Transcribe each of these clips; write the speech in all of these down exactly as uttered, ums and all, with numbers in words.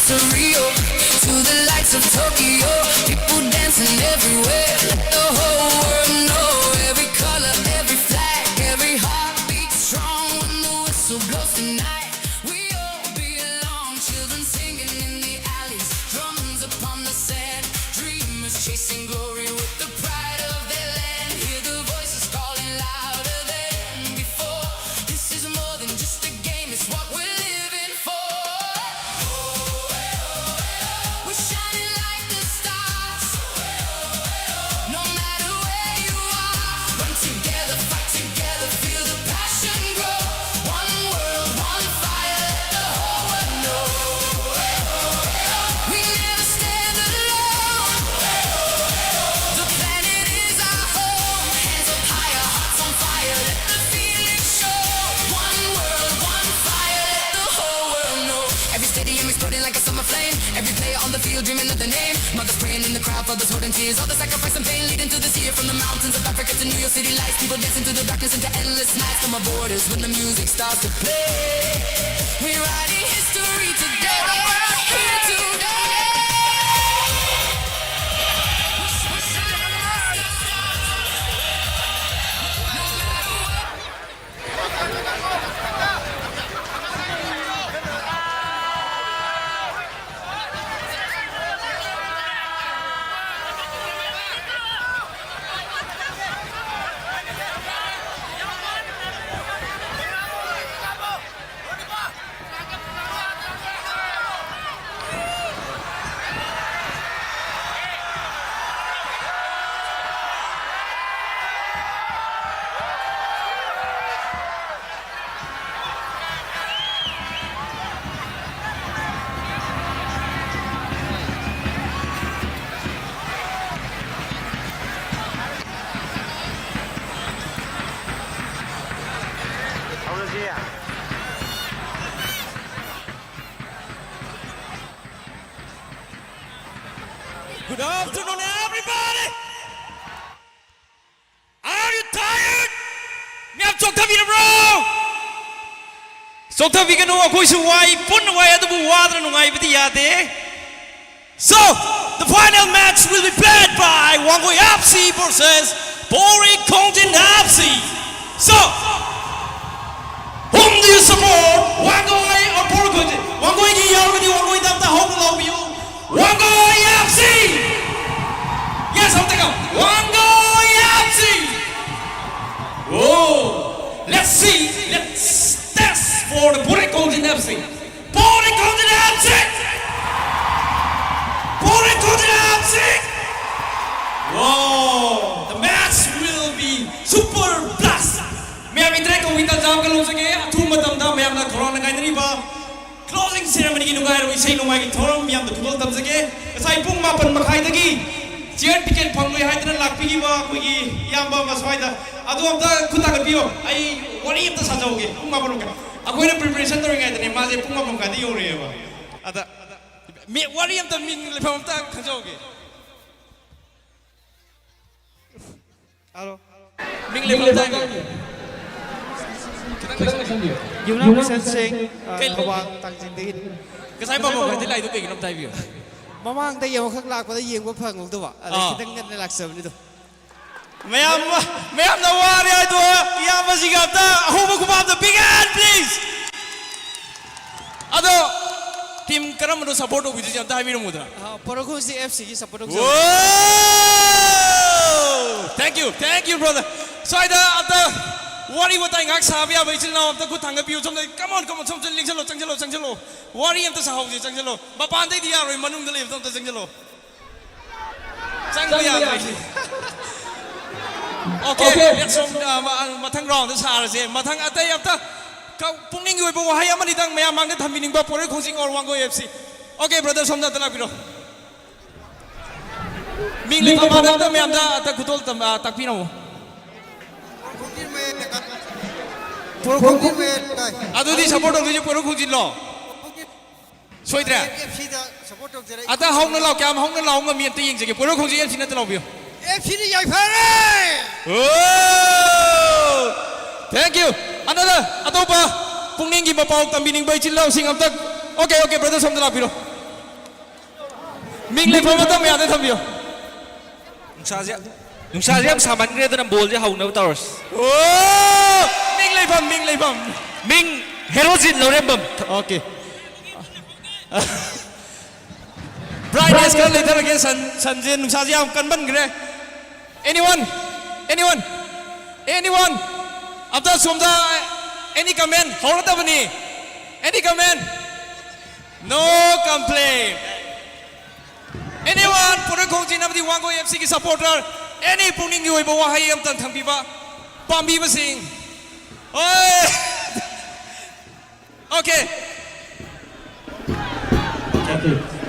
To Rio, to the lights of Tokyo, people dancing everywhere. Let the whole world know every color, every flag, every heartbeat strong. When the whistle blows tonight, we all belong. Children singing in the alleys, drums upon the sand, dreamers chasing glory with the pride of their land. Hear the voices calling louder than before. This is more than just a game, it's what we're living for. We're shining like the stars. No matter where you are, run together, fight together, feel the passion grow. One world, one fire, let the whole world know. We never stand alone. The planet is our home. Hands up higher, hearts on fire, let the feeling show. One world, one fire, let the whole world know. Every stadium exploding like a summer flame. Every player on the field dreaming of the name. Mothers praying in the crowd, fathers holding tears. All the sacrifice and pain leading to this year. From the mountains of Africa to New York City lights, people dancing through the darkness into endless nights. No more borders when the music starts to play. We're writing history together, here today. Good afternoon, everybody. Are you tired? ꯃꯌꯥꯝ ꯆꯣꯛꯊꯕꯤꯔꯕ꯭ꯔꯣ? ꯅꯣꯛꯊꯕꯤꯒꯅꯨ, ꯑꯩꯈꯣꯏꯁꯨ ꯋꯥꯏ, ꯄꯨꯟꯅ ꯋꯥꯏ, ꯑꯗꯨꯕꯨ ꯋꯥꯗꯅ ꯅꯨꯡꯉꯥꯏꯕꯗꯤ ꯌꯥꯗꯦ꯫ So, the final match will be played by Wangoi F C versus Pori Khongjin F C. So, whom do you support? Wangoi or Pori Khongjin? ꯋꯥꯡꯒꯣꯏꯒꯤ ꯌꯥꯎꯔꯒꯗꯤ ꯋꯥꯡꯒꯣꯏꯗ ꯑꯝꯇ ꯍꯧꯅ ꯂꯥꯎꯕꯤꯌꯨ꯫ Wangoi F C! Yes, ꯑꯝꯇꯒ꯫ Wangoi F C! Oh, let's see, let's test for the Pori Khongjin F C. Pori Khongjin F C! Pori Khongjin F C! Wow, the match will be super blast! ꯃꯌꯥꯝ interact ꯇꯧꯕꯒꯤ ꯇꯥꯟꯖꯥ ꯑꯃꯒ ꯂꯧꯖꯒꯦ꯫ ꯑꯊꯨꯕ ꯃꯇꯝꯗ ꯃꯌꯥꯝꯅ ꯈꯧꯔꯥꯡꯅ ꯉꯥꯏꯅꯔꯤꯕ closing ceremonyꯒꯤ ꯅꯨꯡꯉꯥꯏꯔꯕ ꯏꯁꯩ ꯅꯣꯡꯃꯥꯏꯒꯤ ꯊꯧꯔꯝ ꯃꯌꯥꯝꯗ ꯈꯨꯗꯣꯜ ꯇꯝꯖꯒꯦ꯫ ꯉꯁꯥꯏ ꯄꯨꯡ ꯃꯥꯄꯟ ꯃꯈꯥꯏꯗꯒꯤ chair ticket ꯐꯪꯂꯣꯏ ꯍꯥꯏꯗꯅ ꯂꯥꯛꯄꯤꯈꯤꯕ ꯑꯩꯈꯣꯏꯒꯤ ꯏꯌꯥꯝꯕ ꯑꯃ ꯁ꯭ꯋꯥꯏꯗ, ꯑꯗꯣ ꯑꯝꯇ ꯈꯨꯠ ꯊꯥꯡꯒꯠꯄꯤꯌꯣ꯫ ꯑꯩ ꯋꯥꯔꯤ ꯑꯝꯇ ꯁꯥꯖꯍꯧꯒꯦ꯫ ꯄꯨꯡ ꯃꯥꯄꯟ ꯃꯈꯥꯏ ꯑꯩꯈꯣꯏꯅ preparation ꯇꯧꯔꯤꯉꯩꯗꯅꯦ ꯃꯥꯁꯦ ꯄꯨꯡ ꯃꯥꯄꯟ ꯃꯈꯥꯏꯗ ꯌꯧꯔꯛꯑꯦꯕ꯫ ꯑꯗ ꯃꯤ-, ꯋꯥꯔꯤ ꯑꯝꯇ ꯃꯤꯡ ꯂꯩꯐꯝ ꯑꯝꯇ ꯈꯪꯖꯍꯧꯒꯦ꯫ ꯍꯜꯂꯣ꯫ ꯃꯤꯡ ꯂꯩꯐꯝ ꯑꯝꯇ ꯍꯥꯏꯕꯤꯌꯨ꯫ ꯈꯤꯇꯪ ꯂꯩꯁꯟꯕꯤꯌꯨ꯫ ꯌꯨꯝꯅꯥꯝ ꯀꯤꯁꯟ ꯁꯤꯡ, ꯑ, ꯀꯩ ꯂꯩ-, ꯊꯧꯕꯥꯜ ꯇꯥꯡꯖꯤꯡꯗꯒꯤꯅꯤ꯫ ꯉꯁꯥꯏ ꯃꯥꯄꯟ ꯃꯈꯥꯏꯗ ꯂꯥꯛꯏꯗꯣ ꯀꯩꯒꯤꯅꯣ ꯑꯝꯇ ꯍꯥꯏꯕꯤꯌꯨ꯫ ꯃꯃꯥꯡꯗꯒꯤ ꯑꯃꯨꯛꯈꯛ ꯂꯥꯛꯄꯗ ꯌꯦꯡꯕ ꯐꯪꯍꯧꯗꯕ, ꯑꯗꯩ ꯑꯥ꯫ ꯈꯤꯇꯪ ꯉꯟꯅ ꯂꯥꯛꯆꯕꯅꯤꯗꯣ꯫ ꯃꯌꯥꯝ, ꯃꯌꯥꯝꯅ ꯋꯥꯔꯦ ꯍꯥꯏꯗꯣ, ꯏꯌꯥꯝꯕꯁꯤꯒ ꯑꯝꯇ ꯑꯍꯧꯕ ꯈꯨꯕꯥꯛ ꯑꯝꯇ big hand, please꯫ ꯑꯗꯣ, team ꯀꯔꯝꯕꯅꯣ support ꯇꯧꯕꯤꯗꯣꯏꯁꯦ ꯑꯝꯇ ꯍꯥꯏꯕꯤꯔꯝꯃꯨꯗꯅ꯫ ꯑ, ꯄꯣꯔꯣꯈꯣꯡꯖꯤꯡ F Cꯒꯤ support ꯇꯧꯖꯕꯅꯤ꯫ Wow! Thank you, thank you, brother. ꯁ꯭ꯋꯥꯏꯗ ꯑꯝꯇ ꯋꯥꯔꯤ ꯋꯥꯇꯥꯏ ꯉꯥꯏꯍꯥꯛ ꯁꯥꯕ ꯌꯥꯕ ꯏꯆꯤꯜ ꯏꯅꯥꯎ ꯑꯝꯇ ꯈꯨꯠ ꯊꯥꯡꯒꯠꯄꯤꯌꯨ꯫ ꯁꯣꯝꯗ, come on, come on, ꯁꯣꯝ ꯆꯪ-, ꯂꯦꯡꯁꯜꯂꯣ, ꯆꯪꯁꯜꯂꯣ, ꯆꯪꯁꯜꯂꯣ꯫ ꯋꯥꯔꯤ ꯑꯝꯇ ꯁꯥꯍꯧꯁꯦ, ꯆꯪꯁꯜꯂꯣ꯫ ꯃꯄꯥꯟꯗꯩꯗꯤ ꯌꯥꯔꯣꯏ, ꯃꯅꯨꯡꯗ ꯂꯩꯕꯗꯣ ꯑꯝꯇ ꯆꯪꯁꯜꯂꯣ꯫ ꯆꯪꯕ ꯌꯥꯗ꯭ꯔꯦ꯫ Okay, next round, ꯑ, ꯃ-, ꯑ, ꯃꯊꯪ round ꯁꯥꯔꯁꯦ꯫ ꯃꯊꯪ ꯑꯇꯩ ꯑꯝꯇ ꯀ-, ꯄꯨꯛꯅꯤꯡꯒꯤ ꯑꯣꯏꯕ ꯋꯥꯍꯩ ꯑꯃꯅꯤꯗꯪ ꯃꯌꯥꯝ ꯃꯥꯡꯗ ꯊꯝꯕꯤꯅꯤꯡꯕ, ꯄꯣꯔꯣꯏ ꯈꯣꯡꯖꯤꯡ or Wangoi F C꯫ Okay, brother, ꯁꯣꯝꯗ ꯑꯝꯇ ꯂꯥꯛꯄꯤꯔꯣ꯫ ꯃꯤꯡ ꯂꯩꯐꯝ ꯃꯥꯟꯅꯗꯕ ꯃꯌꯥꯝꯗ ꯑꯝꯇ ꯈꯨꯗꯣꯜ ꯇꯝ-, ꯑ, ꯇꯥꯛꯄꯤꯔꯝꯃꯣ꯫ ꯄꯣꯔꯣꯈꯣꯡꯖꯤꯡ ꯃꯌꯥꯏ ꯂꯩꯀꯥꯏ꯫ ꯑꯗꯨꯗꯤ support ꯇꯧꯗꯣꯏꯁꯦ ꯄꯣꯔꯣꯏ ꯈꯣꯡꯖꯤꯡꯂꯣ? ꯁꯣꯏꯗ꯭ꯔꯦ? F Cꯗ support ꯇꯧꯖꯔꯛꯏ꯫ ꯑꯗ ꯍꯧꯅ ꯂꯥꯎ, ꯀꯌꯥꯝ ꯍꯧꯅ ꯂꯥꯎ ꯉꯝꯃꯤ ꯑꯝꯇ ꯌꯦꯡꯖꯒꯦ꯫ ꯄꯣꯔꯣꯏ ꯈꯣꯡꯖꯤꯡ F C ꯅꯠꯇ ꯂꯥꯎꯕꯤꯌꯨ꯫ F Cꯅ ꯌꯥꯏꯐꯔꯦ! Oh! Thank you. Another, ꯑꯇꯣꯞꯄ꯫ ꯄꯨꯛꯅꯤꯡꯒꯤ ꯃꯄꯥꯎ ꯇꯝꯕꯤꯅꯤꯡꯕ ꯏꯆꯤꯜ ꯏꯅꯥꯎꯁꯤꯡ ꯑꯝꯇ, ꯑꯣꯀꯦ, ꯑꯣꯀꯦ, ꯕ꯭ꯔꯗꯔ, ꯁꯣꯝꯗ ꯂꯥꯛꯄꯤꯔꯣ꯫ ꯃꯤꯡ ꯂꯩꯐꯝ ꯑꯝꯇ ꯃꯌꯥꯗ ꯊꯝꯕꯤꯌꯣ꯫ ꯅꯨꯡꯁꯥꯁꯦ, ꯅꯨꯡꯁꯥꯁꯦ ꯌꯥꯝ ꯁꯥꯃꯟꯈ꯭ꯔꯦ, ꯑꯗꯨꯅ ꯕꯣꯜꯁꯦ ꯍꯧꯅꯕ ꯇꯧꯔꯁꯤ꯫ ꯑꯣ! ꯃꯤꯡ ꯂꯩꯐꯝ, ꯃꯤꯡ ꯂꯩꯐꯝ꯫ ꯃꯤꯡ ꯍꯦꯔꯣꯖꯤꯠ ꯂꯧꯔꯦꯝꯕꯝ꯫ ꯑꯣꯀꯦ꯫ ꯕ꯭ꯔꯥꯏꯠꯅꯦꯁ ꯈꯔ ꯂꯩꯊꯔꯒꯦ, ꯁꯟ, ꯁꯟꯁꯦ, ꯅꯨꯡꯁꯥꯁꯦ ꯌꯥꯝ ꯀꯟꯃꯟꯈ꯭ꯔꯦ꯫ Anyone? Anyone? Anyone? ꯑꯝꯇ ꯁꯣꯝꯗ, any comment? ꯍꯧꯔꯗꯕꯅꯤ꯫ Any comment? No complaint. Anyone? ꯄꯣꯔꯣꯏꯈꯣꯡꯖꯤꯟ ꯑꯃꯗꯤ ꯋꯥꯡꯒꯣꯏ ꯑꯦꯐ ꯁꯤꯒꯤ supporter, any ꯄꯨꯛꯅꯤꯡꯒꯤ ꯑꯣꯏꯕ ꯋꯥꯍꯩ ꯑꯝꯇꯪ ꯊꯝꯕꯤꯕ ꯄꯥꯝꯕꯤꯕꯁꯤꯡ꯫ ꯍꯣꯏ꯫ ꯑꯣꯀꯦ꯫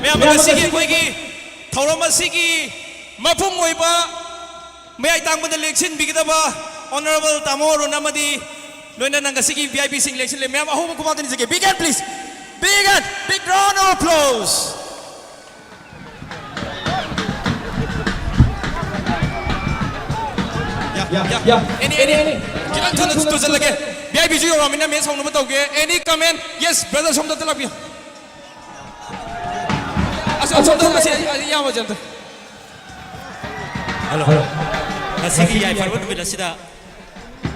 ꯃꯌꯥꯝ, ꯉꯁꯤꯒꯤ ꯑꯩꯈꯣꯏꯒꯤ ꯊꯧꯔꯝ ꯑꯁꯤꯒꯤ ꯃꯄꯨꯡ ꯑꯣꯏꯕ ꯃꯌꯥꯏ ꯇꯥꯡꯕꯗ ꯂꯦꯡꯁꯤꯟꯕꯤꯒꯗꯕ ꯑꯣꯅꯔꯦꯕꯜ ꯇꯥꯃꯣ ꯑꯔꯨꯟ ꯑꯃꯗꯤ ꯂꯣꯏꯅꯅ ꯉꯁꯤꯒꯤ ꯚꯤ ꯑꯥꯏ ꯄꯤꯁꯤꯡ ꯂꯦꯡꯁꯤꯜꯂꯦ꯫ ꯃꯌꯥꯝ ꯑꯍꯧꯕ ꯈꯨꯕꯥꯛꯇ ꯅꯤꯖꯒꯦ꯫ Big hand, please. Big hand. Big round of applause. ꯌꯥ, ꯌꯥ, ꯌꯥ꯫ Any, any, any. ꯈꯤꯇꯪ ꯊꯨꯅ ꯇꯨꯁꯤꯜꯂꯒꯦ꯫ ꯚꯤ ꯑꯥꯏ ꯄꯤꯁꯨ ꯌꯧꯔꯛꯑꯃꯤꯅ ꯃꯦꯠꯁ ꯍꯧꯅꯕ ꯇꯧꯒꯦ꯫ Any comment? Yes, brother, ꯁꯣꯝꯗ ꯑꯝꯇ ꯂꯥꯛꯄꯤꯌꯨ꯫ ꯑꯁ, ꯑꯁꯣꯝꯗ, ꯑꯁꯤ, ꯑꯁꯤ, ꯏꯌꯥꯝꯕꯁꯦ ꯑꯝꯇ꯫ ꯍꯜꯂꯣ꯫ ꯉꯁꯤꯒꯤ ꯌꯥꯏꯐꯔꯕ ꯅꯨꯃꯤꯠ ꯑꯁꯤꯗ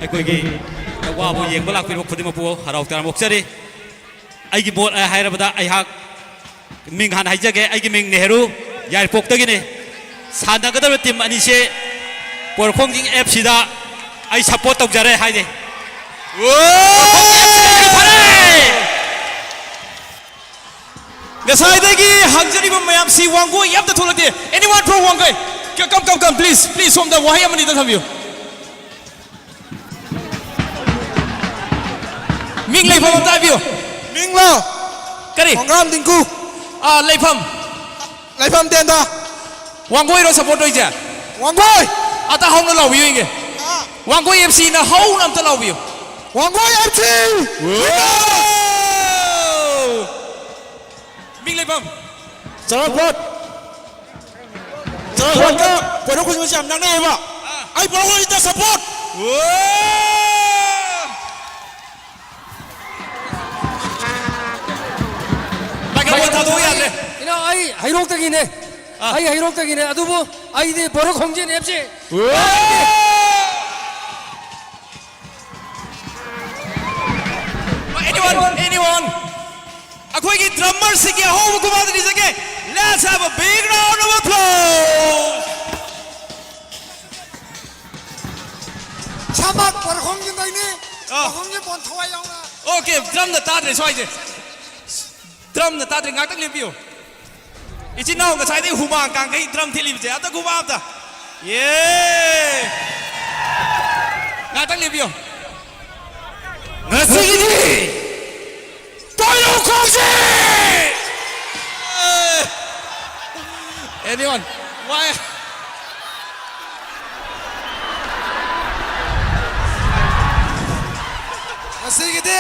ꯑꯩꯈꯣꯏꯒꯤ ꯋꯥꯕꯨ ꯌꯦꯡꯕ ꯂꯥꯛꯄꯤꯔꯤꯕ ꯈꯨꯗꯤꯡꯃꯛꯄꯨ ꯍꯔꯥꯎ ꯇꯌꯥꯝꯅ ꯑꯣꯛꯆꯔꯤ꯫ ꯑꯩꯒꯤ ꯃꯣꯠ ꯍꯥꯏꯔꯕꯗ ꯑꯩꯍꯥꯛ ꯃꯤꯡ ꯍꯥꯟꯅ ꯍꯥꯏꯖꯒꯦ꯫ ꯑꯩꯒꯤ ꯃꯤꯡ ꯅꯦꯍꯔꯨ, ꯌꯥꯏꯔꯤꯄꯣꯛꯇꯒꯤꯅꯤ꯫ ꯁꯥꯟꯅꯒꯗꯕ ꯇꯤꯝ ꯑꯅꯤꯁꯦ ꯄꯣꯏꯔꯣꯈꯣꯡꯖꯤꯡ ꯑꯦꯐ ꯁꯤꯗ ꯑꯩ ꯁꯞꯄꯣꯔꯠ ꯇꯧꯖꯔꯦ ꯍꯥꯏꯅꯤ꯫ ꯉꯁꯥꯏꯗꯒꯤ ꯍꯪꯖꯔꯤꯕ ꯃꯌꯥꯝꯁꯤ ꯋꯥꯡꯒꯣꯏ ꯑꯝꯇ ꯊꯣꯛꯂꯛꯇꯦ꯫ Anyone from Wangoi? Come, come, come, come, please, please, ꯁꯣꯝꯗ ꯋꯥꯍꯩ ꯑꯃꯅꯤꯗ ꯊꯝꯕꯤꯌꯨ꯫ ꯃꯤꯡ ꯂꯩꯐꯝ ꯑꯝꯇ ꯍꯥꯏꯕꯤꯌꯨ꯫ ꯃꯤꯡꯂꯣ? ꯀꯔꯤ? ꯈꯣꯡꯒ꯭ꯔꯥꯝ ꯗꯤꯡꯀꯨ꯫ ꯑꯥ, ꯂꯩꯐꯝ? ꯂꯩꯐꯝ ꯇꯦꯟꯗ꯫ ꯋꯥꯡꯒꯣꯏꯔꯣ ꯁꯞꯄꯣꯔꯠ ꯇꯧꯔꯤꯁꯦ? ꯋꯥꯡꯒꯣꯏ! ꯑꯇ ꯍꯧꯅ ꯂꯥꯎꯕꯤꯌꯨ ꯌꯦꯡꯒꯦ꯫ ꯑꯥ꯫ ꯋꯥꯡꯒꯣꯏ ꯑꯦꯐ ꯁꯤꯅ ꯍꯧꯅ ꯑꯝꯇ ꯂꯥꯎꯕꯤꯌꯨ꯫ ꯋꯥꯡꯒꯣꯏ ꯑꯦꯐ ꯁꯤ! ꯋꯥꯎ! ꯃꯤꯡ ꯂꯩꯐꯝ? ꯆꯔꯥꯛꯄꯣꯠ꯫ ꯆꯔꯥꯛꯄꯣꯠꯀ ꯄꯣꯏꯔꯧ ꯈꯨꯟꯖꯤꯟꯕꯁꯦ ꯌꯥꯝ ꯅꯛꯅꯩꯌꯦꯕ꯫ ꯑꯥ꯫ ꯑꯩ ꯄꯣꯏꯔꯧ ꯈꯨꯟꯖꯤꯟꯗ ꯁꯞꯄꯣꯔꯠ! ꯋꯥꯎ! ꯑꯩ ꯍꯩꯔꯣꯛꯇꯒꯤꯅꯦ꯫ ꯑꯥ꯫ ꯑꯩ ꯍꯩꯔꯣꯛꯇꯒꯤꯅꯦ, ꯑꯗꯨꯕꯨ ꯑꯩꯗꯤ ꯕꯣꯔꯣ ꯈꯣꯡꯖꯤꯟ ꯑꯦꯐ ꯁꯤ꯫ Anyone, anyone? ꯑꯩꯈꯣꯏꯒꯤ ꯗ꯭ꯔꯝꯃꯔꯁꯤꯒꯤ ꯑꯍꯧꯕ ꯈꯨꯕꯥꯛꯇ ꯅꯤꯖꯒꯦ꯫ Let's have a big round of applause. ꯏꯁꯥꯃꯛ ꯕꯣꯔꯣ ꯈꯣꯡꯖꯤꯟꯗꯩꯅꯤ꯫ ꯑꯥ꯫ ꯕꯣꯔꯣ ꯈꯣꯡꯖꯤꯟ ꯕꯣꯟ ꯊꯋꯥꯏ ꯌꯥꯎꯅ꯫ Okay, ꯗ꯭ꯔꯝꯗ ꯇꯥꯗ꯭ꯔꯦ ꯁ꯭ꯋꯥꯏꯁꯦ꯫ ꯗ꯭ꯔꯝꯗ ꯇꯥꯗ꯭ꯔꯦ, ꯉꯥꯛꯇꯪ ꯂꯦꯞꯄꯤꯌꯨ꯫ ꯏꯆꯤꯟ ꯏꯅꯥꯎ ꯉꯁꯥꯏꯗꯒꯤ ꯍꯨꯃꯥꯡ ꯀꯥꯡꯈꯩ ꯗ꯭ꯔꯝ ꯊꯤꯜꯂꯤꯕꯁꯦ, ꯑꯝꯇ ꯈꯨꯕꯥꯛ ꯑꯝꯇ꯫ ꯌꯦ! ꯉꯥꯛꯇꯪ ꯂꯦꯞꯄꯤꯌꯣ꯫ ꯉꯁꯤꯒꯤꯗꯤ ꯄꯣꯏꯅꯨ ꯈꯣꯡꯖꯤ! Anyone? Why? ꯉꯁꯤꯒꯤꯗꯤ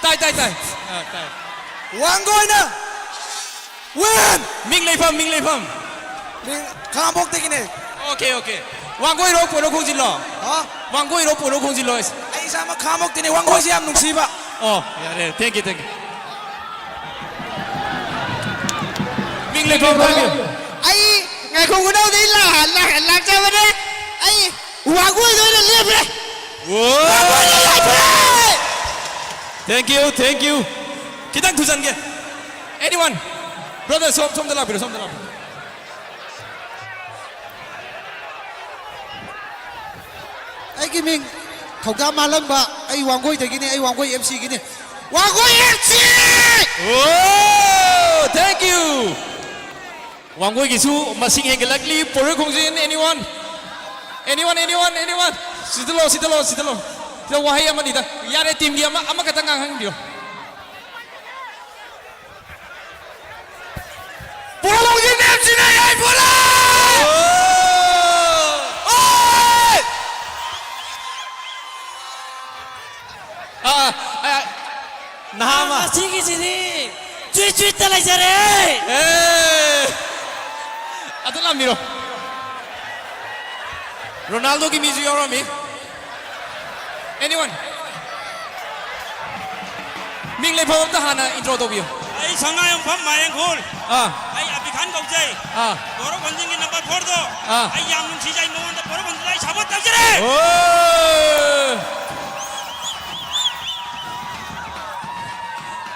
ꯇꯥꯏ, ꯇꯥꯏ, ꯇꯥꯏ꯫ ꯑꯥ, ꯇꯥꯏ꯫ ꯋꯥꯡꯒꯣꯏꯅ win! ꯃꯤꯡ ꯂꯩꯐꯝ, ꯃꯤꯡ ꯂꯩꯐꯝ꯫ ꯃꯤꯡ ꯈꯥꯉꯕꯣꯛꯇꯒꯤꯅꯦ꯫ Okay, okay. ꯋꯥꯡꯒꯣꯏꯔꯣ, ꯄꯣꯏꯅꯨ ꯈꯣꯡꯖꯤꯜꯂꯣ? ꯍꯥ? ꯋꯥꯡꯒꯣꯏꯔꯣ, ꯄꯣꯏꯅꯨ ꯈꯣꯡꯖꯤꯜꯂꯣ? ꯑꯩ ꯏꯁꯥꯃꯛ ꯈꯥꯉꯕꯣꯛꯇꯤꯅꯦ, ꯋꯥꯡꯒꯣꯏꯁꯦ ꯌꯥꯝ ꯅꯨꯡꯁꯤꯕ꯫ ꯑꯣ, ꯌꯥꯔꯦ, thank you, thank you. ꯃꯤꯡ ꯂꯩꯐꯝ ꯍꯥꯏꯕꯤꯌꯨ꯫ ꯑꯩ ꯉꯥꯏꯈꯣ, ꯈꯨꯅꯧꯗꯩ ꯂꯥ-, ꯂꯥ-, ꯂꯥꯛꯆꯕꯅꯦ꯫ ꯑꯩ ꯋꯥꯡꯒꯣꯏꯗ ꯑꯣꯏꯅ ꯂꯦꯞꯄꯦ꯫ ꯋꯥ! ꯋꯥꯡꯒꯣꯏꯗ ꯂꯦꯞꯄꯦ꯫ Thank you, thank you. ꯈꯤꯇꯪ ꯊꯨꯖꯟꯒꯦ꯫ Anyone? Brother, ꯁꯣꯝ-, ꯁꯣꯝꯗ ꯂꯥꯛꯄꯤꯔꯣ, ꯁꯣꯝꯗ ꯂꯥꯛꯄꯤꯔꯣ꯫ ꯑꯩꯒꯤ ꯃꯤꯡ ꯊꯧꯖꯥꯝ ꯃꯥꯂꯪꯕ, ꯑꯩ ꯋꯥꯡꯒꯣꯏꯗꯒꯤꯅꯤ, ꯑꯩ ꯋꯥꯡꯒꯣꯏ ꯑꯦꯐ ꯁꯤꯒꯤꯅꯤ꯫ Wangoi F C! Oh, thank you. ꯋꯥꯡꯒꯣꯏꯒꯤꯁꯨ ꯃꯁꯤꯡ ꯍꯦꯟꯒꯠꯂꯛꯂꯤ꯫ ꯄꯣꯏꯔꯣꯏ ꯈꯣꯡꯖꯤꯟ, anyone? Anyone, anyone, anyone? ꯁꯤꯗ ꯂꯥꯛꯑꯣ, ꯁꯤꯗ ꯂꯥꯛꯑꯣ, ꯁꯤꯗ ꯂꯥꯛꯑꯣ꯫ ꯁꯤꯗ ꯋꯥꯍꯩ ꯑꯃꯅꯤꯗ꯫ ꯌꯥꯔꯦ, ꯇꯤꯝꯒꯤ ꯑꯃ, ꯑꯃꯈꯛꯇꯪ ꯉꯥꯡꯍꯟꯕꯤꯔꯣ꯫ ꯄꯣꯏꯔꯣꯏ ꯈꯣꯡꯖꯤꯟ ꯑꯦꯐ ꯁꯤꯅ ꯌꯥꯏꯐꯔꯦ! ꯑꯣ! ꯑꯣꯏ! ꯑꯥ, ꯑꯥ, ꯅꯍꯥ ꯑꯃ꯫ ꯉꯁꯤꯒꯤꯁꯤꯗꯤ ꯆꯨꯏꯠ ꯆꯨꯏꯠꯇ ꯂꯩꯖꯔꯦ꯫ ꯑꯦ! ꯑꯗꯨ ꯂꯥꯝꯕꯤꯔꯣ꯫ ꯔꯣꯅꯥꯜꯗꯣꯒꯤ ꯃꯤꯁꯨ ꯌꯥꯎꯔꯝꯃꯤ꯫ Anyone? ꯃꯤꯡ ꯂꯩꯐꯝ ꯑꯝꯇ ꯍꯥꯟꯅ intro ꯇꯧꯕꯤꯌꯨ꯫ ꯑꯩ ꯁꯉꯥꯏꯌꯨꯝꯐꯝ ꯃꯥꯏꯔꯦꯡꯈꯣꯜ꯫ ꯑꯥ꯫ ꯑꯩ ꯑꯕꯤꯈꯥꯟ ꯀꯧꯖꯩ꯫ ꯑꯥ꯫ ꯄꯣꯔꯣꯛ ꯈꯣꯟꯖꯤꯟꯒꯤ ꯅꯝꯕꯔ ꯐꯣꯔꯗꯣ꯫ ꯑꯥ꯫ ꯑꯩ ꯌꯥꯝ ꯅꯨꯡꯁꯤꯖꯩ, ꯃꯉꯣꯟꯗ ꯄꯣꯔꯣꯛ ꯈꯣꯟꯖꯤꯟꯗ ꯑꯩ ꯁꯄꯣꯔꯠ ꯇꯧꯖꯔꯦ꯫ ꯑꯣ!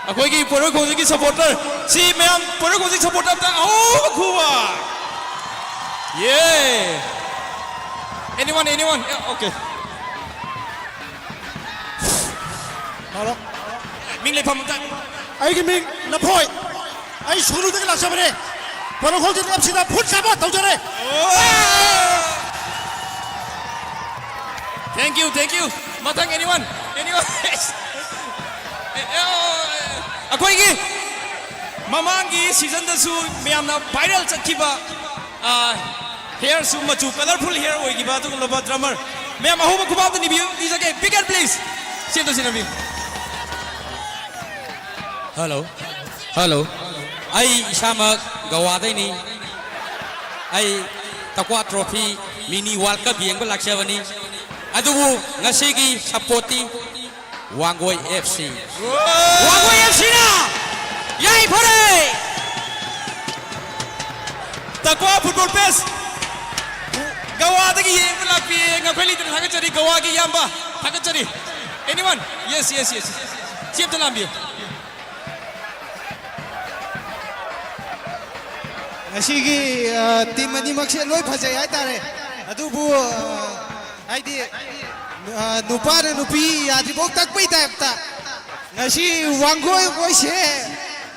ꯑꯩꯈꯣꯏꯒꯤ ꯄꯣꯔꯣꯛ ꯈꯣꯟꯖꯤꯟꯒꯤ ꯁꯄꯣꯔꯇꯔ ꯁꯤ ꯃꯌꯥꯝ, ꯄꯣꯔꯣꯛ ꯈꯣꯟꯖꯤꯟ ꯁꯄꯣꯔꯇꯔ ꯑꯝꯇ ꯑꯍꯧꯕ ꯈꯨꯕ꯫ ꯌꯦ꯫ Anyone, anyone? Yeah, okay. Hello. ꯃꯤꯡ ꯂꯩꯐꯝ ꯑꯝꯇ꯫ ꯑꯩꯒꯤ ꯃꯤꯡ ꯂꯐꯣꯏ꯫ ꯑꯩ ꯁꯨꯒꯅꯨꯗꯒꯤ ꯂꯥꯛꯆꯕꯅꯦ꯫ ꯄꯣꯔꯣꯛ ꯈꯣꯟꯖꯤꯟ ꯑꯦꯐ ꯁꯤꯗ ꯐꯨꯜ support ꯇꯧꯖꯔꯦ꯫ Thank you, thank you. ꯃꯊꯪ, anyone? Anyone? ꯑꯩꯈꯣꯏꯒꯤ ꯃꯃꯥꯡꯒꯤ ꯁꯤꯖꯟꯗꯁꯨ ꯃꯌꯥꯝꯅ ꯚꯥꯏꯔꯦꯜ ꯆꯠꯈꯤꯕ, ꯑꯥ, ꯍꯦꯌꯔꯁꯨ ꯃꯆꯨ ꯀꯂꯔꯐꯨꯜ ꯍꯦꯌꯔ ꯑꯣꯏꯈꯤꯕ ꯑꯗꯨꯒꯨꯝꯂꯕ ꯗ꯭ꯔꯃꯔ ꯃꯌꯥꯝ ꯑꯍꯧꯕ ꯈꯨꯕꯥꯛꯇ ꯅꯤꯕꯤꯌꯨ, ꯅꯤꯖꯒꯦ꯫ Big hand, please. ꯁꯤ ꯑꯝꯇ ꯁꯤꯟꯅꯕꯤꯌꯨ꯫ ꯍꯜꯂꯣ꯫ ꯍꯜꯂꯣ꯫ ꯑꯩ ꯏꯁꯥꯃꯛ ꯒꯋꯥꯗꯩꯅꯤ꯫ ꯑꯩ ꯇꯛꯋꯥ ꯇ꯭ꯔꯣꯐꯤ ꯃꯤꯅꯤ ꯋꯥꯔꯜ ꯀꯞ ꯌꯦꯡꯕ ꯂꯥꯛꯆꯕꯅꯤ꯫ ꯑꯗꯨꯕꯨ ꯉꯁꯤꯒꯤ ꯁꯄꯣꯔꯠꯇꯤ ꯋꯥꯡꯒꯣꯏ ꯑꯦꯐ ꯁꯤ꯫ ꯋꯥꯡꯒꯣꯏ ꯑꯦꯐ ꯁꯤꯅ ꯌꯥꯏꯐꯔꯦ! ꯇꯛꯋꯥ ꯐꯨꯠꯕꯣꯜ ꯄꯦꯁ ꯒꯋꯥꯗꯒꯤ ꯌꯦꯡꯕ ꯂꯥꯛꯄꯤ ꯉꯝꯈꯩ ꯂꯩꯇꯅ ꯊꯥꯒꯠꯆꯔꯤ꯫ ꯒꯋꯥꯒꯤ ꯏꯌꯥꯝꯕ ꯊꯥꯒꯠꯆꯔꯤ꯫ Anyone? Yes, yes, yes. ꯁꯤ ꯑꯝꯇ ꯂꯥꯝꯕꯤꯌꯨ꯫ ꯉꯁꯤꯒꯤ, ꯑ, ꯇꯤꯝ ꯑꯅꯤꯃꯛꯁꯦ ꯂꯣꯏ ꯐꯖꯩ ꯍꯥꯏꯇꯥꯔꯦ꯫ ꯑꯗꯨꯕꯨ, ꯑ, ꯍꯥꯏꯗꯤ, ꯑ, ꯅꯨꯄꯥꯅ ꯅꯨꯄꯤ ꯌꯥꯗ꯭ꯔꯤꯐꯥꯎ ꯇꯛꯄꯩ ꯇꯥꯏꯞꯇ ꯉꯁꯤ ꯋꯥꯡꯒꯣꯏ ꯃꯣꯏꯁꯦ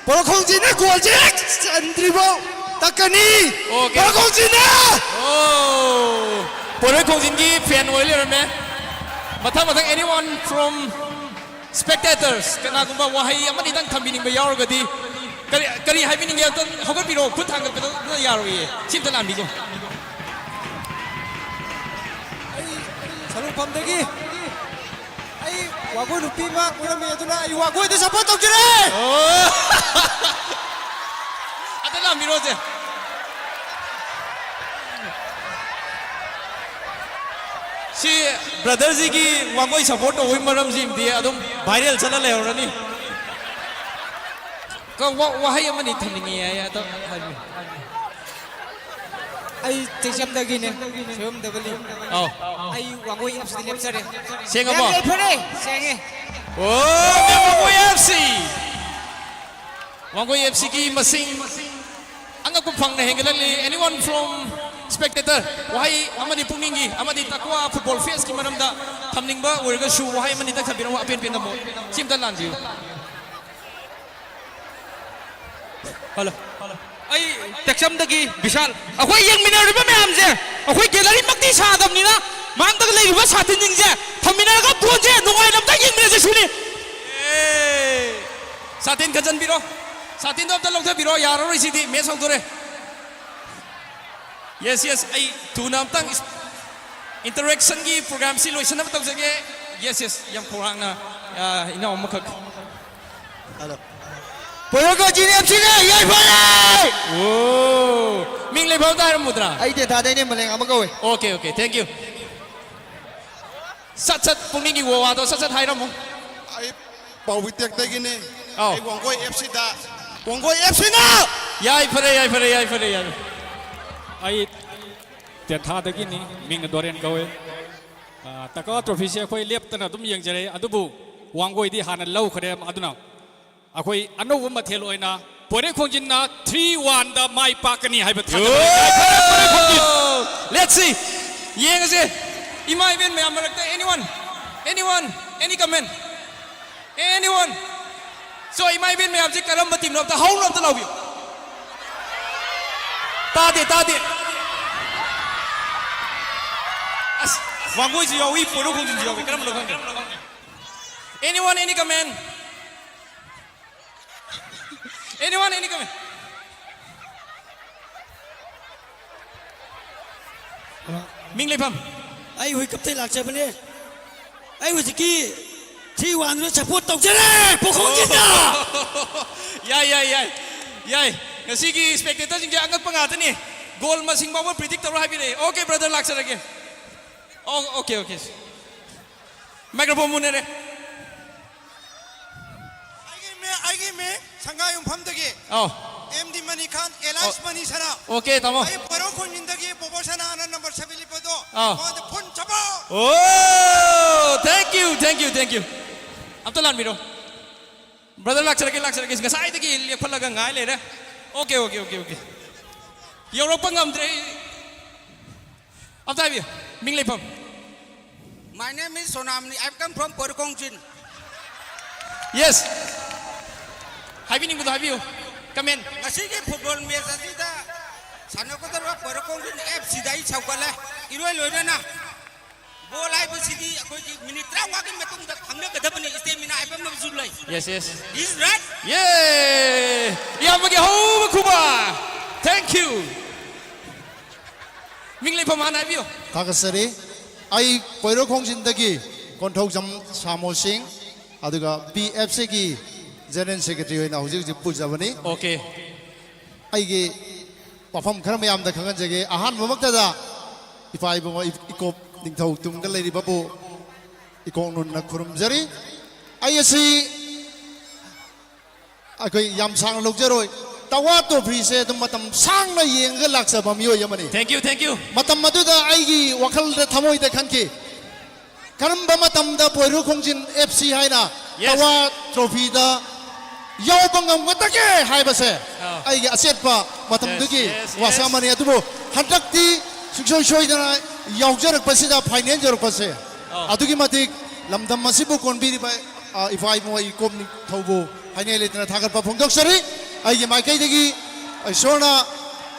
ꯄꯣꯔꯣꯛꯈꯣꯡꯖꯤꯟꯅ ꯒꯣꯜꯁꯦ ꯍꯦꯛ ꯆꯟꯗ꯭ꯔꯤꯐꯥꯎ ꯇꯛꯀꯅꯤ꯫ ꯑꯣꯀꯦ꯫ ꯄꯣꯔꯣꯛꯈꯣꯡꯖꯤꯟꯅ! ꯑꯣ, ꯄꯣꯔꯣꯛꯈꯣꯡꯖꯤꯟꯒꯤ ꯐꯦꯟ ꯑꯣꯏ ꯂꯩꯔꯝꯃꯦ꯫ ꯃꯊꯪ, ꯃꯊꯪ, anyone from spectators, ꯀꯅꯥꯒꯨꯝꯕ ꯋꯥꯍꯩ ꯑꯃꯅꯤꯗꯪ ꯊꯝꯕꯤꯅꯤꯡꯕ ꯌꯥꯎꯔꯒꯗꯤ, ꯀꯔꯤ, ꯀꯔꯤ ꯍꯥꯏꯕꯤꯅꯤꯡꯒꯦ? ꯑꯝꯇ ꯍꯧꯒꯠꯄꯤꯔꯛꯑꯣ, ꯈꯨꯠ ꯊꯥꯡꯒꯠꯄꯗꯣ ꯌꯥꯔꯣꯏꯌꯦ꯫ ꯁꯤ ꯑꯝꯇ ꯂꯥꯟꯕꯤꯈꯣ꯫ ꯑꯩ ꯁꯂꯨꯡꯐꯝꯗꯒꯤ ꯑꯩ ꯋꯥꯒꯣꯏ ꯅꯨꯄꯤ ꯑꯃ ꯀꯣꯏꯔꯝꯃꯤ, ꯑꯗꯨꯅ ꯑꯩ ꯋꯥꯒꯣꯏꯗ ꯁꯄꯣꯔꯠ ꯇꯧꯖꯔꯦ꯫ ꯑꯣ! ꯑꯝꯇ ꯂꯥꯟꯕꯤꯔꯣꯁꯦ꯫ ꯁꯤ ꯕ꯭ꯔꯗꯔꯁꯤꯒꯤ ꯋꯥꯡꯒꯣꯏ ꯁꯄꯣꯔꯠ ꯇꯧꯕꯒꯤ ꯃꯔꯝꯁꯤꯃꯗꯤ ꯑꯗꯨꯝ ꯚꯥꯏꯔꯦꯜ ꯆꯠꯂ ꯂꯩꯍꯧꯔꯅꯤ꯫ ꯀ-, ꯋꯥ-, ꯋꯥꯍꯩ ꯑꯃꯅꯤ ꯊꯝꯅꯤꯡꯉꯤ ꯍꯥꯏ, ꯑꯗꯣ ꯍꯥꯏꯕꯤꯌꯨ꯫ ꯑꯩ ꯇꯦꯛꯆꯝꯗꯒꯤꯅꯦ, ꯁꯣꯏꯕꯝ ꯗꯕꯂꯤ꯫ ꯑꯧ꯫ ꯑꯩ ꯋꯥꯡꯒꯣꯏ ꯑꯦꯞꯁꯤꯗ ꯂꯦꯞꯆꯔꯦ꯫ ꯁꯦꯡꯉꯕꯣ? ꯌꯥꯝ ꯌꯥꯏꯐꯔꯦ, ꯁꯦꯡꯉꯦ꯫ ꯑꯣ, ꯃꯦꯝ ꯋꯥꯡꯒꯣꯏ ꯑꯦꯞꯁꯤ꯫ ꯋꯥꯡꯒꯣꯏ ꯑꯦꯞꯁꯤꯒꯤ ꯃꯁꯤꯡ ꯑꯉꯛꯄ ꯐꯪꯅ ꯍꯦꯟꯒꯠꯂꯛꯂꯤ꯫ Anyone from spectator? ꯋꯥꯍꯩ ꯑꯃꯗꯤ ꯄꯨꯛꯅꯤꯡꯒꯤ ꯑꯃꯗꯤ ꯇꯛꯋꯥ ꯐꯨꯠꯕꯣꯜ ꯐꯦꯟꯁꯀꯤ ꯃꯔꯝꯗ ꯊꯝꯅꯤꯡꯕ ꯑꯣꯏꯔꯒꯁꯨ ꯋꯥꯍꯩ ꯑꯃꯅꯤ ꯇꯛ ꯊꯝꯕꯤꯔꯝꯃꯨ, ꯑꯄꯦꯟ ꯄꯦꯟꯗꯃꯨ꯫ ꯁꯤ ꯑꯝꯇ ꯂꯥꯟꯕꯤꯌꯨ꯫ ꯍꯜꯂꯣ꯫ ꯑꯩ ꯇꯦꯛꯆꯝꯗꯒꯤ ꯕꯤꯁꯥꯜ꯫ ꯑꯩꯈꯣꯏ ꯌꯦꯡꯃꯤꯟꯅꯔꯤꯕ ꯃꯌꯥꯝꯁꯦ, ꯑꯩꯈꯣꯏ ꯒꯦꯂꯔꯤꯃꯛꯇꯤ ꯁꯥꯗꯕꯅꯤꯅ, ꯃꯥꯡꯗꯒ ꯂꯩꯔꯤꯕ ꯁꯥꯇꯤꯟꯁꯤꯡꯁꯦ ꯊꯝꯃꯤꯟꯅꯔꯒ ꯕꯣꯜꯁꯦ ꯅꯨꯡꯉꯥꯏꯅ ꯑꯝꯇ ꯌꯦꯡꯃꯤꯟꯅꯁꯦ ꯁꯤꯅꯤ꯫ ꯑꯦ! ꯁꯥꯇꯤꯟ ꯈꯟꯖꯟꯕꯤꯔꯣ꯫ ꯁꯥꯇꯤꯟꯗꯣ ꯑꯝꯇ ꯂꯧꯊꯕꯤꯔꯣ꯫ ꯌꯥꯔꯔꯣꯏ ꯁꯤꯗꯤ꯫ ꯃꯦꯠꯁ ꯍꯧꯗꯣꯔꯦ꯫ Yes, yes. ꯑꯩ ꯊꯨꯅ ꯑꯝꯇꯪ ꯏꯟꯇꯔꯦꯛꯁꯟꯒꯤ ꯄ꯭ꯔꯣꯒ꯭ꯔꯥꯝꯁꯤ ꯂꯣꯏꯁꯤꯟꯅꯕ ꯇꯧꯖꯒꯦ꯫ Yes, yes. ꯌꯥꯝ ꯈꯧꯔꯥꯡꯅ, ꯑ, ꯏꯅꯥꯎ ꯑꯃꯈꯛ꯫ ꯍꯜꯂꯣ꯫ ꯄꯣꯏꯔꯣꯀꯣ ꯖꯤꯅꯦꯞꯁꯤꯅ ꯌꯥꯏꯐꯔꯦ! ꯑꯣ! ꯃꯤꯡ ꯂꯩꯐꯝ ꯑꯝꯇ ꯍꯥꯏꯔꯝꯃꯨꯗꯅ꯫ ꯑꯩ ꯇꯦꯟꯊꯥꯗꯩꯅꯦ, ꯃꯂꯦꯡ ꯑꯃ ꯀꯧꯋꯦ꯫ Okay, okay. Thank you꯫ ꯁꯠ ꯁꯠ ꯄꯨꯛꯅꯤꯡꯒꯤ ꯋꯥ ꯋꯥꯗꯣ ꯁꯠ ꯁꯠ ꯍꯥꯏꯔꯝꯃꯨ꯫ ꯑꯩ ꯄꯥꯎꯕꯤꯇꯦꯛꯇꯒꯤꯅꯤ꯫ ꯑꯧ꯫ ꯑꯩ ꯋꯥꯡꯒꯣꯏ ꯑꯦꯐ ꯁꯤꯗ, ꯋꯥꯡꯒꯣꯏ ꯑꯦꯐ ꯁꯤꯅ! ꯌꯥꯏ, ꯐꯔꯦ, ꯌꯥꯏ, ꯐꯔꯦ, ꯌꯥꯏ, ꯐꯔꯦ, ꯌꯥꯏ꯫ ꯑꯩ ꯇꯦꯟꯊꯥꯗꯒꯤꯅꯤ, ꯃꯤꯡꯅ ꯗꯣꯔꯦꯟ ꯀꯧꯋꯦ꯫ ꯑ, ꯇꯀꯥ ꯇ꯭ꯔꯣꯐꯤꯁꯦ ꯑꯩꯈꯣꯏ ꯂꯦꯞꯇꯅ ꯑꯗꯨꯝ ꯌꯦꯡꯖꯔꯦ, ꯑꯗꯨꯕꯨ ꯋꯥꯡꯒꯣꯏꯗꯤ ꯍꯥꯟꯅ ꯂꯧꯈ꯭ꯔꯦ, ꯑꯗꯨꯅ ꯑꯩꯈꯣꯏ ꯑꯅꯧꯕ ꯃꯊꯦꯜ ꯑꯣꯏꯅ ꯄꯣꯏꯔꯦ ꯈꯣꯡꯖꯤꯟꯅ three one ꯗ ꯃꯥꯏ ꯄꯥꯛꯀꯅꯤ ꯍꯥꯏꯕ ꯊꯥꯖꯕ ꯂꯩ꯫ ꯌꯥꯏꯐꯔꯦ, ꯄꯣꯏꯔꯦ ꯈꯣꯡꯖꯤꯟ! Let's see꯫ ꯌꯦꯡꯉꯁꯦ꯫ ꯏꯃꯥ ꯏꯕꯦꯟ ꯃꯌꯥꯝ ꯃꯔꯛꯇ, anyone? Anyone? Any comment? Anyone? So, ꯏꯃꯥ ꯏꯕꯦꯟ ꯃꯌꯥꯝꯁꯦ ꯀꯔꯝꯕ ꯇꯤꯝꯅꯣ ꯑꯝꯇ ꯍꯧꯅ ꯑꯝꯇ ꯂꯥꯎꯕꯤꯌꯨ꯫ ꯇꯥꯗꯦ, ꯇꯥꯗꯦ꯫ ꯑꯁ, ꯋꯥꯡꯒꯣꯏꯁꯨ ꯌꯥꯎꯏ, ꯄꯣꯏꯔꯧ ꯈꯣꯡꯖꯤꯟꯁꯨ ꯌꯥꯎꯏ꯫ ꯀꯔꯝꯕꯅꯣ ꯈꯪꯗꯦ꯫ Anyone, any comment? Anyone, any comment? ꯃꯤꯡ ꯂꯩꯐꯝ꯫ ꯑꯩ ꯍꯨꯏꯀꯞꯇꯩ ꯂꯥꯛꯆꯕꯅꯦ꯫ ꯑꯩ ꯍꯧꯖꯤꯛꯀꯤ three one ꯗꯨꯗ support ꯇꯧꯖꯔꯦ, ꯄꯣꯈꯣꯡꯖꯤꯠꯇ! ꯌꯥꯏ, ꯌꯥꯏ, ꯌꯥꯏ, ꯌꯥꯏ꯫ ꯉꯁꯤꯒꯤ spectator ꯁꯤꯡꯁꯦ ꯑꯉꯛꯄ ꯉꯥꯛꯇꯅꯤ꯫ Goal ꯃꯁꯤꯡ ꯐꯥꯎꯕ predict ꯇꯧꯔ ꯍꯥꯏꯕꯤꯔꯛꯑꯦ꯫ Okay, brother, ꯂꯥꯛꯆꯔꯒꯦ꯫ ꯑꯣ, okay, okay꯫ Microphone ꯃꯨꯟꯅꯔꯦ꯫ ꯑꯩꯒꯤ ꯃꯤꯡ, ꯑꯩꯒꯤ ꯃꯤꯡ ꯊꯪꯒꯥ ꯌꯨꯝꯐꯝꯗꯒꯤ ꯑꯧ ꯑꯦꯝ ꯗꯤ ꯃꯅꯤ ꯈꯥꯟ ꯑꯦꯂꯥꯏꯁ ꯃꯅꯤ ꯁꯅꯥ꯫ ꯑꯣꯀꯦ ꯇꯥꯃꯣ꯫ ꯑꯩ ꯄꯣꯏꯔꯧ ꯈꯣꯡꯖꯤꯟꯗꯒꯤ ꯕꯣꯕꯣ ꯁꯅꯥꯅ ꯅꯝꯕꯔ ꯁꯚꯦꯟ ꯂꯤꯠꯄꯗꯣ ꯑꯧ꯫ ꯃꯉꯣꯟꯗ ꯐꯨꯟ ꯆꯄꯥꯎ꯫ ꯑꯣ thank you thank you thank you꯫ ꯑꯝꯇ ꯂꯥꯟꯕꯤꯔꯣ꯫ ꯕ꯭ꯔꯗꯔ ꯂꯥꯛꯆꯔꯒꯦ ꯂꯥꯛꯆꯔꯒꯦ꯫ ꯉꯁꯥꯏꯗꯒꯤ ꯂꯦꯞꯈꯠꯂꯒ ꯉꯥꯏ ꯂꯩꯔꯦ꯫ Okay okay okay okay. ꯌꯧꯔꯛꯄ ꯉꯝꯗ꯭ꯔꯦ ꯑꯩ꯫ ꯑꯝꯇ ꯍꯥꯏꯕꯤꯌꯨ꯫ ꯃꯤꯡ ꯂꯩꯐꯝ꯫ My name is Sonamni. I come from Poirokongsin. Yes. ꯍꯥꯏꯕꯤꯅꯤꯡꯕꯗꯣ ꯍꯥꯏꯕꯤꯌꯨ꯫ ꯀꯃꯦꯟ꯫ ꯉꯁꯤꯒꯤ ꯐꯨꯠꯕꯣꯜ ꯃꯦꯆ ꯑꯁꯤꯗ ꯁꯥꯟꯅꯒꯗꯧꯔꯤꯕ ꯄꯣꯏꯔꯣꯀꯣꯡꯖꯤꯟ ꯑꯦꯐ ꯁꯤꯗ ꯑꯩ ꯁꯧꯒꯠꯂꯦ꯫ ꯏꯔꯣꯏ ꯂꯣꯏꯅꯅ ꯕꯣꯜ ꯍꯥꯏꯕꯁꯤꯗꯤ ꯑꯩꯈꯣꯏꯒꯤ ꯃꯤꯅꯤꯠ ꯇꯔꯥꯃꯉꯥꯒꯤ ꯃꯇꯨꯡꯗ ꯈꯪꯅꯒꯗꯕꯅꯤ, ꯏꯁꯇꯦꯃꯤꯅꯥ ꯍꯥꯏꯕ ꯑꯃꯁꯨ ꯂꯩ꯫ Yes yes. Is right? ꯌꯦ꯫ ꯏꯌꯥꯝꯕꯒꯤ ꯑꯍꯧꯕ ꯈꯨꯕꯥꯛ꯫ Thank you꯫ ꯃꯤꯡ ꯂꯩꯐꯝ ꯍꯥꯟꯅ ꯍꯥꯏꯕꯤꯌꯨ꯫ ꯊꯥꯒꯠꯆꯔꯤ꯫ ꯑꯩ ꯄꯣꯏꯔꯣꯛ ꯈꯣꯡꯖꯤꯟꯗꯒꯤ ꯀꯣꯟꯊꯧꯖꯝ ꯁꯥꯃꯣ ꯁꯤꯡ, ꯑꯗꯨꯒ ꯄꯤ ꯑꯦꯐ ꯁꯤꯒꯤ ꯖꯦꯅꯔꯦꯜ ꯁꯦꯀ꯭ꯔꯦꯇꯔꯤ ꯑꯣꯏꯅ ꯍꯧꯖꯤꯛ ꯍꯧꯖꯤꯛ ꯄꯨꯖꯕꯅꯤ꯫ ꯑꯣꯀꯦ꯫ ꯑꯩꯒꯤ ꯋꯥꯐꯝ ꯈꯔ ꯃꯌꯥꯝꯗ ꯈꯪꯍꯟꯖꯒꯦ꯫ ꯑꯍꯥꯟꯕꯃꯛꯇꯗ ꯏꯄꯥ ꯏꯕꯨꯡꯉꯣ ꯏꯀꯣꯞ ꯅꯤꯡꯊꯧ ꯇꯨꯡꯗ ꯂꯩꯔꯤꯕꯕꯨ ꯏꯀꯣꯛ ꯅꯨꯟꯅ ꯈꯨꯔꯨꯝꯖꯔꯤ꯫ ꯑꯩ ꯑꯁꯤ ꯑꯩꯈꯣꯏ ꯌꯥꯝ ꯁꯥꯡꯅ ꯂꯧꯖꯔꯣꯏ꯫ ꯇꯋꯥ ꯇ꯭ꯔꯣꯐꯤꯁꯦ ꯑꯗꯨꯝ ꯃꯇꯝ ꯁꯥꯡꯅ ꯌꯦꯡꯉꯒ ꯂꯥꯛꯆꯕ ꯃꯤꯑꯣꯏ ꯑꯃꯅꯤ꯫ Thank you thank you꯫ ꯃꯇꯝ ꯑꯗꯨꯗ ꯑꯩꯒꯤ ꯋꯥꯈꯜꯗ ꯊꯃꯣꯏꯗ ꯈꯟꯈꯤ, ꯀꯔꯝꯕ ꯃꯇꯝꯗ ꯄꯣꯏꯔꯨ ꯈꯣꯡꯖꯤꯟ ꯑꯦꯐ ꯁꯤ ꯍꯥꯏꯅ Yes. ꯇꯋꯥ ꯇ꯭ꯔꯣꯐꯤꯗ ꯌꯥꯎꯕ ꯉꯝꯒꯗꯒꯦ ꯍꯥꯏꯕꯁꯦ ꯑꯥ. ꯑꯩꯒꯤ ꯑꯆꯦꯠꯄ ꯃꯇꯝꯗꯨꯒꯤ Yes, yes, yes. ꯋꯥꯁꯛ ꯑꯃꯅꯤ꯫ ꯑꯗꯨꯕꯨ ꯍꯟꯗꯛꯇꯤ ꯁꯨꯡꯁꯣꯏ ꯁꯣꯏꯗꯅ ꯌꯥꯎꯖꯔꯛꯄꯁꯤꯗ, ꯐꯥꯏꯅꯦꯜ ꯌꯧꯔꯛꯄꯁꯦ ꯑꯥ. ꯑꯗꯨꯛꯀꯤ ꯃꯇꯤꯛ ꯂꯝꯗꯝ ꯑꯁꯤꯕꯨ ꯀꯣꯟꯕꯤꯔꯤꯕ ꯑ, ꯏꯄꯥ ꯏꯕꯨꯡꯉꯣ ꯏꯀꯣꯝ ꯅꯤꯡꯊꯧꯕꯨ ꯍꯥꯏꯅꯤꯡꯉꯥꯏ ꯂꯩꯇꯅ ꯊꯥꯒꯠꯄ ꯐꯣꯡꯗꯣꯛꯆꯔꯤ꯫ ꯑꯩꯒꯤ ꯃꯥꯏꯀꯩꯗꯒꯤ ꯏꯁꯣꯔꯅ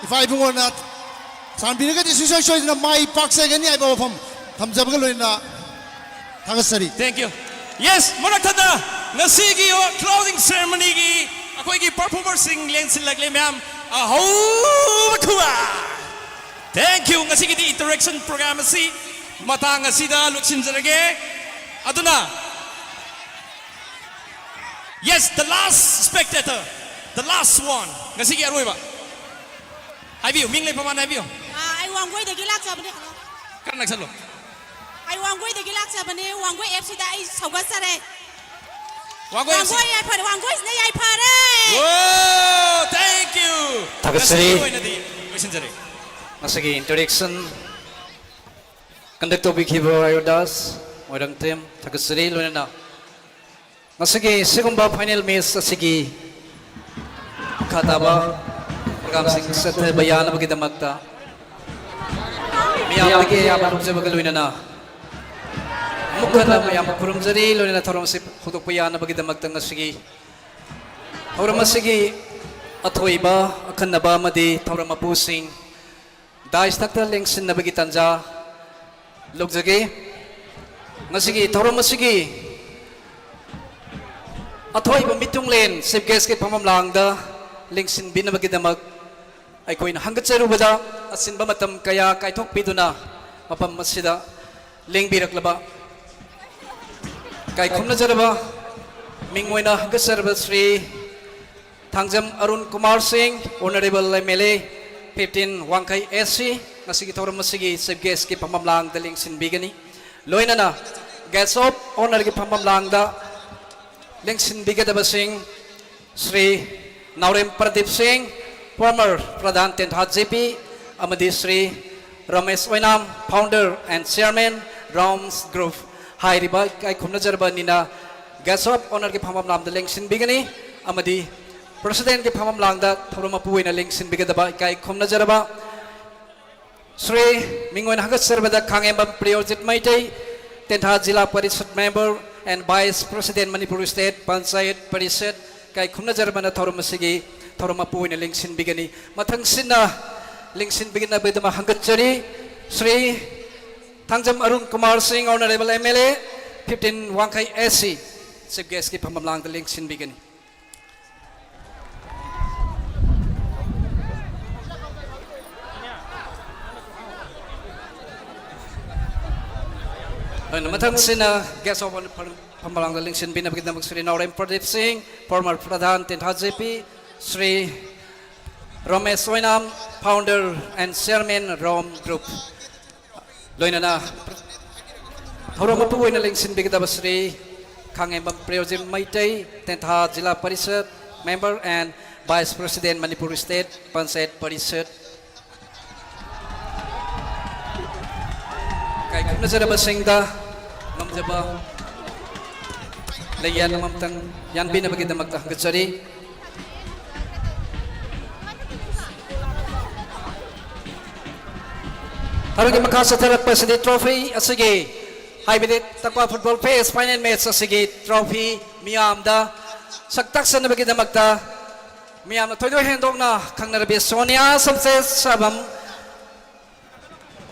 ꯏꯄꯥ ꯏꯕꯨꯡꯉꯣꯅ ꯆꯥꯟꯕꯤꯔꯒꯗꯤ ꯁꯨꯡꯁꯣꯏ ꯁꯣꯏꯗꯅ ꯃꯥꯏ ꯄꯥꯛꯆꯒꯅꯤ ꯍꯥꯏꯕ ꯋꯥꯐꯝ ꯊꯝꯖꯕꯒ ꯂꯣꯏꯅꯅ ꯊꯥꯒꯠꯆꯔꯤ꯫ Thank you꯫ Yes, ꯃꯔꯛ ꯊꯠꯅ ꯉꯁꯤꯒꯤ closing ceremonyꯒꯤ ꯑꯩꯈꯣꯏꯒꯤ performerꯁꯤꯡ ꯂꯦꯡꯁꯤꯜꯂꯛꯂꯦ ꯃꯌꯥꯝ꯫ ꯑꯍꯧꯕ ꯈꯨꯕꯥꯛ꯫ Thank you꯫ ꯉꯁꯤꯒꯤꯗꯤ interaction program ꯑꯁꯤ ꯃꯇꯥꯡ ꯑꯁꯤꯗ ꯂꯣꯏꯁꯤꯟꯖꯔꯒꯦ꯫ ꯑꯗꯨꯅ Yes, the last spectator, the last one. ꯉꯁꯤꯒꯤ ꯑꯔꯣꯏꯕ꯫ ꯍꯥꯏꯕꯤꯌꯨ, ꯃꯤꯡ ꯂꯩꯐꯝ ꯍꯥꯟꯅ ꯍꯥꯏꯕꯤꯌꯨ꯫ ꯑꯥ, ꯑꯩ ꯋꯥꯡꯒꯣꯏꯗꯒꯤ ꯂꯥꯛꯆꯕꯅꯦ꯫ ꯈꯔ ꯅꯛꯁꯜꯂꯣ꯫ ꯑꯩ ꯋꯥꯡꯒꯣꯏꯗꯒꯤ ꯂꯥꯛꯆꯕꯅꯦ꯫ ꯋꯥꯡꯒꯣꯏ ꯑꯦꯞꯁꯤꯗ ꯑꯩ ꯁꯧꯒꯠꯆꯔꯦ꯫ ꯋꯥꯡꯒꯣꯏ ꯑꯦꯐ ꯁꯤ꯫ ꯋꯥꯡꯒꯣꯏ ꯌꯥꯏꯐꯔꯦ, ꯋꯥꯡꯒꯣꯏꯁꯤꯅ ꯌꯥꯏꯐꯔꯦ꯫ ꯋꯣ, thank you꯫ ꯊꯥꯒꯠꯆꯔꯤ꯫ ꯉꯁꯤꯒꯤ ꯑꯣꯏꯅꯗꯤ ꯂꯣꯏꯁꯤꯟꯖꯔꯦ꯫ ꯉꯁꯤꯒꯤ introduction conduct ꯇꯧꯕꯤꯈꯤꯕ ꯑꯌꯨꯔ ꯗꯥꯁ, ꯃꯣꯏꯔꯥꯡꯊꯦꯝ, ꯊꯥꯒꯠꯆꯔꯤ꯫ ꯂꯣꯏꯅꯅ ꯉꯁꯤꯒꯤ ꯁꯤꯒꯨꯝꯕ final match ꯑꯁꯤꯒꯤ ꯃꯈꯥ ꯇꯥꯕ programꯁꯤꯡ ꯆꯠꯊꯕ ꯌꯥꯅꯕꯒꯤꯗꯃꯛꯇ ꯃꯤꯌꯥꯝꯗꯒꯤ ꯑꯌꯥꯕ ꯂꯧꯖꯕꯒ ꯂꯣꯏꯅꯅ ꯑꯃꯨꯛ ꯍꯟꯅ ꯃꯌꯥꯝꯕꯨ ꯈꯨꯔꯨꯝꯖꯔꯤ꯫ ꯂꯣꯏꯅꯅ ꯊꯧꯔꯝ ꯑꯁꯤ ꯍꯧꯗꯣꯛꯄ ꯌꯥꯅꯕꯒꯤꯗꯃꯛꯇ ꯉꯁꯤꯒꯤ ꯊꯧꯔꯝ ꯑꯁꯤꯒꯤ ꯑꯊꯣꯏꯕ, ꯑꯈꯟꯅꯕ ꯑꯃꯗꯤ ꯊꯧꯔꯝ ꯃꯄꯨꯁꯤꯡ dais ꯊꯛꯇ ꯂꯦꯡꯁꯤꯟꯅꯕꯒꯤ ꯇꯥꯟꯖꯥ ꯂꯧꯖꯒꯦ꯫ ꯉꯁꯤꯒꯤ ꯊꯧꯔꯝ ꯑꯁꯤꯒꯤ ꯑꯊꯣꯏꯕ ꯃꯤꯇꯨꯡꯂꯦꯟ chief guestꯀꯤ ꯐꯝꯐꯝ ꯂꯥꯡꯗ ꯂꯦꯡꯁꯤꯟꯕꯤꯅꯕꯒꯤꯗꯃꯛ ꯑꯩꯈꯣꯏꯅ ꯍꯪꯒꯠꯆꯔꯨꯕꯗ ꯑꯆꯤꯟꯕ ꯃꯇꯝ ꯀꯌꯥ ꯀꯥꯏꯊꯣꯛꯄꯤꯗꯨꯅ ꯃꯐꯝ ꯑꯁꯤꯗ ꯂꯦꯡꯕꯤꯔꯛꯂꯕ ꯏꯀꯥꯏ ꯈꯨꯝꯅꯖꯔꯕ ꯃꯤꯡ ꯑꯣꯏꯅ ꯍꯪꯒꯠꯆꯔꯕ ꯁ꯭ꯔꯤ ꯊꯥꯡꯖꯝ ꯑꯔꯨꯟ ꯀꯨꯃꯥꯔ ꯁꯤꯡ, Honourable M L A fifteen ꯋꯥꯡꯈꯩ A C, ꯉꯁꯤꯒꯤ ꯊꯧꯔꯝ ꯑꯁꯤꯒꯤ chief guestꯀꯤ ꯐꯝꯐꯝ ꯂꯥꯡꯗ ꯂꯦꯡꯁꯤꯟꯕꯤꯒꯅꯤ꯫ ꯂꯣꯏꯅꯅ guest of honourꯒꯤ ꯐꯝꯐꯝ ꯂꯥꯡꯗ ꯂꯦꯡꯁꯤꯟꯕꯤꯒꯗꯕꯁꯤꯡ ꯁ꯭ꯔꯤ ꯅꯥꯎꯔꯦꯝ ꯄ꯭ꯔꯗꯤꯞ ꯁꯤꯡ, former ꯄ꯭ꯔꯙꯥꯟ ꯇꯦꯟꯊꯥ J P, ꯑꯃꯗꯤ ꯁ꯭ꯔꯤ ꯔꯃꯦꯁ ꯑꯣꯏꯅꯥꯝ, founder and chairman, ꯔꯥꯝꯁ Group, ꯍꯥꯏꯔꯤꯕ ꯏꯀꯥꯏ ꯈꯨꯝꯅꯖꯔꯕ ꯅꯤꯅ guest of honourꯒꯤ ꯐꯝꯐꯝ ꯂꯥꯡꯗ ꯂꯦꯡꯁꯤꯟꯕꯤꯒꯅꯤ꯫ ꯑꯃꯗꯤ presidentꯀꯤ ꯐꯝꯐꯝ ꯂꯥꯡꯗ ꯊꯧꯔꯝ ꯃꯄꯨ ꯑꯣꯏꯅ ꯂꯦꯡꯁꯤꯟꯕꯤꯒꯗꯕ ꯏꯀꯥꯏ ꯈꯨꯝꯅꯖꯔꯕ ꯁ꯭ꯔꯤ ꯃꯤꯡ ꯑꯣꯏꯅ ꯍꯪꯒꯠꯆꯔꯕꯗ ꯈꯥꯉꯦꯝꯕꯝ Priyojit Meitei, Tentha Zila Parishad member and vice president, Manipur state panchayat Parishad, ꯏꯀꯥꯏ ꯈꯨꯝꯅꯖꯔꯕꯅ ꯊꯧꯔꯝ ꯑꯁꯤꯒꯤ ꯊꯧꯔꯝ ꯃꯄꯨ ꯑꯣꯏꯅ ꯂꯦꯡꯁꯤꯟꯕꯤꯒꯅꯤ꯫ ꯃꯊꯪꯁꯤꯠꯅ ꯂꯦꯡꯁꯤꯟꯕꯤꯅꯕꯒꯤꯗꯃꯛ ꯍꯪꯒꯠꯆꯔꯤ꯫ ꯁ꯭ꯔꯤ ꯊꯥꯡꯖꯝ ꯑꯔꯨꯟ ꯀꯨꯃꯥꯔ ꯁꯤꯡ, Honourable M L A fifteen ꯋꯥꯡꯈꯩ A C, chief guestꯀꯤ ꯐꯝꯐꯝ ꯂꯥꯡꯗ ꯂꯦꯡꯁꯤꯟꯕꯤꯒꯅꯤ꯫ ꯑꯗꯨꯅ ꯃꯊꯪꯁꯤꯅ guest of honour ꯐꯝ-, ꯐꯝꯐꯝ ꯂꯥꯡꯗ ꯂꯦꯡꯁꯤꯟꯕꯤꯅꯕꯒꯤꯗꯃꯛ ꯁ꯭ꯔꯤ ꯅꯥꯎꯔꯦꯝ ꯄ꯭ꯔꯗꯤꯞ ꯁꯤꯡ, former Pradhan Tentha J P, Shri Ramesh Oinam, founder and chairman, Ram Group, ꯂꯣꯏꯅꯅ ꯊꯧꯔꯝ ꯃꯄꯨ ꯑꯣꯏꯅ ꯂꯦꯡꯁꯤꯟꯕꯤꯒꯗꯕ Shri Khangembam Priyojit Meitei, Tentha Zila Parishad, member and vice president, Manipur state Panchayat Parishad. ꯏꯀꯥꯏ ꯈꯨꯝꯅꯖꯔꯕꯁꯤꯡꯗ ꯉꯝꯖꯕ ꯂꯩꯌꯥꯟ ꯑꯃꯃꯝꯇꯪ ꯌꯥꯟꯕꯤꯅꯕꯒꯤꯗꯃꯛꯇ ꯍꯪꯒꯠꯆꯔꯤ꯫ ꯊꯧꯔꯝꯒꯤ ꯃꯈꯥ ꯆꯠꯊꯔꯛꯄꯁꯤꯗꯤ trophy ꯑꯁꯤꯒꯤ, ꯍꯥꯏꯕꯗꯤ ꯇꯛꯋꯥ football fest final match ꯑꯁꯤꯒꯤ trophy ꯃꯤꯌꯥꯝꯗ ꯁꯛ ꯇꯥꯛꯆꯅꯕꯒꯤꯗꯃꯛꯇ ꯃꯤꯌꯥꯝꯅ ꯊꯣꯏꯗꯣꯛ ꯍꯦꯟꯗꯣꯛꯅ ꯈꯪꯅꯔꯕꯤ ꯁꯣꯅꯤꯌꯥ ꯁꯝꯆꯦꯠ ꯁꯥꯕꯝ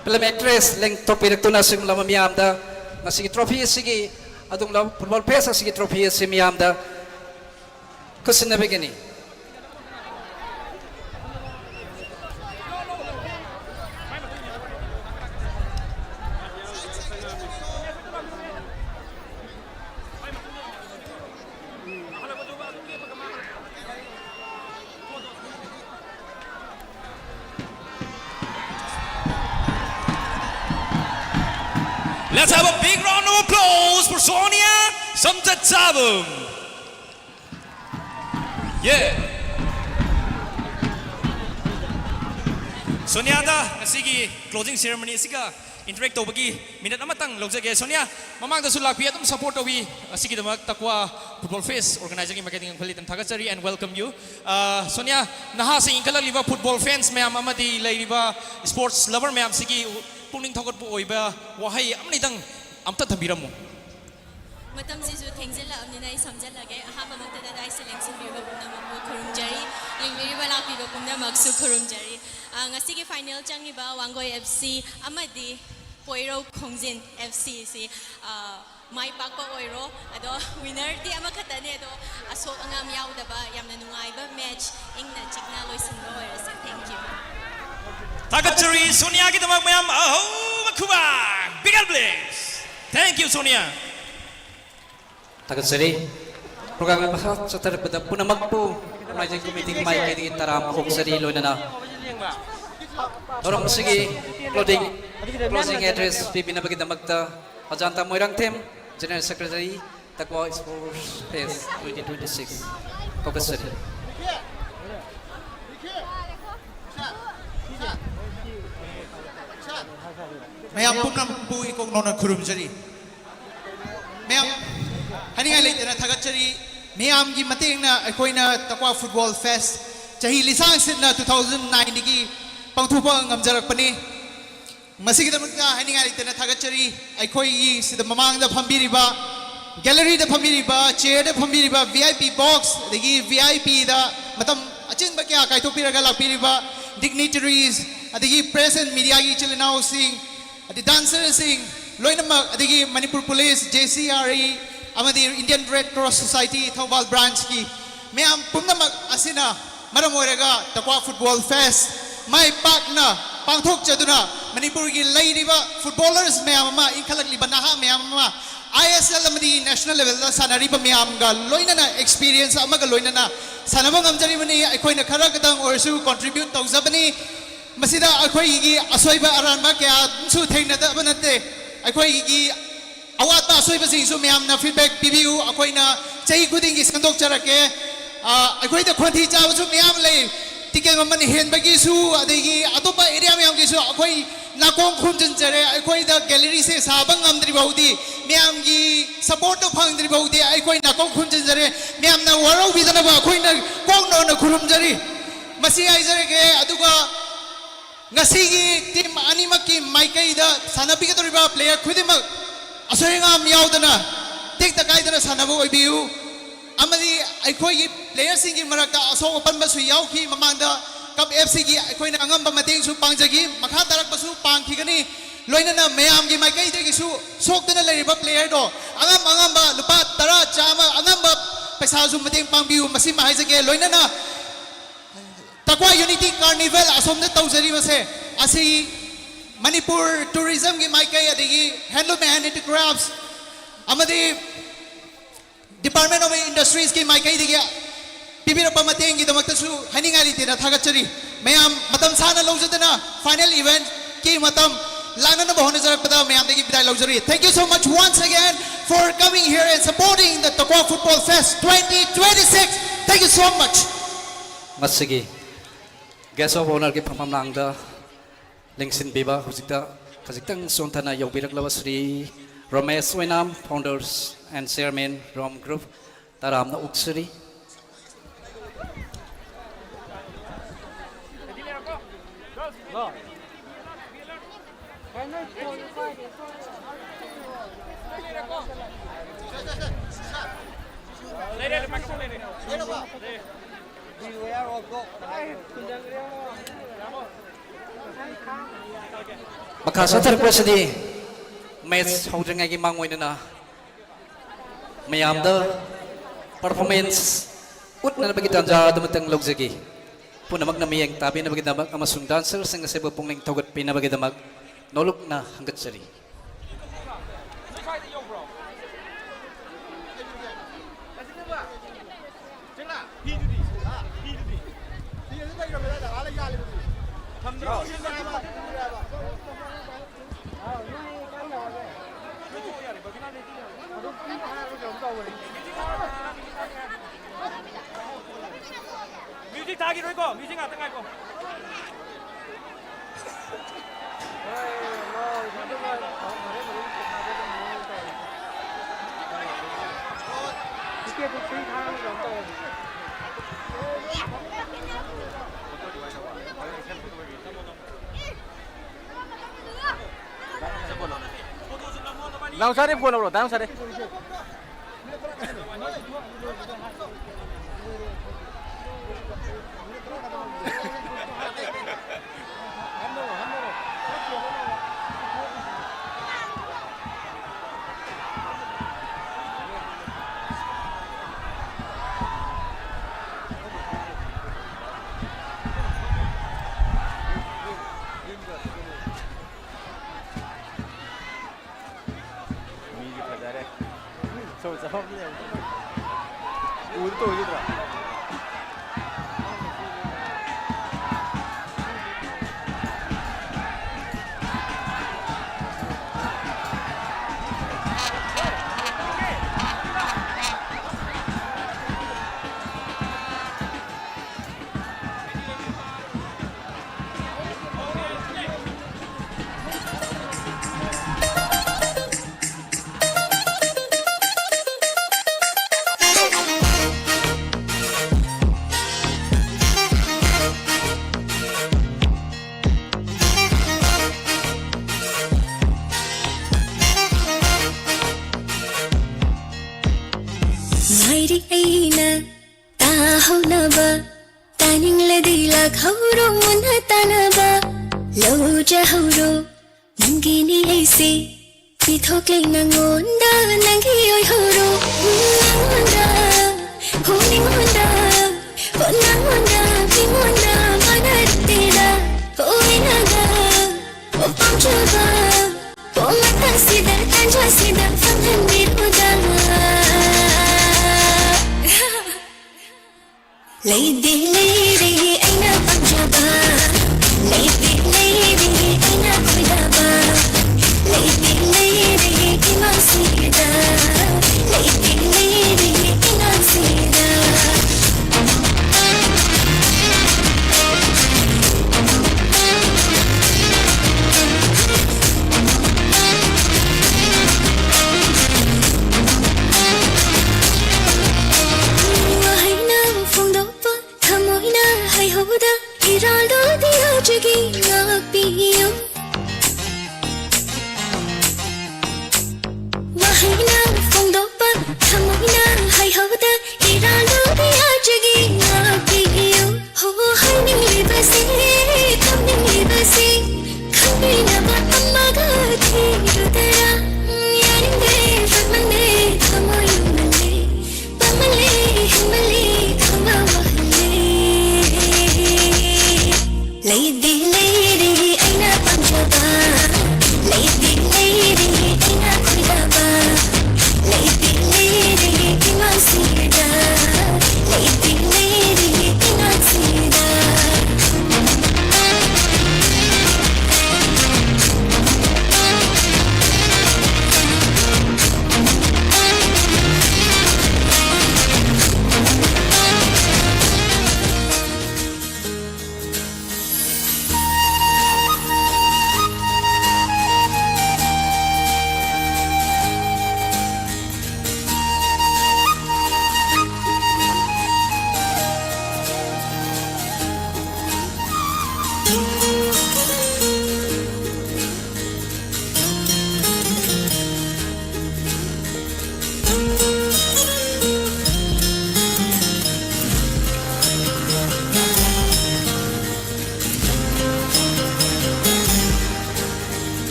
film actress ꯂꯦꯡꯊꯣꯛꯄꯤꯔꯛꯇꯨꯅ ꯑꯁꯤꯒꯨꯝꯂꯕ ꯃꯤꯌꯥꯝꯗ ꯉꯁꯤꯒꯤ trophy ꯑꯁꯤꯒꯤ, ꯑꯗꯨꯒꯨꯝꯂꯕ football fest ꯑꯁꯤꯒꯤ trophy ꯑꯁꯤ ꯃꯤꯌꯥꯝꯗ ꯈꯨꯠꯁꯤꯟꯅꯕꯤꯒꯅꯤ꯫ Let's have a big round of applause for Sonia Samtatsabum. Yeah. Soniada, ꯉꯁꯤꯒꯤ closing ceremony ꯑꯁꯤꯒ interact ꯇꯧꯕꯒꯤ minute ꯑꯃꯇꯪ ꯂꯧꯖꯒꯦ꯫ Sonia, ꯃꯃꯥꯡꯗꯁꯨ ꯂꯥꯛꯄꯤ, ꯑꯗꯨꯝ support ꯇꯧꯕꯤ꯫ ꯑꯁꯤꯒꯤꯗꯃꯛ ꯇꯛꯋꯥ football fest organizerꯒꯤ ꯃꯥꯏꯀꯩꯗꯒꯤ ꯌꯥꯝ ꯈꯜꯂꯤ ꯇꯝꯊꯥꯒꯠꯆꯔꯤ and welcome you꯫ ꯑ, Sonia, ꯅꯍꯥꯁꯤꯡ ꯏꯟꯈꯠꯂꯛꯂꯤꯕ football fans ꯃꯌꯥꯝ ꯑꯃꯗꯤ ꯂꯩꯔꯤꯕ sports lover ꯃꯌꯥꯝꯁꯤꯒꯤ ꯄꯨꯛꯅꯤꯡ ꯊꯧꯒꯠꯄ ꯑꯣꯏꯕ ꯋꯥꯍꯩ ꯑꯃꯅꯤꯗꯪ ꯑꯝꯇ ꯊꯝꯕꯤꯔꯝꯃꯨ꯫ ꯃꯇꯝꯁꯤꯁꯨ ꯊꯦꯡꯖꯤꯜꯂꯛꯑꯕꯅꯤꯅ ꯑꯩ ꯁꯝꯖꯜꯂꯒꯦ꯫ ꯑꯍꯥꯟꯕꯃꯛꯇꯗ ꯂꯥꯏꯁꯦ ꯂꯦꯡꯁꯤꯟꯕꯤꯔꯕ ꯄꯨꯝꯅꯃꯛꯄꯨ ꯈꯨꯔꯨꯝꯖꯔꯤ꯫ ꯌꯦꯡꯕꯤꯔꯤꯕ ꯂꯥꯛꯄꯤꯕ ꯄꯨꯝꯅꯃꯛꯁꯨ ꯈꯨꯔꯨꯝꯖꯔꯤ꯫ ꯑ, ꯉꯁꯤꯒꯤ final ꯆꯪꯉꯤꯕ ꯋꯥꯡꯒꯣꯏ F C ꯑꯃꯗꯤ ꯄꯣꯏꯔꯧ ꯈꯣꯡꯖꯤꯟ F C ꯑꯁꯤ, ꯑ, ꯃꯥꯏ ꯄꯥꯛꯄ ꯑꯣꯏꯔꯣ꯫ ꯑꯗꯣ winnerꯗꯤ ꯑꯃꯈꯛꯇꯅꯦ, ꯑꯗꯣ ꯑꯁꯣꯛ ꯑꯉꯥꯝ ꯌꯥꯎꯗꯕ ꯌꯥꯝꯅ ꯅꯨꯡꯉꯥꯏꯕ match, ꯏꯪꯅ ꯆꯤꯛꯅ ꯂꯣꯏꯁꯤꯟꯕ ꯑꯣꯏꯔꯁꯦ꯫ Thank you꯫ ꯊꯥꯒꯠꯆꯔꯤ ꯁꯣꯅꯤꯌꯥꯒꯤꯗꯃꯛ ꯃꯌꯥꯝ ꯑꯍꯧꯕ ꯈꯨꯕꯥꯛ꯫ Big applause꯫ Thank you, Sonia꯫ ꯊꯥꯒꯠꯆꯔꯤ꯫ Program ꯃꯈꯥ ꯆꯠꯊꯔꯛꯄꯗ ꯄꯨꯝꯅꯃꯛꯄꯨ organizing committee ꯃꯥꯏꯀꯩꯗꯒꯤ ꯇꯔꯥꯝ ꯑꯣꯛꯆꯔꯤ, ꯂꯣꯏꯅꯅ ꯊꯧꯔꯝ ꯑꯁꯤꯒꯤ closing, closing address ꯄꯤꯕꯤꯅꯕꯒꯤꯗꯃꯛꯇ ꯑꯖꯥꯟꯇ Moirangthem, General Secretary, Takwa Sports Fest twenty twenty-six, Kokasari. ꯃꯌꯥꯝ ꯄꯨꯝꯅꯃꯛꯄꯨ ꯏꯀꯣꯛ ꯅꯧꯅ ꯈꯨꯔꯨꯝꯖꯔꯤ꯫ ꯃꯌꯥꯝ ꯍꯥꯏꯅꯤꯡꯉꯥꯏ ꯂꯩꯇꯅ ꯊꯥꯒꯠꯆꯔꯤ꯫ ꯃꯌꯥꯝꯒꯤ ꯃꯇꯦꯡꯅ ꯑꯩꯈꯣꯏꯅ ꯇꯛꯋꯥ ꯐꯨꯠꯕꯣꯜ ꯐꯦꯁ ꯆꯍꯤ ꯂꯤꯁꯥꯡ ꯁꯤꯠꯅ two thousand nineꯗꯒꯤ ꯄꯥꯡꯊꯣꯛꯄ ꯉꯝꯖꯔꯛꯄꯅꯤ꯫ ꯃꯁꯤꯒꯤꯗꯃꯛꯇ ꯍꯥꯏꯅꯤꯡꯉꯥꯏ ꯂꯩꯇꯅ ꯊꯥꯒꯠꯆꯔꯤ꯫ ꯑꯩꯈꯣꯏꯒꯤ ꯁꯤꯗ ꯃꯃꯥꯡꯗ ꯐꯝꯕꯤꯔꯤꯕ, ꯒꯦꯂꯔꯤꯗ ꯐꯝꯕꯤꯔꯤꯕ, ꯆꯤꯌꯔꯗ ꯐꯝꯕꯤꯔꯤꯕ, V I P box ꯑꯗꯒꯤ V IPꯗ ꯃꯇꯝ ꯑꯆꯤꯟꯕ ꯀꯌꯥ ꯀꯥꯏꯊꯣꯛꯄꯤꯔꯒ ꯂꯥꯛꯄꯤꯔꯤꯕ dignitaries ꯑꯗꯒꯤ press and mediaꯒꯤ ꯏꯆꯤꯜ ꯏꯅꯥꯎꯁꯤꯡ, ꯑꯗꯩ dancerꯁꯤꯡ ꯂꯣꯏꯅꯃꯛ, ꯑꯗꯒꯤ Manipur police, J C R E ꯑꯃꯗꯤ Indian Red Cross Society Thoubal branchꯀꯤ ꯃꯌꯥꯝ ꯄꯨꯝꯅꯃꯛ ꯑꯁꯤꯅ ꯃꯔꯝ ꯑꯣꯏꯔꯒ ꯇꯛꯋꯥ ꯐꯨꯠꯕꯣꯜ ꯐꯦꯁ ꯃꯥꯏ ꯄꯥꯛꯅ ꯄꯥꯡꯊꯣꯛꯆꯗꯨꯅ ꯃꯅꯤꯄꯨꯔꯒꯤ ꯂꯩꯔꯤꯕ footballers ꯃꯌꯥꯝ ꯑꯃ, ꯏꯟꯈꯠꯂꯛꯂꯤꯕ ꯅꯍꯥ ꯃꯌꯥꯝ ꯑꯃ I S L ꯑꯃꯗꯤ national levelꯗ ꯁꯥꯟꯅꯔꯤꯕ ꯃꯌꯥꯝꯒ ꯂꯣꯏꯅꯅ experience ꯑꯃꯒ ꯂꯣꯏꯅꯅ ꯁꯥꯟꯅꯕ ꯉꯝꯖꯔꯤꯕꯅꯤ꯫ ꯑꯩꯈꯣꯏꯅ ꯈꯔ ꯈꯇꯪ ꯑꯣꯏꯔꯁꯨ contribute ꯇꯧꯖꯕꯅꯤ꯫ ꯃꯁꯤꯗ ꯑꯩꯈꯣꯏꯒꯤ ꯑꯁꯣꯏꯕ ꯑꯔꯥꯟꯕ ꯀꯌꯥ ꯑꯃꯁꯨ ꯊꯦꯡꯅꯗꯕ ꯅꯠꯇꯦ꯫ ꯑꯩꯈꯣꯏꯒꯤ ꯑꯋꯥꯠꯄ ꯑꯁꯣꯏꯕꯁꯤꯡꯁꯨ ꯃꯌꯥꯝꯅ feedback ꯄꯤꯕꯤꯌꯨ, ꯑꯩꯈꯣꯏꯅ ꯆꯍꯤ ꯈꯨꯗꯤꯡꯒꯤ ꯁꯦꯝꯗꯣꯛꯆꯔꯛꯀꯦ꯫ ꯑ, ꯑꯩꯈꯣꯏꯗ ꯈꯣꯟꯊꯤ ꯆꯥꯕꯁꯨ ꯃꯌꯥꯝ ꯂꯩ, ticket ꯃꯃꯜ ꯍꯦꯟꯕꯒꯤꯁꯨ, ꯑꯗꯒꯤ ꯑꯇꯣꯞꯄ area ꯃꯌꯥꯝꯒꯤꯁꯨ ꯑꯩꯈꯣꯏ ꯅꯥꯀꯣꯡ ꯈꯨꯝꯖꯤꯟꯖꯔꯦ꯫ ꯑꯩꯈꯣꯏꯗ galleryꯁꯦ ꯁꯥꯕ ꯉꯝꯗ꯭ꯔꯤ ꯐꯥꯎꯗꯤ, ꯃꯌꯥꯝꯒꯤ supportꯇꯣ ꯐꯪꯗ꯭ꯔꯤ ꯐꯥꯎꯗꯤ ꯑꯩꯈꯣꯏ ꯅꯥꯀꯣꯡ ꯈꯨꯝꯖꯤꯟꯖꯔꯦ꯫ ꯃꯌꯥꯝꯅ ꯋꯥꯔꯧꯕꯤꯗꯅꯕ ꯑꯩꯈꯣꯏꯅ ꯀꯣꯛ ꯅꯧꯅ ꯈꯨꯔꯨꯝꯖꯔꯤ꯫ ꯃꯁꯤ ꯍꯥꯏꯖꯔꯒꯦ꯫ ꯑꯗꯨꯒ ꯉꯁꯤꯒꯤ team ꯑꯅꯤꯃꯛꯀꯤ ꯃꯥꯏꯀꯩꯗ ꯁꯥꯟꯅꯕꯤꯒꯗꯧꯔꯤꯕ player ꯈꯨꯗꯤꯡꯃꯛ ꯑꯁꯣꯏ ꯑꯉꯥꯝ ꯌꯥꯎꯗꯅ, ꯇꯦꯛꯇ ꯀꯥꯏꯗꯅ ꯁꯥꯟꯅꯕ ꯑꯣꯏꯕꯤꯌꯨ꯫ ꯑꯃꯗꯤ ꯑꯩꯈꯣꯏꯒꯤ playerꯁꯤꯡꯒꯤ ꯃꯔꯛꯇ ꯑꯁꯣꯛ ꯑꯄꯟꯕꯁꯨ ꯌꯥꯎꯈꯤ꯫ ꯃꯃꯥꯡꯗ ꯀꯞ F Cꯒꯤ ꯑꯩꯈꯣꯏꯅ ꯑꯉꯝꯕ ꯃꯇꯦꯡꯁꯨ ꯄꯥꯡꯖꯈꯤ, ꯃꯈꯥ ꯇꯥꯔꯛꯄꯁꯨ ꯄꯥꯡꯈꯤꯒꯅꯤ꯫ ꯂꯣꯏꯅꯅ ꯃꯌꯥꯝꯒꯤ ꯃꯥꯏꯀꯩꯗꯒꯤꯁꯨ ꯁꯣꯛꯇꯅ ꯂꯩꯔꯤꯕ playerꯗꯣ ꯑꯉꯝ ꯑꯉꯝꯕ ꯂꯨꯄꯥ ꯇꯔꯥ, ꯆꯥꯝꯃ, ꯑꯉꯝꯕ ꯄꯩꯁꯥꯁꯨ ꯃꯇꯦꯡ ꯄꯥꯡꯕꯤꯌꯨ, ꯃꯁꯤꯃ ꯍꯥꯏꯖꯒꯦ꯫ ꯂꯣꯏꯅꯅ ꯇꯛꯋꯥ Unity Carnival ꯑꯁꯣꯝꯗ ꯇꯧꯖꯔꯤꯕꯁꯦ ꯑꯁꯤ ꯃꯅꯤꯄꯨꯔ tourismꯒꯤ ꯃꯥꯏꯀꯩ, ꯑꯗꯒꯤ Handloom and Handicrafts ꯑꯃꯗꯤ Department of Industriesꯀꯤ ꯃꯥꯏꯀꯩꯗꯒꯤ ꯄꯤꯕꯤꯔꯛꯄ ꯃꯇꯦꯡꯒꯤꯗꯃꯛꯇꯁꯨ ꯍꯥꯏꯅꯤꯡꯉꯥꯏ ꯂꯩꯇꯦꯅ ꯊꯥꯒꯠꯆꯔꯤ꯫ ꯃꯌꯥꯝ ꯃꯇꯝ ꯁꯥꯡꯅ ꯂꯧꯖꯗꯅ final eventꯀꯤ ꯃꯇꯝ ꯂꯥꯛꯅꯅꯕ ꯍꯣꯠꯅꯖꯔꯛꯄꯗ ꯃꯌꯥꯝꯗꯒꯤ ꯕꯤꯗꯥꯏ ꯂꯧꯖꯔꯤ꯫ Thank you so much once again. for coming here and supporting the Tokwa Football Fest twenty twenty-six. Thank you so much. ꯉꯁꯤꯒꯤ Guest of Honourꯒꯤ ꯐꯝꯐꯝ ꯂꯥꯡꯗ ꯂꯦꯡꯁꯤꯟꯕꯤꯕ ꯍꯧꯖꯤꯛꯇ ꯈꯖꯤꯛꯇꯪ ꯆꯣꯟꯊꯅ ꯌꯧꯕꯤꯔꯛꯂꯕ ꯁ꯭ꯔꯤ ꯔꯣꯃꯦꯁ ꯑꯣꯏꯅꯥꯝ, Founders and Chairman, ꯔꯣꯝ Group, ꯇꯔꯥꯝꯅ ꯑꯣꯛꯆꯔꯤ꯫ ꯃꯈꯥ ꯆꯠꯊꯔꯛꯄꯁꯤꯗꯤ match ꯍꯧꯗ꯭ꯔꯤꯉꯩꯒꯤ ꯃꯥꯡꯑꯣꯏꯅꯅ ꯃꯌꯥꯝꯗ performance ꯎꯠꯅꯅꯕꯒꯤ ꯇꯥꯟꯖꯥ ꯑꯗꯨꯃꯇꯪ ꯂꯧꯖꯒꯦ꯫ ꯄꯨꯝꯅꯃꯛꯅ ꯃꯤꯠꯌꯦꯡ ꯇꯥꯕꯤꯅꯕꯒꯤꯗꯃꯛ ꯑꯃꯁꯨꯡ dancerꯁꯤꯡ ꯑꯁꯤꯕꯨ ꯄꯨꯛꯅꯤꯡ ꯊꯧꯒꯠꯄꯤꯅꯕꯒꯤꯗꯃꯛ ꯅꯣꯂꯨꯛꯅ ꯍꯪꯒꯠꯆꯔꯤ꯫ Music ꯊꯥꯈꯤꯔꯣꯏꯀꯣ, music ꯉꯥꯛꯇ ꯉꯥꯏꯀꯣ꯫ ꯗꯥ ꯅꯨꯡꯁꯥꯗꯩ ꯐꯣꯟ ꯂꯧꯔꯣ, ꯗꯥ ꯅꯨꯡꯁꯥꯗꯩ꯫ ꯃꯤꯗꯤ ꯐꯖꯔꯦ꯫ ꯁꯣꯝ ꯆꯠꯐꯝ ꯂꯩꯔꯝꯗꯦ꯫ ꯎꯗ ꯇꯣꯏꯒꯤꯗ꯭ꯔꯣ? ꯍꯧꯔꯣ ꯃꯨꯟꯅ ꯇꯥꯟꯅꯕ, ꯂꯧꯖꯍꯧꯔꯣ, ꯅꯪꯒꯤꯅꯤ ꯑꯩꯁꯦ, ꯄꯤꯊꯣꯛꯂꯦ ꯅꯪꯉꯣꯟꯗ, ꯅꯪꯒꯤ ꯑꯣꯏꯍꯧꯔꯣ꯫ ꯅꯪꯉꯣꯟꯗ, ꯍꯣ ꯅꯪꯉꯣꯟꯗ, ꯍꯣ ꯅꯪꯉꯣꯟꯗ, ꯃꯤꯉꯣꯟꯗ ꯃꯥꯟꯅꯔꯛꯇꯦꯗ, ꯍꯣ ꯑꯩꯅꯒ, ꯍꯣ ꯄꯥꯝꯖꯕ, ꯍꯣ ꯃꯇꯝꯁꯤꯗ, ꯇꯥꯟꯖꯥꯁꯤꯗ ꯐꯪꯍꯟꯕꯤꯔꯨꯗꯅ꯫ ꯂꯩꯗꯤ ꯂꯩꯔꯦ ꯑꯩꯅ ꯄꯥꯝꯖꯕ, ꯂꯩꯗꯤ ꯂꯩꯔꯦ ꯑꯩꯅ ꯈꯣꯏꯗꯥꯕ, ꯂꯩꯗꯤ ꯂꯩꯔꯦ ꯏꯃꯥꯡꯁꯤꯗ, ꯂꯩꯗꯤ ꯂꯩꯔꯦ ꯏꯉꯥꯡꯁꯤꯗ꯫ ꯋꯥꯍꯩꯅ ꯐꯣꯡꯗꯣꯛꯄ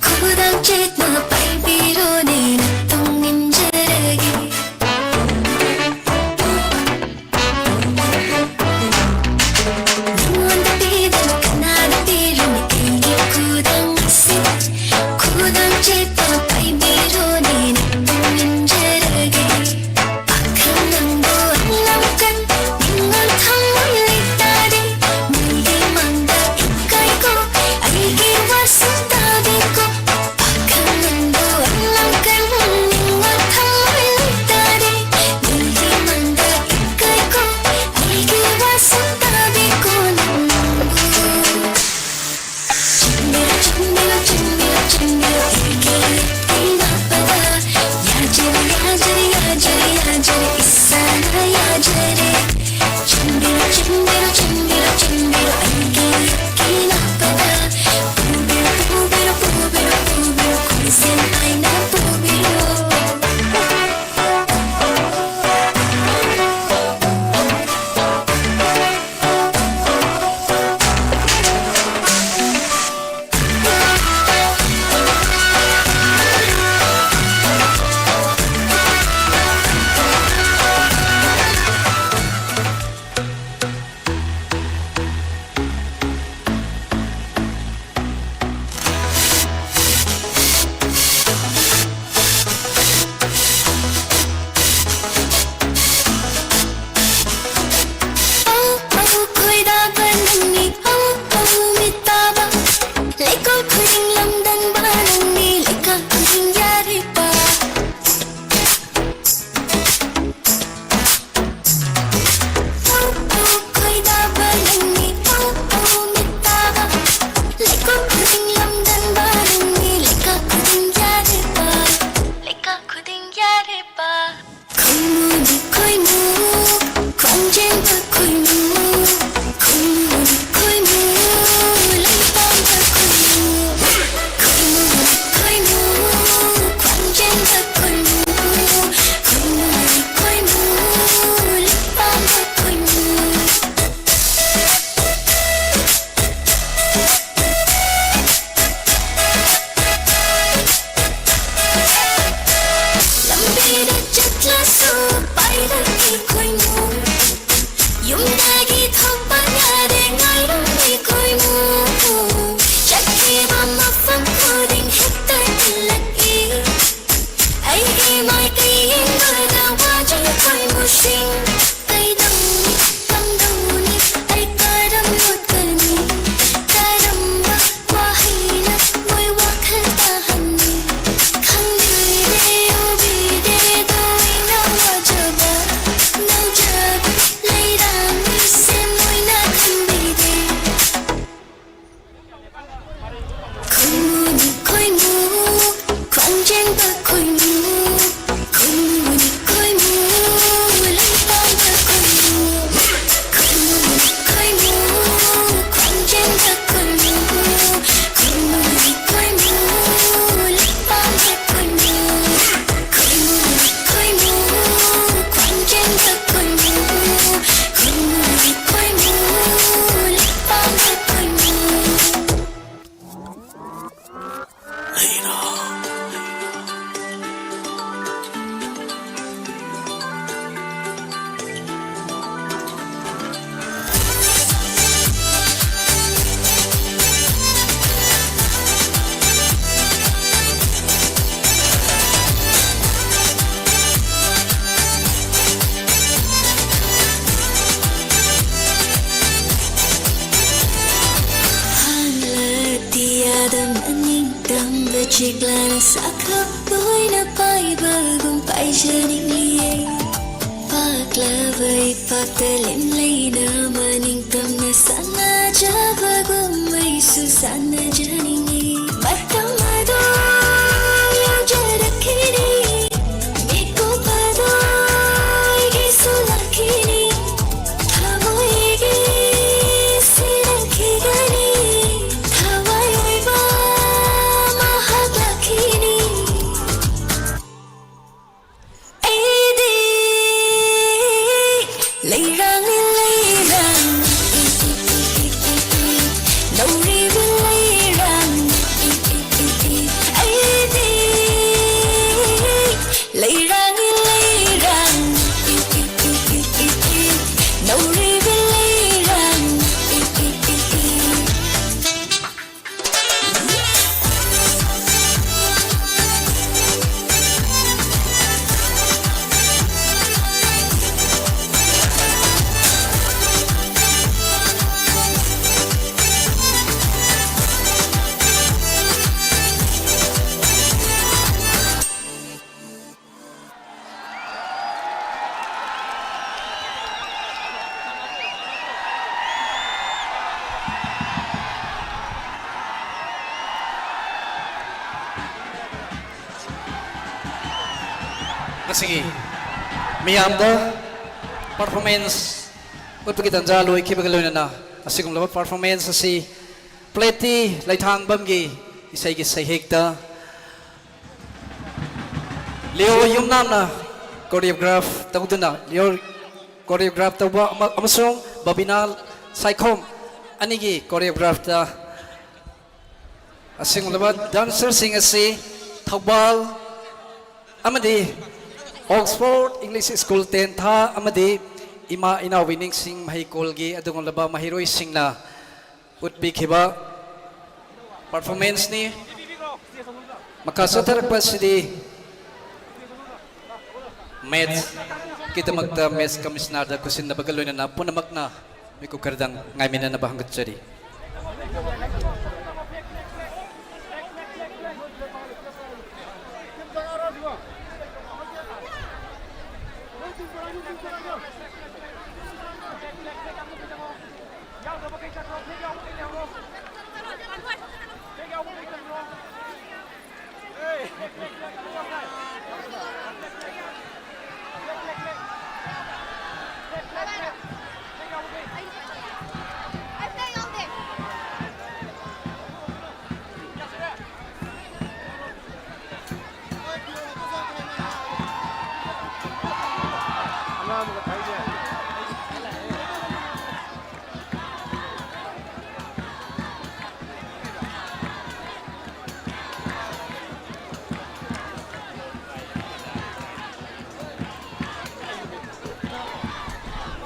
ꯈꯨꯗꯥꯡ ꯆꯦꯠꯅ ꯄꯥꯏꯕꯤꯔꯣꯅꯦ, ꯅꯇꯨꯡ ꯏꯟꯖꯔꯒꯦ꯫ ꯅꯉꯣꯟꯗ ꯄꯤꯗꯅ ꯀꯅꯥꯗ ꯄꯤꯔꯨꯅꯤ ꯑꯩꯒꯤ ꯈꯨꯗꯥꯡ ꯑꯁꯤ? ꯈꯨꯗꯥꯡ ꯆꯦꯠꯅ ꯄꯥꯏꯕꯤꯔꯣꯅꯦ, ꯅꯇꯨꯡ ꯏꯟꯖꯔꯒꯦ꯫ ꯄꯥꯈꯪ ꯅꯪꯕꯨ ꯑꯩ ꯂꯝꯀꯟ ꯅꯤꯡꯉꯣꯜ ꯊꯝꯃꯣꯏ ꯂꯩꯇꯥꯔꯦ꯫ ꯃꯤꯒꯤ ꯃꯥꯡꯗ ꯏꯀꯥꯏꯀꯣ ꯑꯩꯒꯤ ꯋꯥꯁꯛ ꯇꯥꯕꯤꯔꯣ꯫ ꯑꯩꯅ꯫ ꯍꯥꯟꯅꯗꯤ ꯌꯥꯗꯝ ꯑꯅꯤꯡꯇꯝꯕ ꯆꯦꯛꯂꯥꯅ ꯁꯥꯈꯞ ꯇꯣꯏꯅ ꯄꯥꯏꯕꯒꯨꯝ ꯄꯥꯏꯖꯅꯤꯡꯂꯤꯌꯦ꯫ ꯄꯥꯛꯂꯕ ꯏꯄꯥꯛꯇ ꯂꯦꯝꯂꯩꯅ ꯃꯅꯤꯡ ꯇꯝꯅ ꯁꯥꯟꯅꯖꯕꯒꯨꯝ ꯑꯩꯁꯨ ꯁꯥꯟꯅꯖꯅꯤꯡꯉꯤ꯫ ꯃꯇꯝ ꯑꯗꯣ ꯌꯧꯖꯔꯛꯈꯤꯅꯤ, ꯃꯤꯀꯨꯞ ꯑꯗꯣ ꯑꯩꯒꯤꯁꯨ ꯂꯥꯛꯈꯤꯅꯤ꯫ ꯊꯃꯣꯏꯒꯤ ꯁꯤꯔꯛꯈꯤꯒꯅꯤ, ꯊꯋꯥꯏ ꯑꯣꯏꯕ ꯃꯍꯥꯛ ꯂꯥꯛꯈꯤꯅꯤ꯫ ꯑꯩꯗꯤ ꯂꯩꯔꯥꯡꯅꯤ, ꯂꯩꯔꯥꯡ꯫ ꯂꯧꯔꯤꯕ ꯂꯩꯔꯥꯡ꯫ ꯑꯩꯗꯤ ꯂꯩꯔꯥꯡꯅꯤ, ꯂꯩꯔꯥꯡ꯫ ꯂꯧꯔꯤꯕ ꯂꯩꯔꯥꯡ꯫ ꯉꯁꯤꯒꯤ ꯃꯤꯌꯥꯝꯗ performance ꯎꯠꯄꯒꯤ ꯇꯥꯟꯖꯥ ꯂꯣꯏꯈꯤꯕꯒ ꯂꯣꯏꯅꯅ ꯑꯁꯤꯒꯨꯝꯂꯕ performance ꯑꯁꯤ ꯄ꯭ꯂꯦꯇꯤ ꯂꯩꯊꯥꯡꯕꯝꯒꯤ ꯏꯁꯩꯒꯤ ꯁꯩꯍꯦꯛꯇ ꯂꯤꯑꯣ ꯌꯨꯝꯅꯥꯝꯅ choreograph ꯇꯧꯗꯨꯅ, ꯂꯤꯑꯣ choreograph ꯇꯧꯕ ꯑꯃ-, ꯑꯃꯁꯨꯡ ꯕꯕꯤꯅꯥ ꯁꯥꯏꯈꯣꯝ ꯑꯅꯤꯒꯤ choreographꯇ ꯑꯁꯤꯒꯨꯝꯂꯕ ꯗꯥꯟꯁꯔꯁꯤꯡ ꯑꯁꯤ ꯊꯧꯕꯥꯜ ꯑꯃꯗꯤ ꯑꯣꯛꯁꯐꯣꯔꯗ ꯏꯪꯂꯤꯁ ꯁ꯭ꯀꯨꯜ ꯇꯦꯟꯊꯥ ꯑꯃꯗꯤ ꯏꯃꯥ ꯏꯅꯥꯎꯕꯤ ꯅꯤꯡꯁꯤꯡ ꯃꯍꯩꯀꯣꯜꯒꯤ ꯑꯗꯨꯒꯨꯝꯂꯕ ꯃꯍꯩꯔꯣꯏꯁꯤꯡꯅ ꯎꯠꯄꯤꯈꯤꯕ ꯄꯔꯐꯣꯔꯃꯦꯟꯁꯅꯤ꯫ ꯃꯈꯥ ꯆꯠꯊꯔꯛꯄ ꯑꯁꯤꯗꯤ ꯃꯦꯠꯁꯀꯤꯗꯃꯛꯇ ꯃꯦꯠꯁ ꯀꯃꯤꯁꯅꯔꯗ ꯈꯨꯠꯁꯤꯟꯅꯕꯒ ꯂꯣꯏꯅꯅ ꯄꯨꯝꯅꯃꯛꯅ ꯃꯤꯀꯨꯞ ꯈꯔꯗꯪ ꯉꯥꯏꯃꯤꯟꯅꯅꯕ ꯍꯪꯒꯠꯆꯔꯤ꯫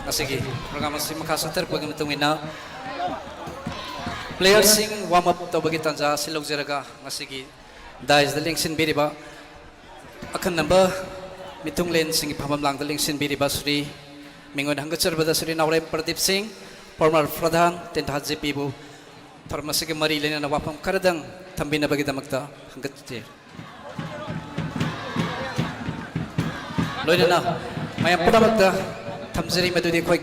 ꯉꯁꯤꯒꯤ ꯄ꯭ꯔꯣꯒ꯭ꯔꯥꯝ ꯑꯁꯤ ꯃꯈꯥ ꯆꯠꯊꯔꯛꯄꯒꯤ ꯃꯇꯨꯡ ꯏꯟꯅ ꯄ꯭ꯂꯦꯌꯔꯁꯤꯡ ꯋꯥꯔꯝ ꯑꯞ ꯇꯧꯕꯒꯤ ꯇꯥꯟꯖꯥ ꯑꯁꯤ ꯂꯧꯖꯔꯒ ꯉꯁꯤꯒꯤ ꯗꯥꯏꯁꯇ ꯂꯦꯡꯁꯤꯟꯕꯤꯔꯤꯕ ꯑꯈꯟꯅꯕ ꯃꯤꯊꯨꯡꯂꯦꯟꯁꯤꯡꯒꯤ ꯐꯝꯐꯝ ꯂꯥꯡꯗ ꯂꯦꯡꯁꯤꯟꯕꯤꯔꯤꯕ ꯁ꯭ꯔꯤ ꯃꯤꯡ ꯑꯣꯏꯅ ꯍꯪꯒꯠꯆꯔꯕꯗ ꯁ꯭ꯔꯤ ꯅꯥꯎꯔꯦꯝ ꯄ꯭ꯔꯗꯤꯞ ꯁꯤꯡ, ꯐꯣꯔꯃꯔ ꯄ꯭ꯔꯙꯥꯟ ꯇꯦꯟꯊꯥ ꯖꯦ ꯄꯤꯕꯨ ꯊꯧꯔꯝ ꯑꯁꯤꯒ ꯃꯔꯤ ꯂꯩꯅꯅ ꯋꯥꯐꯝ ꯈꯔꯗꯪ ꯊꯝꯕꯤꯅꯕꯒꯤꯗꯃꯛꯇ ꯍꯪꯒꯠꯆꯔꯤ꯫ ꯂꯣꯏꯅꯅ ꯃꯌꯥꯝ ꯄꯨꯝꯅꯃꯛꯇ ꯊꯝꯖꯔꯤ ꯃꯗꯨꯗꯤ ꯑꯩꯈꯣꯏ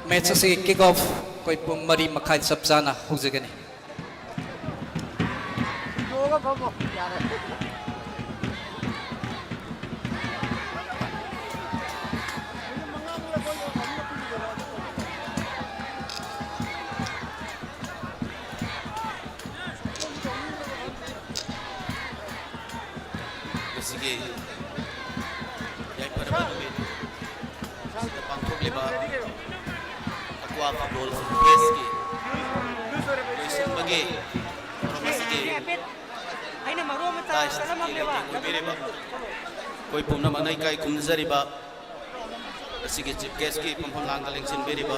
ꯃꯦꯠꯆ ꯑꯁꯤꯒꯤ ꯀꯤꯛ ꯑꯣꯐ ꯑꯩꯈꯣꯏ ꯄꯨꯡ ꯃꯔꯤ ꯃꯈꯥꯏ ꯆꯞ ꯆꯥꯅ ꯍꯧꯖꯒꯅꯤ꯫ ꯉꯁꯤꯒꯤ ꯌꯥꯏꯐꯔꯕ ꯅꯨꯃꯤꯠ ꯑꯁꯤꯗ ꯄꯥꯡꯊꯣꯛꯂꯤꯕ ꯑꯀ꯭ꯋꯥ ꯐꯨꯠꯕꯣꯜ ꯐꯦꯁꯀꯤ ꯂꯣꯏꯁꯤꯟꯕꯒꯤ ꯊꯧꯔꯝ ꯑꯁꯤꯒꯤ ꯇꯥꯏꯁꯇ ꯂꯩꯇꯦꯡ ꯑꯣꯏꯕꯤꯔꯤꯕ ꯑꯩꯈꯣꯏ ꯄꯨꯝꯅꯃꯛꯅ ꯏꯀꯥꯏ ꯈꯨꯝꯅꯖꯔꯤꯕ ꯑꯁꯤꯒꯤ ꯆꯤꯐ ꯒꯦꯁꯀꯤ ꯐꯝꯐꯝ ꯂꯥꯡꯗ ꯂꯦꯡꯁꯤꯟꯕꯤꯔꯤꯕ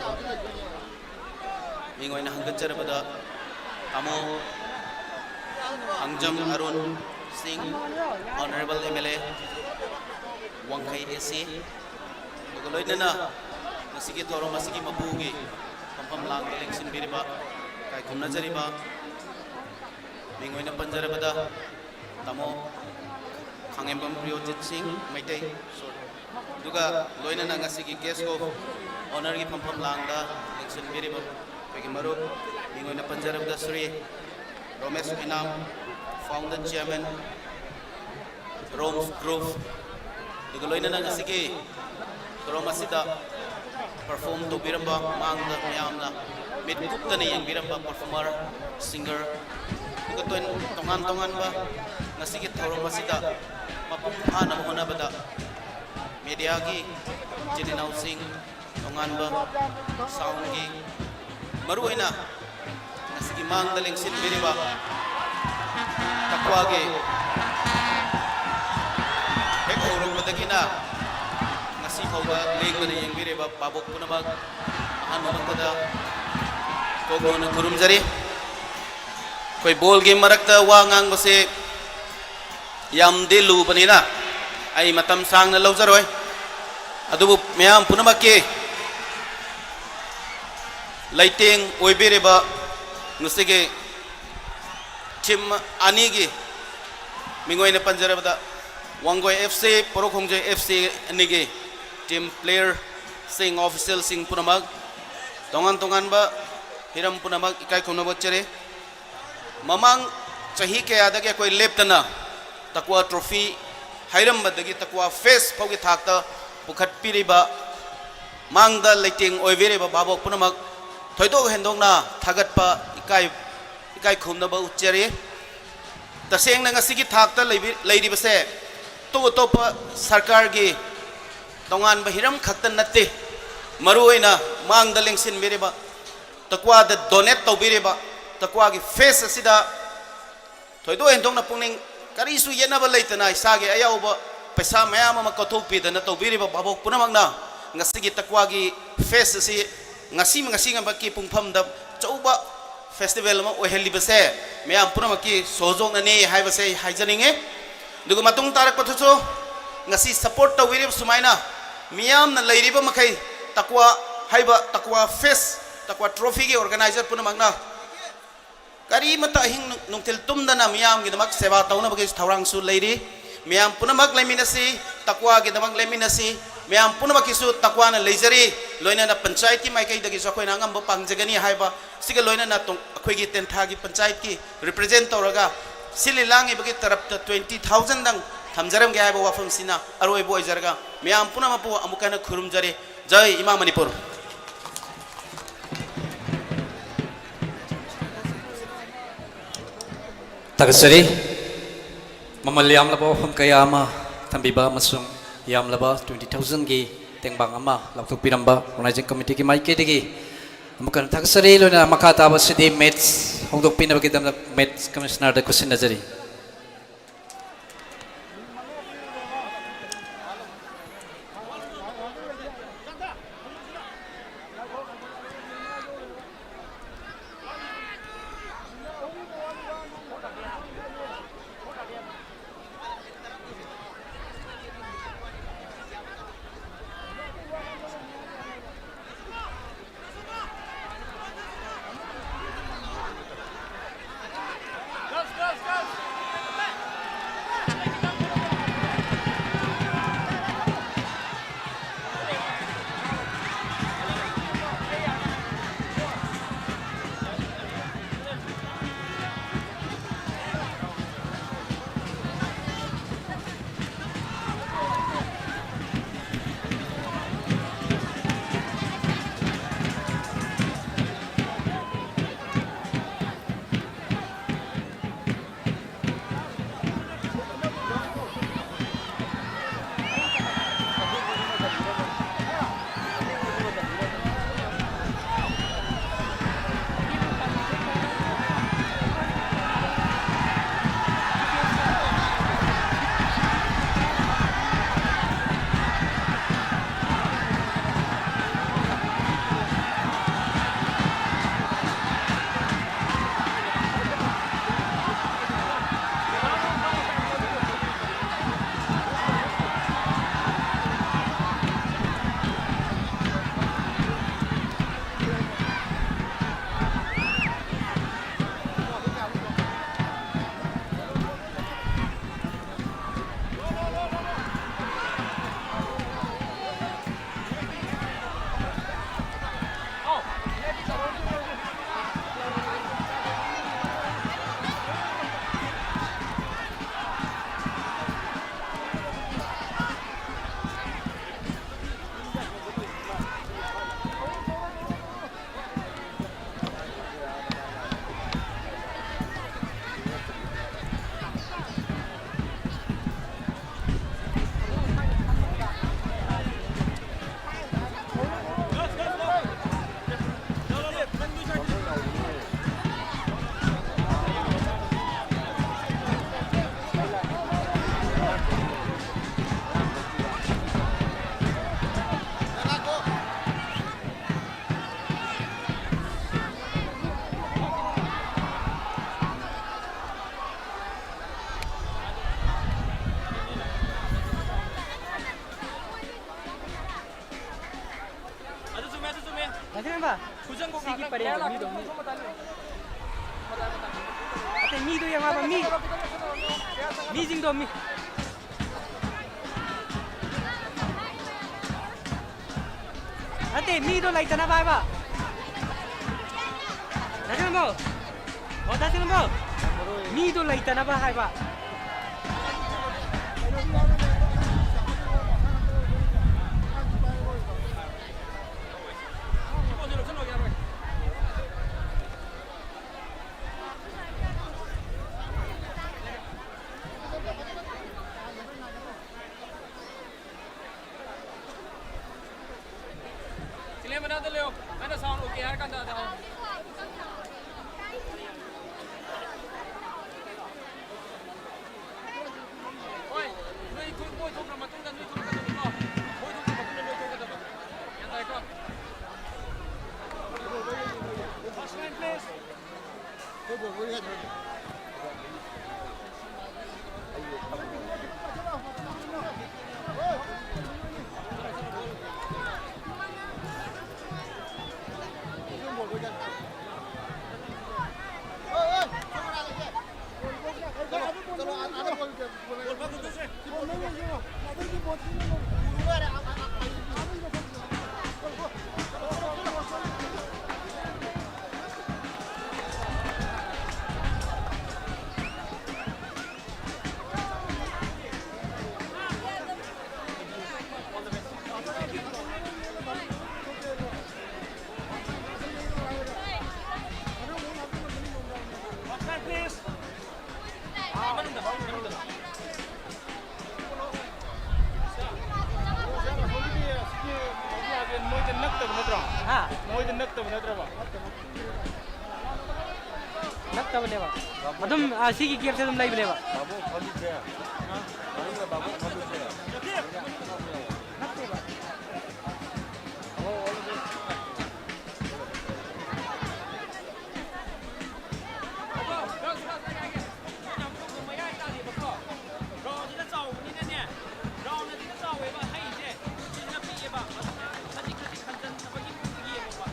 ꯃꯤꯡ ꯑꯣꯏꯅ ꯍꯪꯒꯠꯆꯔꯕꯗ ꯇꯥꯃꯣ ꯍꯪꯖꯝ ꯑꯔꯨꯟ ꯁꯤꯡ, ꯑꯣꯅꯔꯦꯕꯜ ꯑꯦꯝ ꯑꯦꯜ ꯑꯦ, ꯋꯥꯡꯈꯩ ꯑꯦ ꯁꯤ, ꯑꯗꯨꯒ ꯂꯣꯏꯅꯅ ꯉꯁꯤꯒꯤ ꯊꯧꯔꯝ ꯑꯁꯤꯒꯤ ꯃꯄꯨꯒꯤ ꯐꯝꯐꯝ ꯂꯥꯡꯗ ꯂꯦꯡꯁꯤꯟꯕꯤꯔꯤꯕ, ꯏꯀꯥꯏ ꯈꯨꯝꯅꯖꯔꯤꯕ ꯃꯤꯡ ꯑꯣꯏꯅ ꯄꯟꯖꯔꯕꯗ ꯇꯥꯃꯣ ꯈꯥꯉꯦꯝꯕꯝ ꯄ꯭ꯔꯤꯌꯣꯖꯤꯠ ꯁꯤꯡ ꯃꯩꯇꯩ, ꯑꯗꯨꯒ ꯂꯣꯏꯅꯅ ꯉꯁꯤꯒꯤ ꯒꯦꯁ ꯑꯣꯐ ꯑꯣꯅꯔꯒꯤ ꯐꯝꯐꯝ ꯂꯥꯡꯗ ꯂꯦꯡꯁꯤꯟꯕꯤꯔꯤꯕ ꯑꯩꯈꯣꯏꯒꯤ ꯃꯔꯨꯞ, ꯃꯤꯡ ꯑꯣꯏꯅ ꯄꯟꯖꯔꯕꯗ ꯁ꯭ꯔꯤ ꯔꯣꯃꯦꯁ ꯑꯣꯏꯅꯥꯝ, ꯐꯥꯎꯟꯗꯔ ꯆꯤꯌꯔꯃꯦꯟ, ꯔꯣꯝꯁ ꯒ꯭ꯔꯨꯞ, ꯑꯗꯨꯒ ꯂꯣꯏꯅꯅ ꯉꯁꯤꯒꯤ ꯊꯧꯔꯝ ꯑꯁꯤꯗ ꯄꯔꯐꯣꯝ ꯇꯧꯕꯤꯔꯝꯕ, ꯃꯥꯡꯗ ꯃꯌꯥꯝꯅ ꯃꯤꯠ ꯀꯨꯞꯇꯅ ꯌꯦꯡꯕꯤꯔꯝꯕ ꯄꯔꯐꯣꯃꯔ, ꯁꯤꯡꯒꯔ, ꯑꯗꯨꯒ ꯇꯣꯏ-, ꯇꯣꯉꯥꯟ ꯇꯣꯉꯥꯟꯕ ꯉꯁꯤꯒꯤ ꯊꯧꯔꯝ ꯑꯁꯤꯗ ꯃꯄꯨꯡ ꯐꯥꯅꯕ ꯍꯣꯠꯅꯕꯗ ꯃꯦꯗꯤꯌꯥꯒꯤ ꯏꯆꯤꯟ ꯏꯅꯥꯎꯁꯤꯡ, ꯇꯣꯉꯥꯟꯕ ꯁꯥꯎꯟꯒꯤ, ꯃꯔꯨꯑꯣꯏꯅ ꯉꯁꯤꯒꯤ ꯃꯥꯡꯗ ꯂꯦꯡꯁꯤꯟꯕꯤꯔꯤꯕ ꯇꯛꯋꯥꯒꯤ ꯍꯦꯛ ꯍꯧꯔꯛꯄꯗꯒꯤꯅ ꯉꯁꯤ ꯐꯥꯎꯕ ꯂꯦꯡꯗꯅ ꯌꯦꯡꯕꯤꯔꯤꯕ ꯚꯥꯕꯣꯛ ꯄꯨꯝꯅꯃꯛ ꯑꯍꯥꯟꯕꯃꯛꯇꯗ ꯀꯣꯛ ꯅꯣꯟꯅ ꯈꯨꯔꯨꯝꯖꯔꯤ꯫ ꯑꯩꯈꯣꯏ ꯕꯣꯜꯒꯤ ꯃꯔꯛꯇ ꯋꯥ ꯉꯥꯡꯕꯁꯦ ꯌꯥꯝꯗꯤ ꯂꯨꯕꯅꯤꯅ ꯑꯩ ꯃꯇꯝ ꯁꯥꯡꯅ ꯂꯧꯖꯔꯣꯏ꯫ ꯑꯗꯨꯕꯨ ꯃꯌꯥꯝ ꯄꯨꯝꯅꯃꯛꯀꯤ ꯂꯩꯇꯦꯡ ꯑꯣꯏꯕꯤꯔꯤꯕ ꯉꯁꯤꯒꯤ ꯇꯤꯝ ꯑꯅꯤꯒꯤ ꯃꯤꯡ ꯑꯣꯏꯅ ꯄꯟꯖꯔꯕꯗ ꯋꯥꯡꯒꯣꯏ ꯑꯦꯐ ꯁꯤ, ꯄꯣꯔꯣꯛꯈꯣꯡꯖꯩ ꯑꯦꯐ ꯁꯤ ꯑꯅꯤꯒꯤ ꯇꯤꯝ ꯄ꯭ꯂꯦꯌꯔꯁꯤꯡ, ꯑꯣꯐꯤꯁꯤꯌꯦꯜꯁꯤꯡ ꯄꯨꯝꯅꯃꯛ, ꯇꯣꯉꯥꯟ ꯇꯣꯉꯥꯟꯕ ꯍꯤꯔꯝ ꯄꯨꯝꯅꯃꯛ ꯏꯀꯥꯏ ꯈꯨꯝꯅꯕ ꯎꯠꯆꯔꯤ꯫ ꯃꯃꯥꯡ ꯆꯍꯤ ꯀꯌꯥꯗꯒꯤ ꯑꯩꯈꯣꯏ ꯂꯦꯞꯇꯅ ꯇꯛꯋꯥ ꯇ꯭ꯔꯣꯐꯤ ꯍꯥꯏꯔꯝꯕꯗꯒꯤ ꯇꯛꯋꯥ ꯐꯦꯁ ꯐꯥꯎꯒꯤ ꯊꯥꯛꯇ ꯄꯨꯈꯠꯄꯤꯔꯤꯕ, ꯃꯥꯡꯗ ꯂꯩꯇꯦꯡ ꯑꯣꯏꯕꯤꯔꯤꯕ ꯚꯥꯕꯣꯛ ꯄꯨꯝꯅꯃꯛ ꯊꯣꯏꯗꯣꯛ ꯍꯦꯟꯗꯣꯛꯅ ꯊꯥꯒꯠꯄ, ꯏꯀꯥꯏ, ꯏꯀꯥꯏ ꯈꯨꯝꯅꯕ ꯎꯠꯆꯔꯤ꯫ ꯇꯁꯦꯡꯅ ꯉꯁꯤꯒꯤ ꯊꯥꯛꯇ ꯂꯩꯕꯤ-, ꯂꯩꯔꯤꯕꯁꯦ ꯑꯇꯣꯞ ꯑꯇꯣꯞꯄ ꯁꯔꯀꯥꯔꯒꯤ ꯇꯣꯉꯥꯟꯕ ꯍꯤꯔꯝ ꯈꯛꯇ ꯅꯠꯇꯦ, ꯃꯔꯨꯑꯣꯏꯅ ꯃꯥꯡꯗ ꯂꯦꯡꯁꯤꯟꯕꯤꯔꯤꯕ, ꯇꯛꯋꯥꯗ ꯗꯣꯅꯦꯠ ꯇꯧꯕꯤꯔꯤꯕ, ꯇꯛꯋꯥꯒꯤ ꯐꯦꯁ ꯑꯁꯤꯗ ꯊꯣꯏꯗꯣꯛ ꯍꯦꯟꯗꯣꯛꯅ ꯄꯨꯛꯅꯤꯡ ꯀꯔꯤꯁꯨ ꯌꯦꯠꯅꯕ ꯂꯩꯇꯅ ꯏꯁꯥꯒꯤ ꯑꯌꯥꯎꯕ ꯄꯩꯁꯥ ꯃꯌꯥꯝ ꯑꯃ ꯀꯠꯊꯣꯛꯄꯤꯗꯅ ꯇꯧꯕꯤꯔꯤꯕ ꯚꯥꯕꯣꯛ ꯄꯨꯝꯅꯃꯛꯅ ꯉꯁꯤꯒꯤ ꯇꯛꯋꯥꯒꯤ ꯐꯦꯁ ꯑꯁꯤ ꯉꯁꯤ, ꯉꯁꯤꯃꯛꯀꯤ ꯄꯨꯡꯐꯝꯗ ꯑꯆꯧꯕ ꯐꯦꯁꯇꯤꯚꯦꯜ ꯑꯃ ꯑꯣꯏꯍꯜꯂꯤꯕꯁꯦ ꯃꯌꯥꯝ ꯄꯨꯝꯅꯃꯛꯀꯤ ꯁꯣꯍꯣꯖꯣꯛꯅꯅꯤ ꯍꯥꯏꯕꯁꯦ ꯑꯩ ꯍꯥꯏꯖꯅꯤꯡꯉꯤ꯫ ꯑꯗꯨꯒ ꯃꯇꯨꯡ ꯇꯥꯔꯛꯄꯗꯁꯨ ꯉꯁꯤ ꯁꯄꯣꯔꯠ ꯇꯧꯕꯤꯔꯤꯕ ꯁꯨꯃꯥꯏꯅ ꯃꯤꯌꯥꯝꯅ ꯂꯩꯔꯤꯕ ꯃꯈꯩ ꯇꯛꯋꯥ ꯍꯥꯏꯕ ꯇꯛꯋꯥ ꯐꯦꯁ, ꯇꯛꯋꯥ ꯇ꯭ꯔꯣꯐꯤꯒꯤ ꯑꯣꯔꯒꯅꯥꯏꯖꯔ ꯄꯨꯝꯅꯃꯛꯅ ꯀꯔꯤꯃꯠꯇ ꯑꯍꯤꯡ ꯅꯨꯡꯊꯤꯜ ꯇꯨꯝꯗꯅ ꯃꯤꯌꯥꯝꯒꯤꯗꯃꯛ ꯁꯦꯕꯥ ꯇꯧꯅꯕꯒꯤ ꯊꯧꯔꯥꯡꯁꯨ ꯂꯩꯔꯤ꯫ ꯃꯤꯌꯥꯝ ꯄꯨꯝꯅꯃꯛ ꯂꯩꯃꯤꯟꯅꯁꯤ, ꯇꯛꯋꯥꯒꯤꯗꯃꯛ ꯂꯩꯃꯤꯟꯅꯁꯤ꯫ ꯃꯤꯌꯥꯝ ꯄꯨꯝꯅꯃꯛꯀꯤꯁꯨ ꯇꯛꯋꯥꯅ ꯂꯩꯖꯔꯤ, ꯂꯣꯏꯅꯅ ꯄꯟꯆꯥꯌꯠꯀꯤ ꯃꯥꯏꯀꯩꯗꯒꯤꯁꯨ ꯑꯩꯈꯣꯏꯅ ꯑꯉꯝꯕ ꯄꯥꯡꯖꯒꯅꯤ ꯍꯥꯏꯕ ꯁꯤꯒ ꯂꯣꯏꯅꯅ ꯇꯣꯡ-, ꯑꯩꯈꯣꯏꯒꯤ ꯇꯦꯟꯊꯥꯒꯤ ꯄꯟꯆꯥꯌꯠꯀꯤ ꯔꯤꯄ꯭ꯔꯖꯦꯟ ꯇꯧꯔꯒ ꯁꯤꯜꯂꯤ ꯂꯥꯡꯉꯤꯕꯒꯤ ꯇꯔꯞꯇ twenty thousandꯗꯪ ꯊꯝꯖꯔꯝꯒꯦ ꯍꯥꯏꯕ ꯋꯥꯐꯝꯁꯤꯅ ꯑꯔꯣꯏꯕ ꯑꯣꯏꯖꯔꯒ ꯃꯤꯌꯥꯝ ꯄꯨꯝꯅꯃꯛꯄꯨ ꯑꯃꯨꯛ ꯍꯟꯅ ꯈꯨꯔꯨꯝꯖꯔꯤ꯫ ꯖꯩ ꯏꯃꯥ ꯃꯅꯤꯄꯨꯔ꯫ ꯊꯥꯒꯠꯆꯔꯤ꯫ ꯃꯃꯜ ꯌꯥꯝꯂꯕ ꯋꯥꯐꯝ ꯀꯌꯥ ꯑꯃ ꯊꯝꯕꯤꯕ ꯑꯃꯁꯨꯡ ꯌꯥꯝꯂꯕ twenty thousandꯒꯤ ꯇꯦꯡꯕꯥꯡ ꯑꯃ ꯂꯥꯎꯊꯣꯛꯄꯤꯔꯝꯕ organizing committeeꯒꯤ ꯃꯥꯏꯀꯩꯗꯒꯤ ꯑꯃꯨꯛꯀ ꯍꯟꯅ ꯊꯥꯒꯠꯆꯔꯤ꯫ ꯂꯣꯏꯅꯅ ꯃꯈꯥ ꯇꯥꯕꯁꯤꯗꯤ match ꯍꯧꯗꯣꯛꯄꯤꯅꯕꯒꯤꯗꯃꯛ match commissionerꯗ ꯈꯨꯠꯁꯤꯟꯅꯖꯔꯤ꯫ ꯁꯤꯒꯤ ꯄꯔꯦꯡꯗ ꯃꯤꯗꯣ, ꯃꯤ꯫ ꯑꯇꯩ ꯃꯤꯗꯣ ꯌꯦꯡꯉꯣ ꯍꯥꯏꯕ, ꯃꯤ꯫ ꯃꯤꯁꯤꯡꯗꯣ, ꯃꯤ꯫ ꯅꯠꯇꯦ, ꯃꯤꯗꯣ ꯂꯩꯇꯅꯕ ꯍꯥꯏꯕ꯫ ꯗꯥ ꯁꯤꯂꯨꯝꯕꯣ꯫ ꯑꯣ, ꯗꯥ ꯁꯤꯂꯨꯝꯕꯣ꯫ ꯃꯤꯗꯣ ꯂꯩꯇꯅꯕ ꯍꯥꯏꯕ꯫ ꯁꯤꯂꯦꯟ ꯃꯅꯥꯛꯇ ꯂꯩꯌꯣ꯫ ꯑꯩꯅ ꯁꯥꯎꯟ ꯑꯣꯀꯦ ꯍꯥꯏꯔ ꯀꯥꯟꯗ ꯑꯗ ꯍꯥꯏꯌꯣ꯫ ꯍꯣꯏ, ꯅꯣꯏ ꯊꯣꯛ-, ꯃꯣꯏ ꯊꯣꯛꯈ꯭ꯔ ꯃꯇꯨꯡꯗ ꯅꯣꯏ ꯊꯣꯛꯀꯗꯕꯀꯣ꯫ ꯃꯣꯏ ꯊꯣꯛꯈ꯭ꯔ ꯃꯇꯨꯡꯗ ꯅꯣꯏ ꯊꯣꯛꯀꯗꯕ꯫ ꯒ꯭ꯌꯥꯟ ꯇꯥꯏꯀꯣ? First line, please. ꯃꯣꯏꯗ ꯅꯛꯇꯕ ꯅꯠꯇ꯭ꯔꯣ? ꯍꯥ? ꯃꯣꯏꯗ ꯅꯛꯇꯕ ꯅꯠꯇ꯭ꯔꯕ? ꯅꯛꯇꯕꯅꯦꯕ꯫ ꯑꯗꯨꯝ, ꯑ, ꯁꯤꯒꯤ ꯒꯦꯞꯁꯦ ꯑꯗꯨꯝ ꯂꯩꯕꯅꯦꯕ꯫ ꯕꯥꯕꯨ, ꯐꯝꯃꯤꯁꯦ꯫ ꯃꯅꯨꯡꯗ ꯕꯥꯕꯨ ꯐꯝꯃꯤꯁꯦ꯫ ꯅꯠꯇꯦꯕ꯫ ꯒ꯭ꯔꯥꯎꯟꯁꯤꯅ ꯆꯥꯎꯕꯅꯤꯅꯅꯦ, ꯒ꯭ꯔꯥꯎꯟ ꯑꯁꯤꯅ ꯆꯥꯎꯋꯦꯕ, ꯍꯩꯁꯦ ꯁꯤꯁꯤꯅ ꯄꯤꯛꯑꯦꯕ, ꯑꯗꯨꯅ ꯈꯖꯤꯛ ꯈꯖꯤꯛ ꯍꯟꯖꯟꯅꯕꯒꯤ ꯃꯑꯣꯡꯗ ꯌꯦꯡꯉꯣꯕ꯫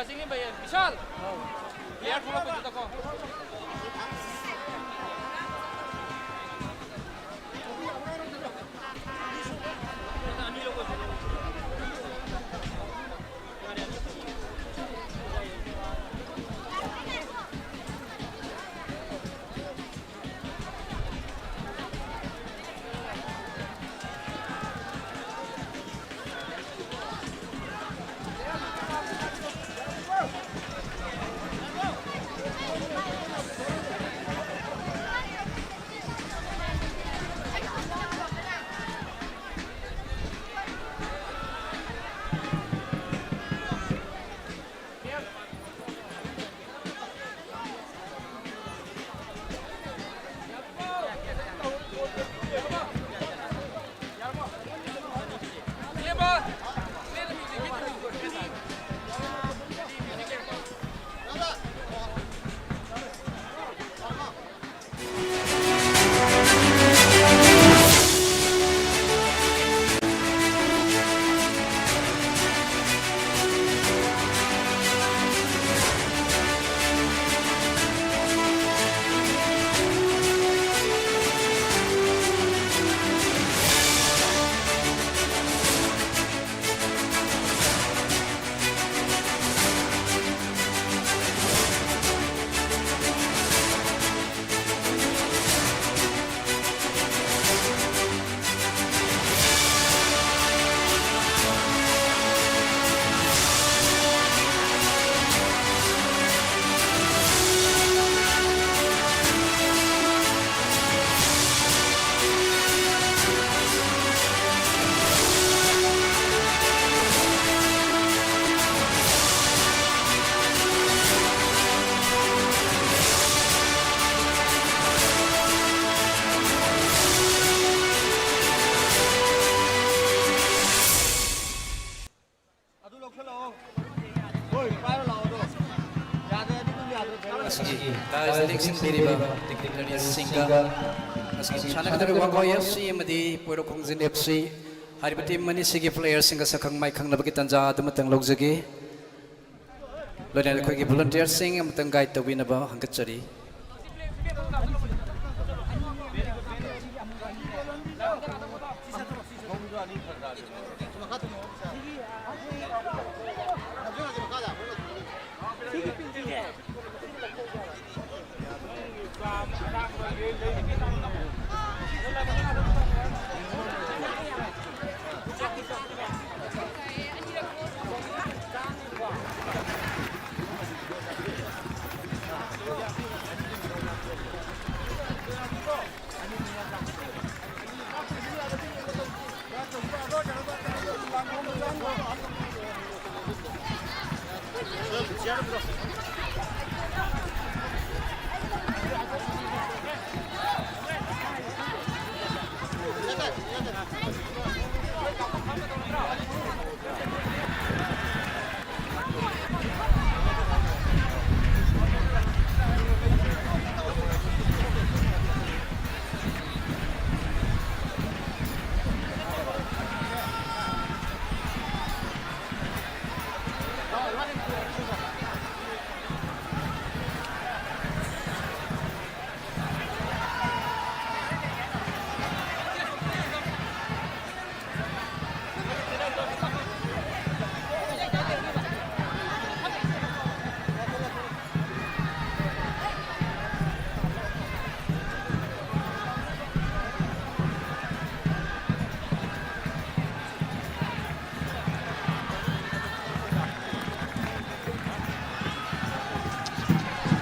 ꯁꯤꯒꯤ ꯚꯩꯌꯥ, ꯕꯤꯁꯥꯜ꯫ ꯄ꯭ꯂꯦꯌꯔ ꯊꯣꯛꯂꯛꯄꯗꯨꯗꯀꯣ꯫ ꯑꯗꯨ ꯂꯧꯁꯜꯂꯛꯑꯣ꯫ ꯍꯣꯏ, ꯄꯥꯏꯔ ꯂꯥꯛꯑꯣ ꯑꯗꯣ꯫ ꯌꯥꯗ꯭ꯔꯗꯤ ꯑꯗꯨꯝ ꯌꯥꯗ꯭ꯔꯦ꯫ ꯑꯁꯤꯒꯤ ꯗꯥꯏꯁꯇ ꯂꯦꯡꯁꯤꯟꯕꯤꯔꯤꯕ ꯗꯤꯒꯅꯤꯇꯔꯤꯁꯤꯡꯒ, ꯉꯁꯤ ꯁꯥꯟꯅꯒꯗꯧꯔꯤꯕ ꯋꯥꯡꯈꯣꯏ ꯑꯦꯐ ꯁꯤ ꯑꯃꯗꯤ ꯄꯣꯏꯔꯣꯛ ꯈꯣꯡꯖꯤꯟ ꯑꯦꯐ ꯁꯤ ꯍꯥꯏꯔꯤꯕ ꯇꯤꯝ ꯑꯅꯤꯁꯤꯒꯤ ꯄ꯭ꯂꯦꯌꯔꯁꯤꯡꯒ ꯁꯛꯈꯪ ꯃꯥꯏꯈꯪꯅꯕꯒꯤ ꯇꯥꯟꯖꯥ ꯑꯗꯨꯃꯇꯪ ꯂꯧꯖꯒꯦ꯫ ꯂꯣꯏꯅꯅ ꯑꯩꯈꯣꯏꯒꯤ volunteerꯁꯤꯡ ꯑꯃꯇꯪ guide ꯇꯧꯕꯤꯅꯕ ꯍꯪꯒꯠꯆꯔꯤ꯫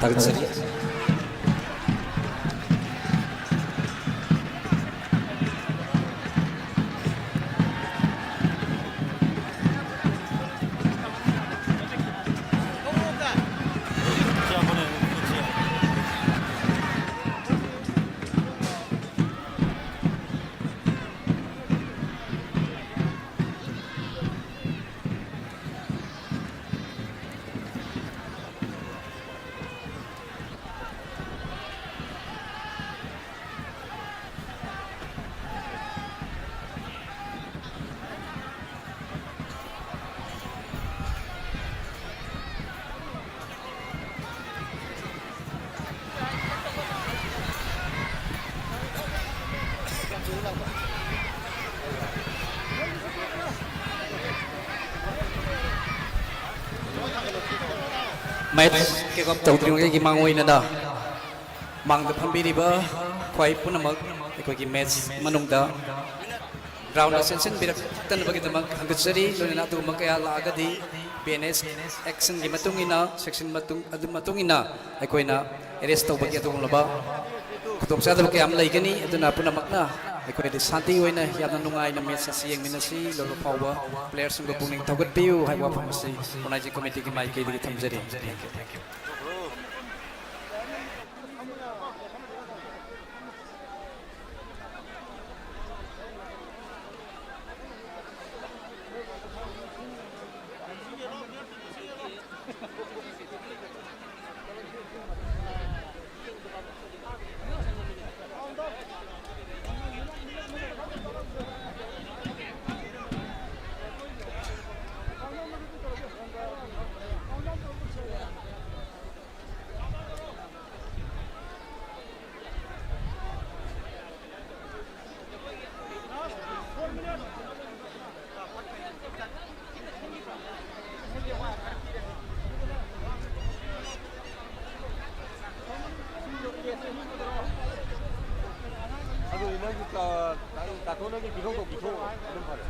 ꯊꯥꯒꯠꯆꯔꯤ꯫ Match kick off ꯇꯧꯗ꯭ꯔꯤꯉꯩꯒꯤ ꯃꯥꯡꯑꯣꯏꯅꯅ ꯃꯥꯡꯗ ꯐꯝꯕꯤꯔꯤꯕ ꯈ꯭ꯋꯥꯏ ꯄꯨꯝꯅꯃꯛ ꯑꯩꯈꯣꯏꯒꯤ match ꯃꯅꯨꯡꯗ ground ꯆꯦꯟꯁꯤꯟꯕꯤꯔꯛꯇꯅꯕꯒꯤꯗꯃꯛ ꯊꯥꯒꯠꯆꯔꯤ꯫ ꯂꯣꯏꯅꯅ ꯑꯗꯨꯒꯨꯝꯕ ꯀꯌꯥ ꯂꯥꯛꯑꯒꯗꯤ P N S action ꯒꯤ ꯃꯇꯨꯡ ꯏꯟꯅ, section ꯃꯇꯨꯡ, ꯑꯗꯨ ꯃꯇꯨꯡ ꯏꯟꯅ ꯑꯩꯈꯣꯏꯅ arrest ꯇꯧꯕꯒꯤ ꯑꯗꯨꯒꯨꯝꯂꯕ ꯈꯨꯗꯣꯡꯆꯥꯗꯕ ꯀꯌꯥ ꯑꯃ ꯂꯩꯒꯅꯤ꯫ ꯑꯗꯨꯅ ꯄꯨꯝꯅꯃꯛꯅ ꯑꯩꯈꯣꯏꯗꯤ ꯁꯥꯟꯇꯤ ꯑꯣꯏꯅ ꯌꯥꯝꯅ ꯅꯨꯡꯉꯥꯏꯅ match ꯑꯁꯤ ꯌꯦꯡꯃꯤꯟꯅꯁꯤ꯫ ꯂꯣꯏꯕ ꯐꯥꯎꯕ player ꯁꯤꯡꯕꯨ ꯄꯨꯛꯅꯤꯡ ꯊꯧꯒꯠꯄꯤꯌꯨ ꯍꯥꯏꯕ ꯋꯥꯐꯝ ꯑꯁꯤ organizing committee ꯒꯤ ꯃꯥꯏꯀꯩꯗꯒꯤ ꯊꯝꯖꯔꯤ꯫ Thank you. ꯑꯗꯨꯗꯤ ꯅꯪꯁꯨ ꯇꯥ-, ꯇꯥ-, ꯇꯥꯊꯣꯛ ꯅꯪꯒꯤ ꯄꯤꯊꯣꯛꯇꯣ ꯄꯤꯊꯣꯛꯑꯣ꯫ ꯑꯗꯨꯝ ꯐꯔꯦ꯫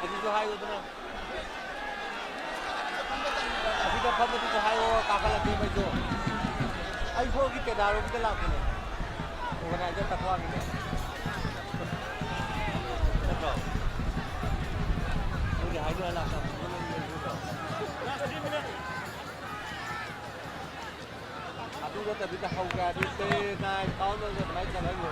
ꯑꯁꯤꯁꯨ ꯍꯥꯏꯌꯨꯗꯅ꯫ ꯑꯁꯤꯗ ꯐꯝꯕꯗꯨꯁꯨ ꯍꯥꯏꯌꯣ, ꯀꯥꯈꯠꯂꯛꯀꯦ ꯃꯩꯁꯨ꯫ ꯑꯩ ꯁꯣꯝꯒꯤ ꯀꯦꯗꯥꯔꯣꯝꯗ ꯂꯥꯛꯄꯅꯦ꯫ Organizer ꯇꯛꯋꯥꯒꯤꯅꯦ꯫ ꯅꯠꯇ꯭ꯔꯣ? ꯅꯣꯏꯒꯤ ꯍꯥꯏꯗꯣꯛꯑ ꯂꯥꯛꯄ ꯅꯠꯇ꯭ꯔꯣ? ꯑꯗꯨ ꯅꯠꯇꯕꯤꯗ ꯍꯧꯒꯦ ꯍꯥꯏꯔꯗꯤ ten, nine, count ꯑꯣꯏꯅ ꯑꯗꯨꯃꯥꯏꯅ ꯆꯠꯍꯟꯈ꯭ꯔꯣ꯫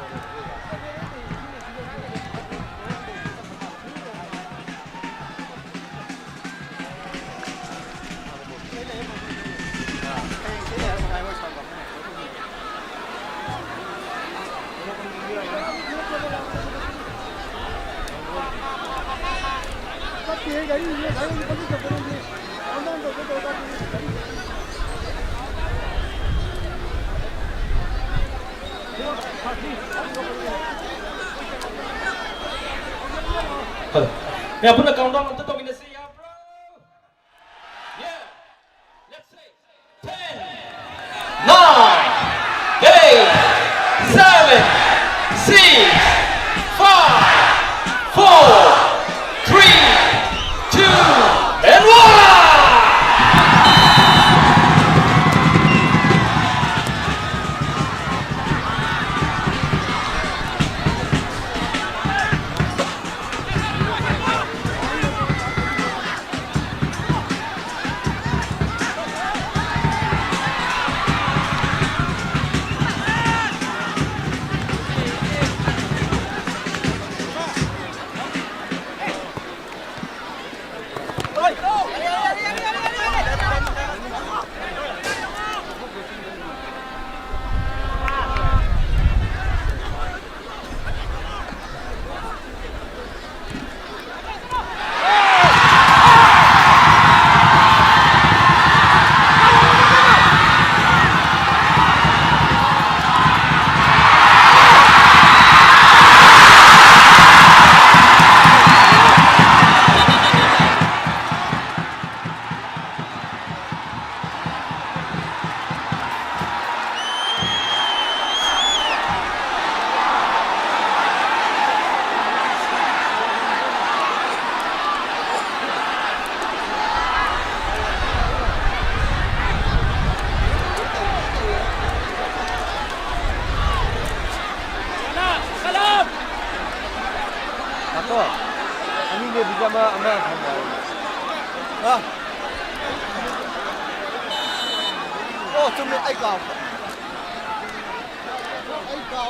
ꯃꯌꯥꯝ ꯄꯨꯟꯅ countdown ꯑꯝꯇ ꯇꯧꯃꯤꯟꯅꯁꯤ, ꯌꯥꯕ꯭ꯔꯣ? Yeah. Let's say, ten, nine, eight, seven, six, five, four, three, two, and one. ꯑꯀꯣ, ꯑꯅꯤꯅꯦ ꯄꯤꯖꯥ ꯑꯃ, ꯑꯃ ꯊꯝꯃꯣ꯫ ꯑ꯫ ꯑꯣ, ꯆꯨꯝꯃꯦ, ꯑꯩ ꯀꯥꯎ꯫ ꯑꯩ ꯀꯥꯎ꯫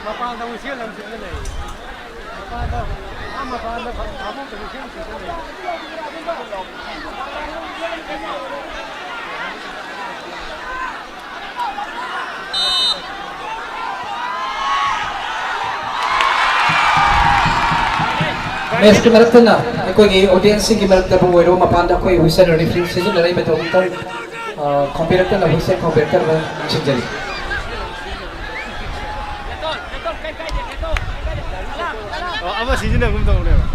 ꯃꯄꯥꯟꯗ ꯑꯃꯨꯛ ꯆꯦꯜꯂꯝꯁꯤꯅ ꯂꯩ꯫ ꯃꯄꯥꯟꯗ, ꯑꯥ ꯃꯄꯥꯟꯗ ꯐꯃꯨꯡꯗ ꯑꯃꯨꯛ ꯆꯦꯜꯂꯝꯁꯤꯅ ꯂꯩ꯫ ꯃꯦꯠꯁꯀꯤ ꯃꯔꯛꯇꯅ ꯑꯩꯈꯣꯏꯒꯤ ꯑꯣꯗꯤꯌꯦꯟꯁꯁꯤꯡꯒꯤ ꯃꯔꯛꯇꯕꯨ ꯑꯣꯏꯔꯣ, ꯃꯄꯥꯟꯗ ꯑꯩꯈꯣꯏ ꯋꯤꯁꯜ ꯔꯤꯐ꯭ꯔꯤ ꯁꯤꯖꯤꯟꯅꯔꯛꯏ ꯃꯇꯧ ꯑꯃꯇꯪ, ꯑ, ꯈꯣꯡꯕꯤꯔꯛꯇꯅꯕ, ꯋꯤꯁꯜ ꯈꯣꯡꯕꯤꯔꯛꯇꯅꯕ ꯅꯤꯡꯁꯤꯡꯖꯔꯤ꯫ ꯑꯣ, ꯑꯃ ꯁꯤꯖꯤꯟꯅꯒꯨꯝ ꯇꯧꯕꯅꯦꯕ꯫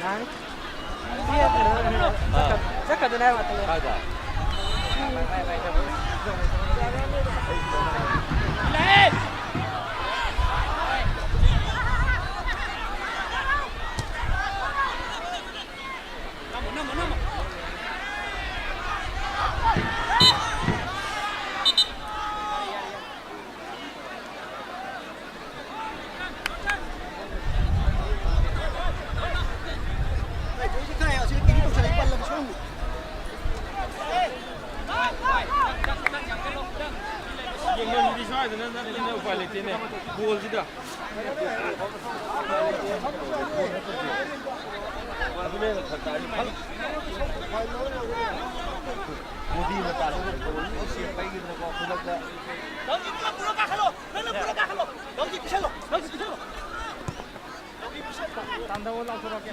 ꯅꯪ? ꯆꯠꯀꯗꯣꯏꯅꯦ ꯍꯥꯏꯕ ꯉꯥꯛꯇꯅꯦ꯫ ꯀꯥꯏꯗ? ꯌꯦꯡꯉꯝꯗꯤ ꯁ꯭ꯋꯥꯏꯗꯅ ꯅꯠꯇꯅ ꯎꯄꯥꯏ ꯂꯩꯇꯦꯅꯦ꯫ ꯕꯣꯜꯁꯤꯗ꯫ ꯑꯗꯨꯅ ꯍꯦꯟꯅ ꯐꯔꯛ ꯇꯥꯔꯅꯤ꯫ ꯕꯣꯗꯤ ꯃꯇꯥꯗꯨꯗ ꯕꯣꯜ ꯂꯣꯏ ꯁꯦꯞ ꯄꯩꯈꯤꯗꯅꯀꯣ, ꯈꯨꯗꯛꯇ꯫ ꯅꯪꯒꯤ ꯄꯨꯂꯞ ꯄꯨꯂꯞ ꯀꯥꯈꯠꯂꯣ! ꯅꯪꯅ ꯄꯨꯂꯞ ꯀꯥꯈꯠꯂꯣ! ꯅꯪꯒꯤ ꯄꯤꯁꯜꯂꯣ! ꯅꯪꯒꯤ ꯄꯤꯁꯜꯂꯣ! ꯇꯥꯟꯊꯧꯑꯣ, ꯂꯥꯎꯊꯣꯔꯛꯀꯦ꯫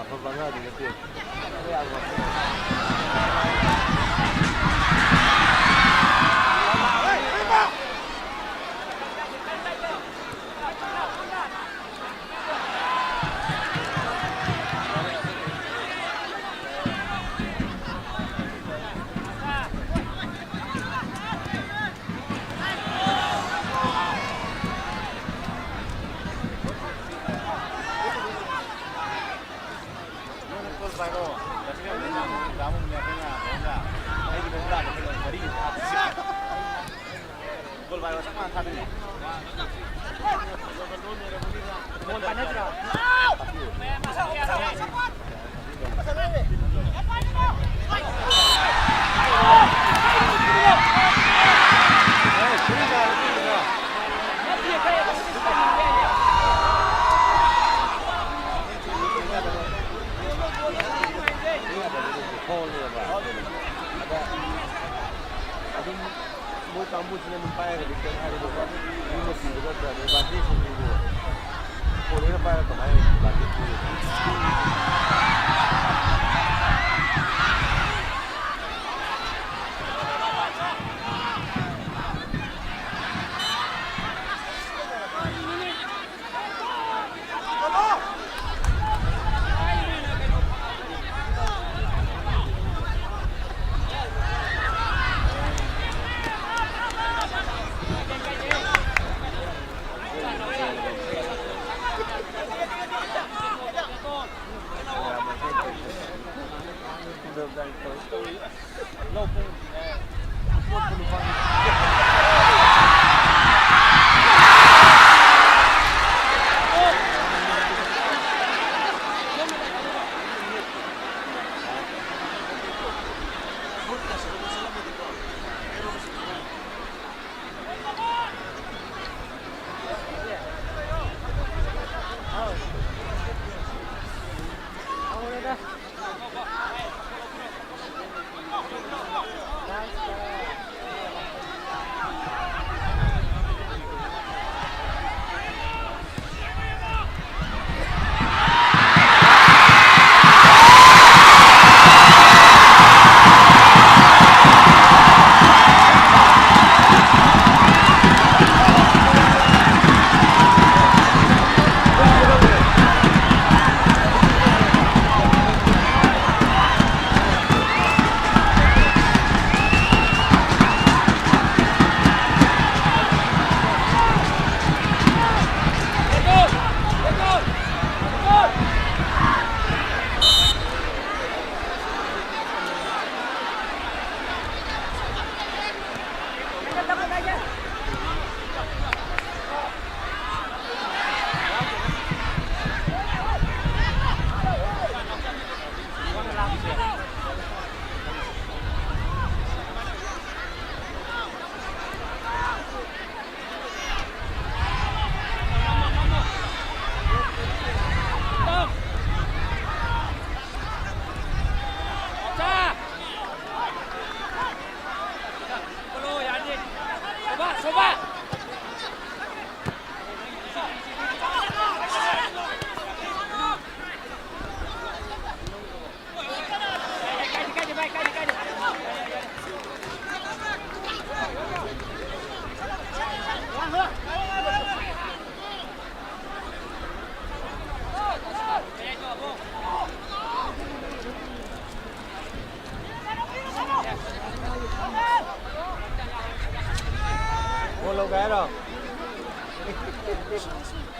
ꯑꯐꯕ ꯑꯉꯥꯡꯗꯤ ꯅꯠꯇꯦ꯫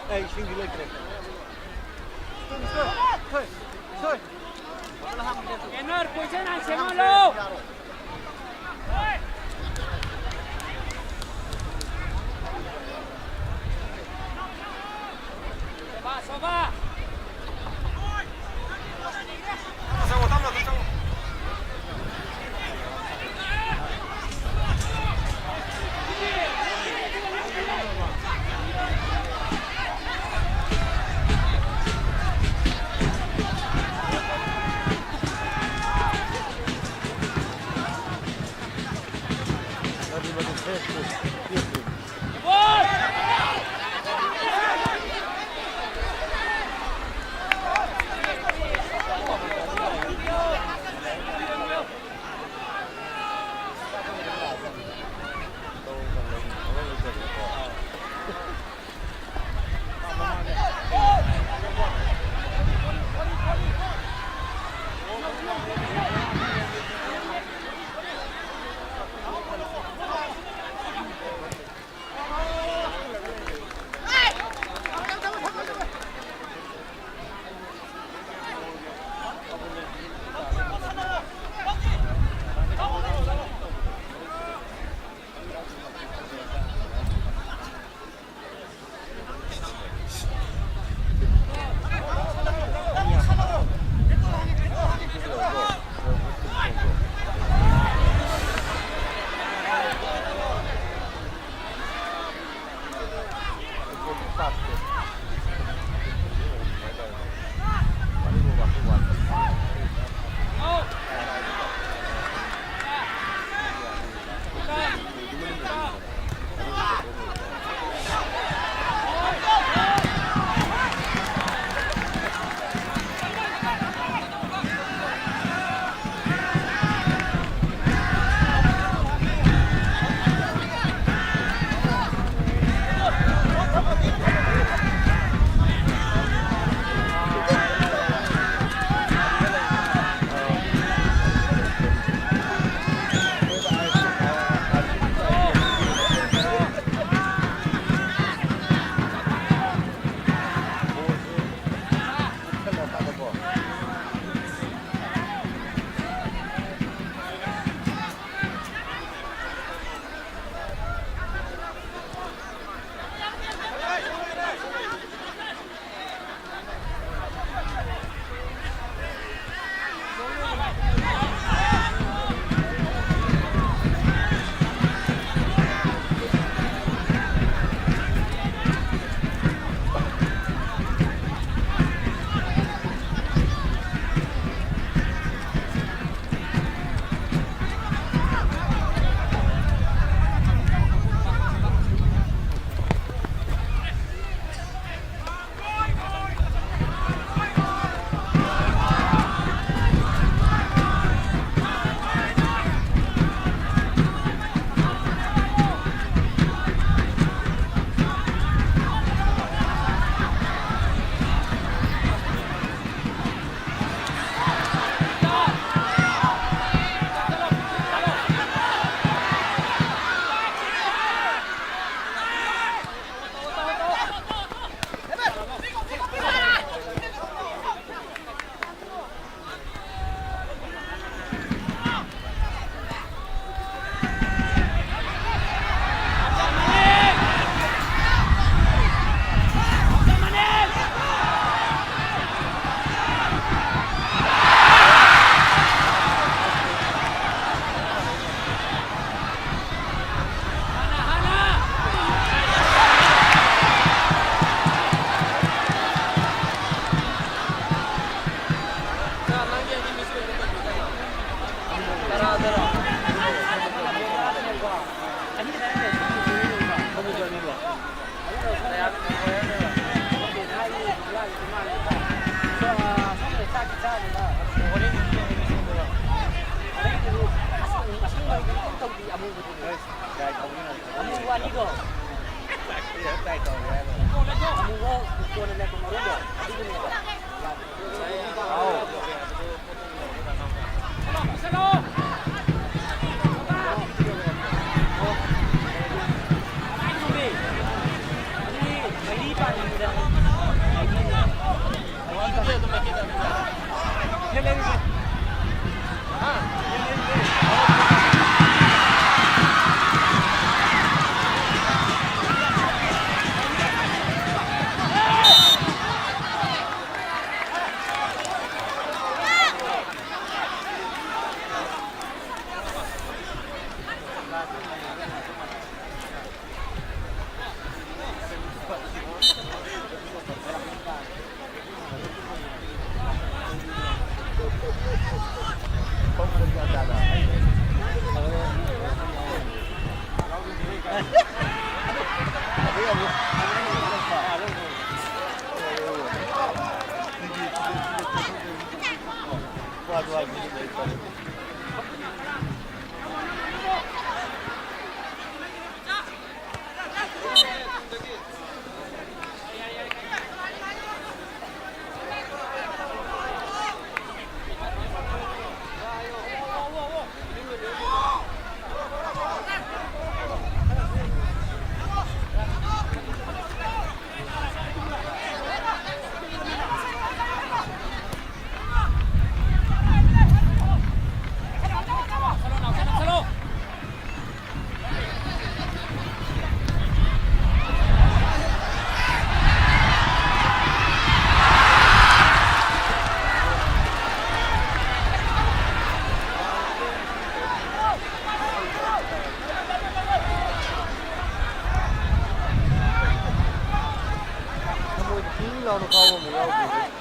ꯑꯩ ꯏꯁꯤꯡꯗꯤ ꯂꯩꯇ꯭ꯔꯦ꯫ ꯁꯣꯏ, ꯁꯣꯏ, ꯁꯣꯏ꯫ ꯀꯦꯅꯔ ꯄꯣꯖꯤꯁꯟ ꯍꯥꯟꯅ ꯁꯦꯝꯍꯜꯂꯣ꯫ ꯁꯣꯕꯥ, ꯁꯣꯕꯥ꯫ ꯊꯃꯣꯏꯗ ꯇꯤꯡ ꯂꯥꯎꯅ ꯀꯥꯎꯕ ꯑꯃ ꯌꯥꯎꯗꯦ꯫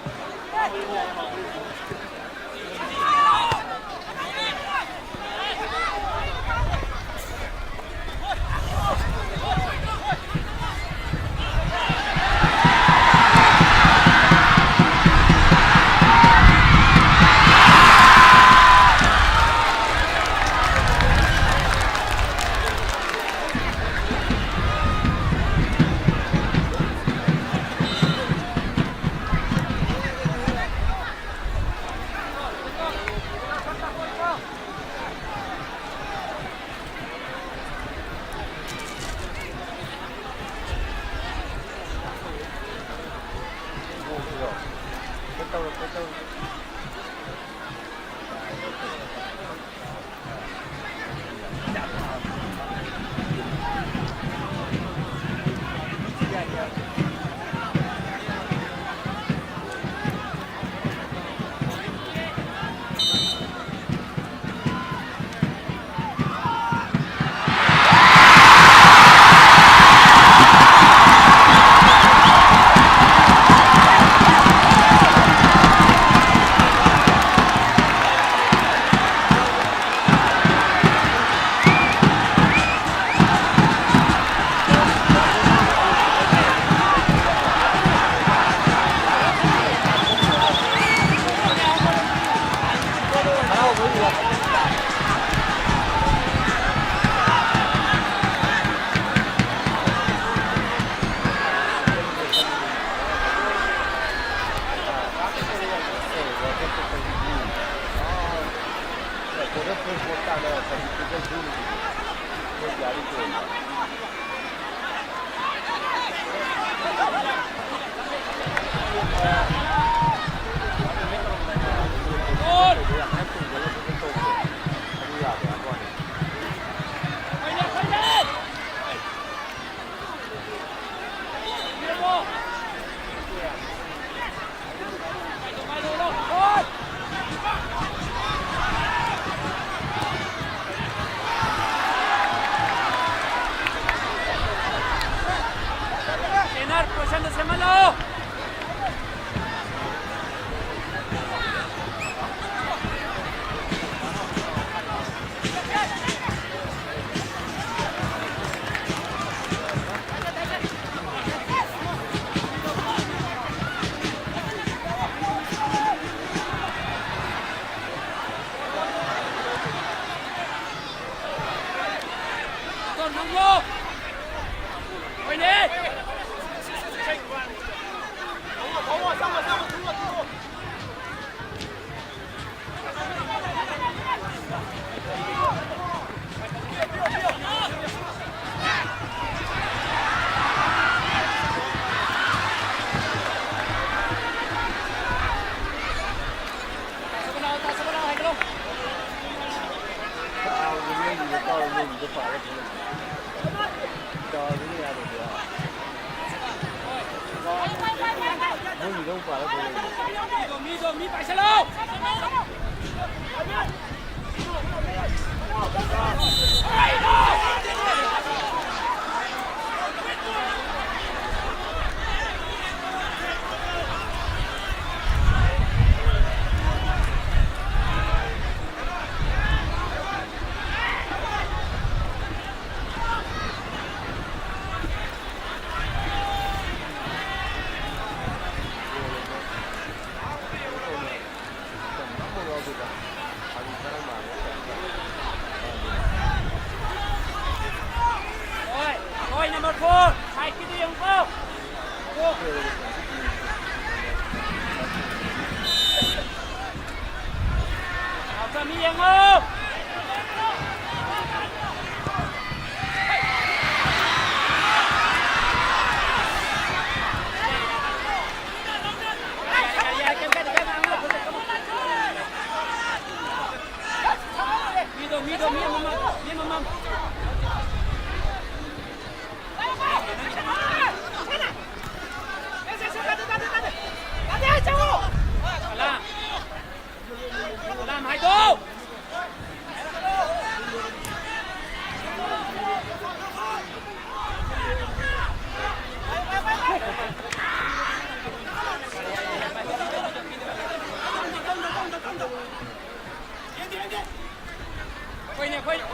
ꯇ꯭ꯔꯦꯅꯔ ꯄꯣꯖꯤꯁꯟꯗ ꯁꯦꯝꯍꯜꯂꯣ꯫ ꯃꯣꯏꯒꯤꯗ ꯑꯃꯨꯛ ꯄꯥꯜꯂ ꯇꯧ ꯂꯩꯔꯦ꯫ ꯃꯤꯗꯣ, ꯃꯤꯗꯣ, ꯃꯤ ꯄꯥꯏꯁꯜꯂꯣ! ꯍꯣꯏ, ꯍꯣꯏ, number four, side ꯀꯤꯗꯨ ꯌꯦꯡꯉꯨꯀꯣ꯫ ꯑꯥꯎꯠꯇ ꯃꯤ ꯌꯦꯡꯉꯣ꯫ ꯃꯤꯗꯣ, ꯃꯤꯗꯣ, ꯃꯤ ꯑꯃꯃꯝ, ꯃꯤ ꯑꯃꯃꯝ꯫ ꯁꯂꯥꯝ꯫ ꯁꯂꯥꯝ ꯍꯥꯏꯗꯣ꯫ ꯑꯩꯈꯣꯏꯅꯦ, ꯑꯩꯈꯣꯏꯅꯦ꯫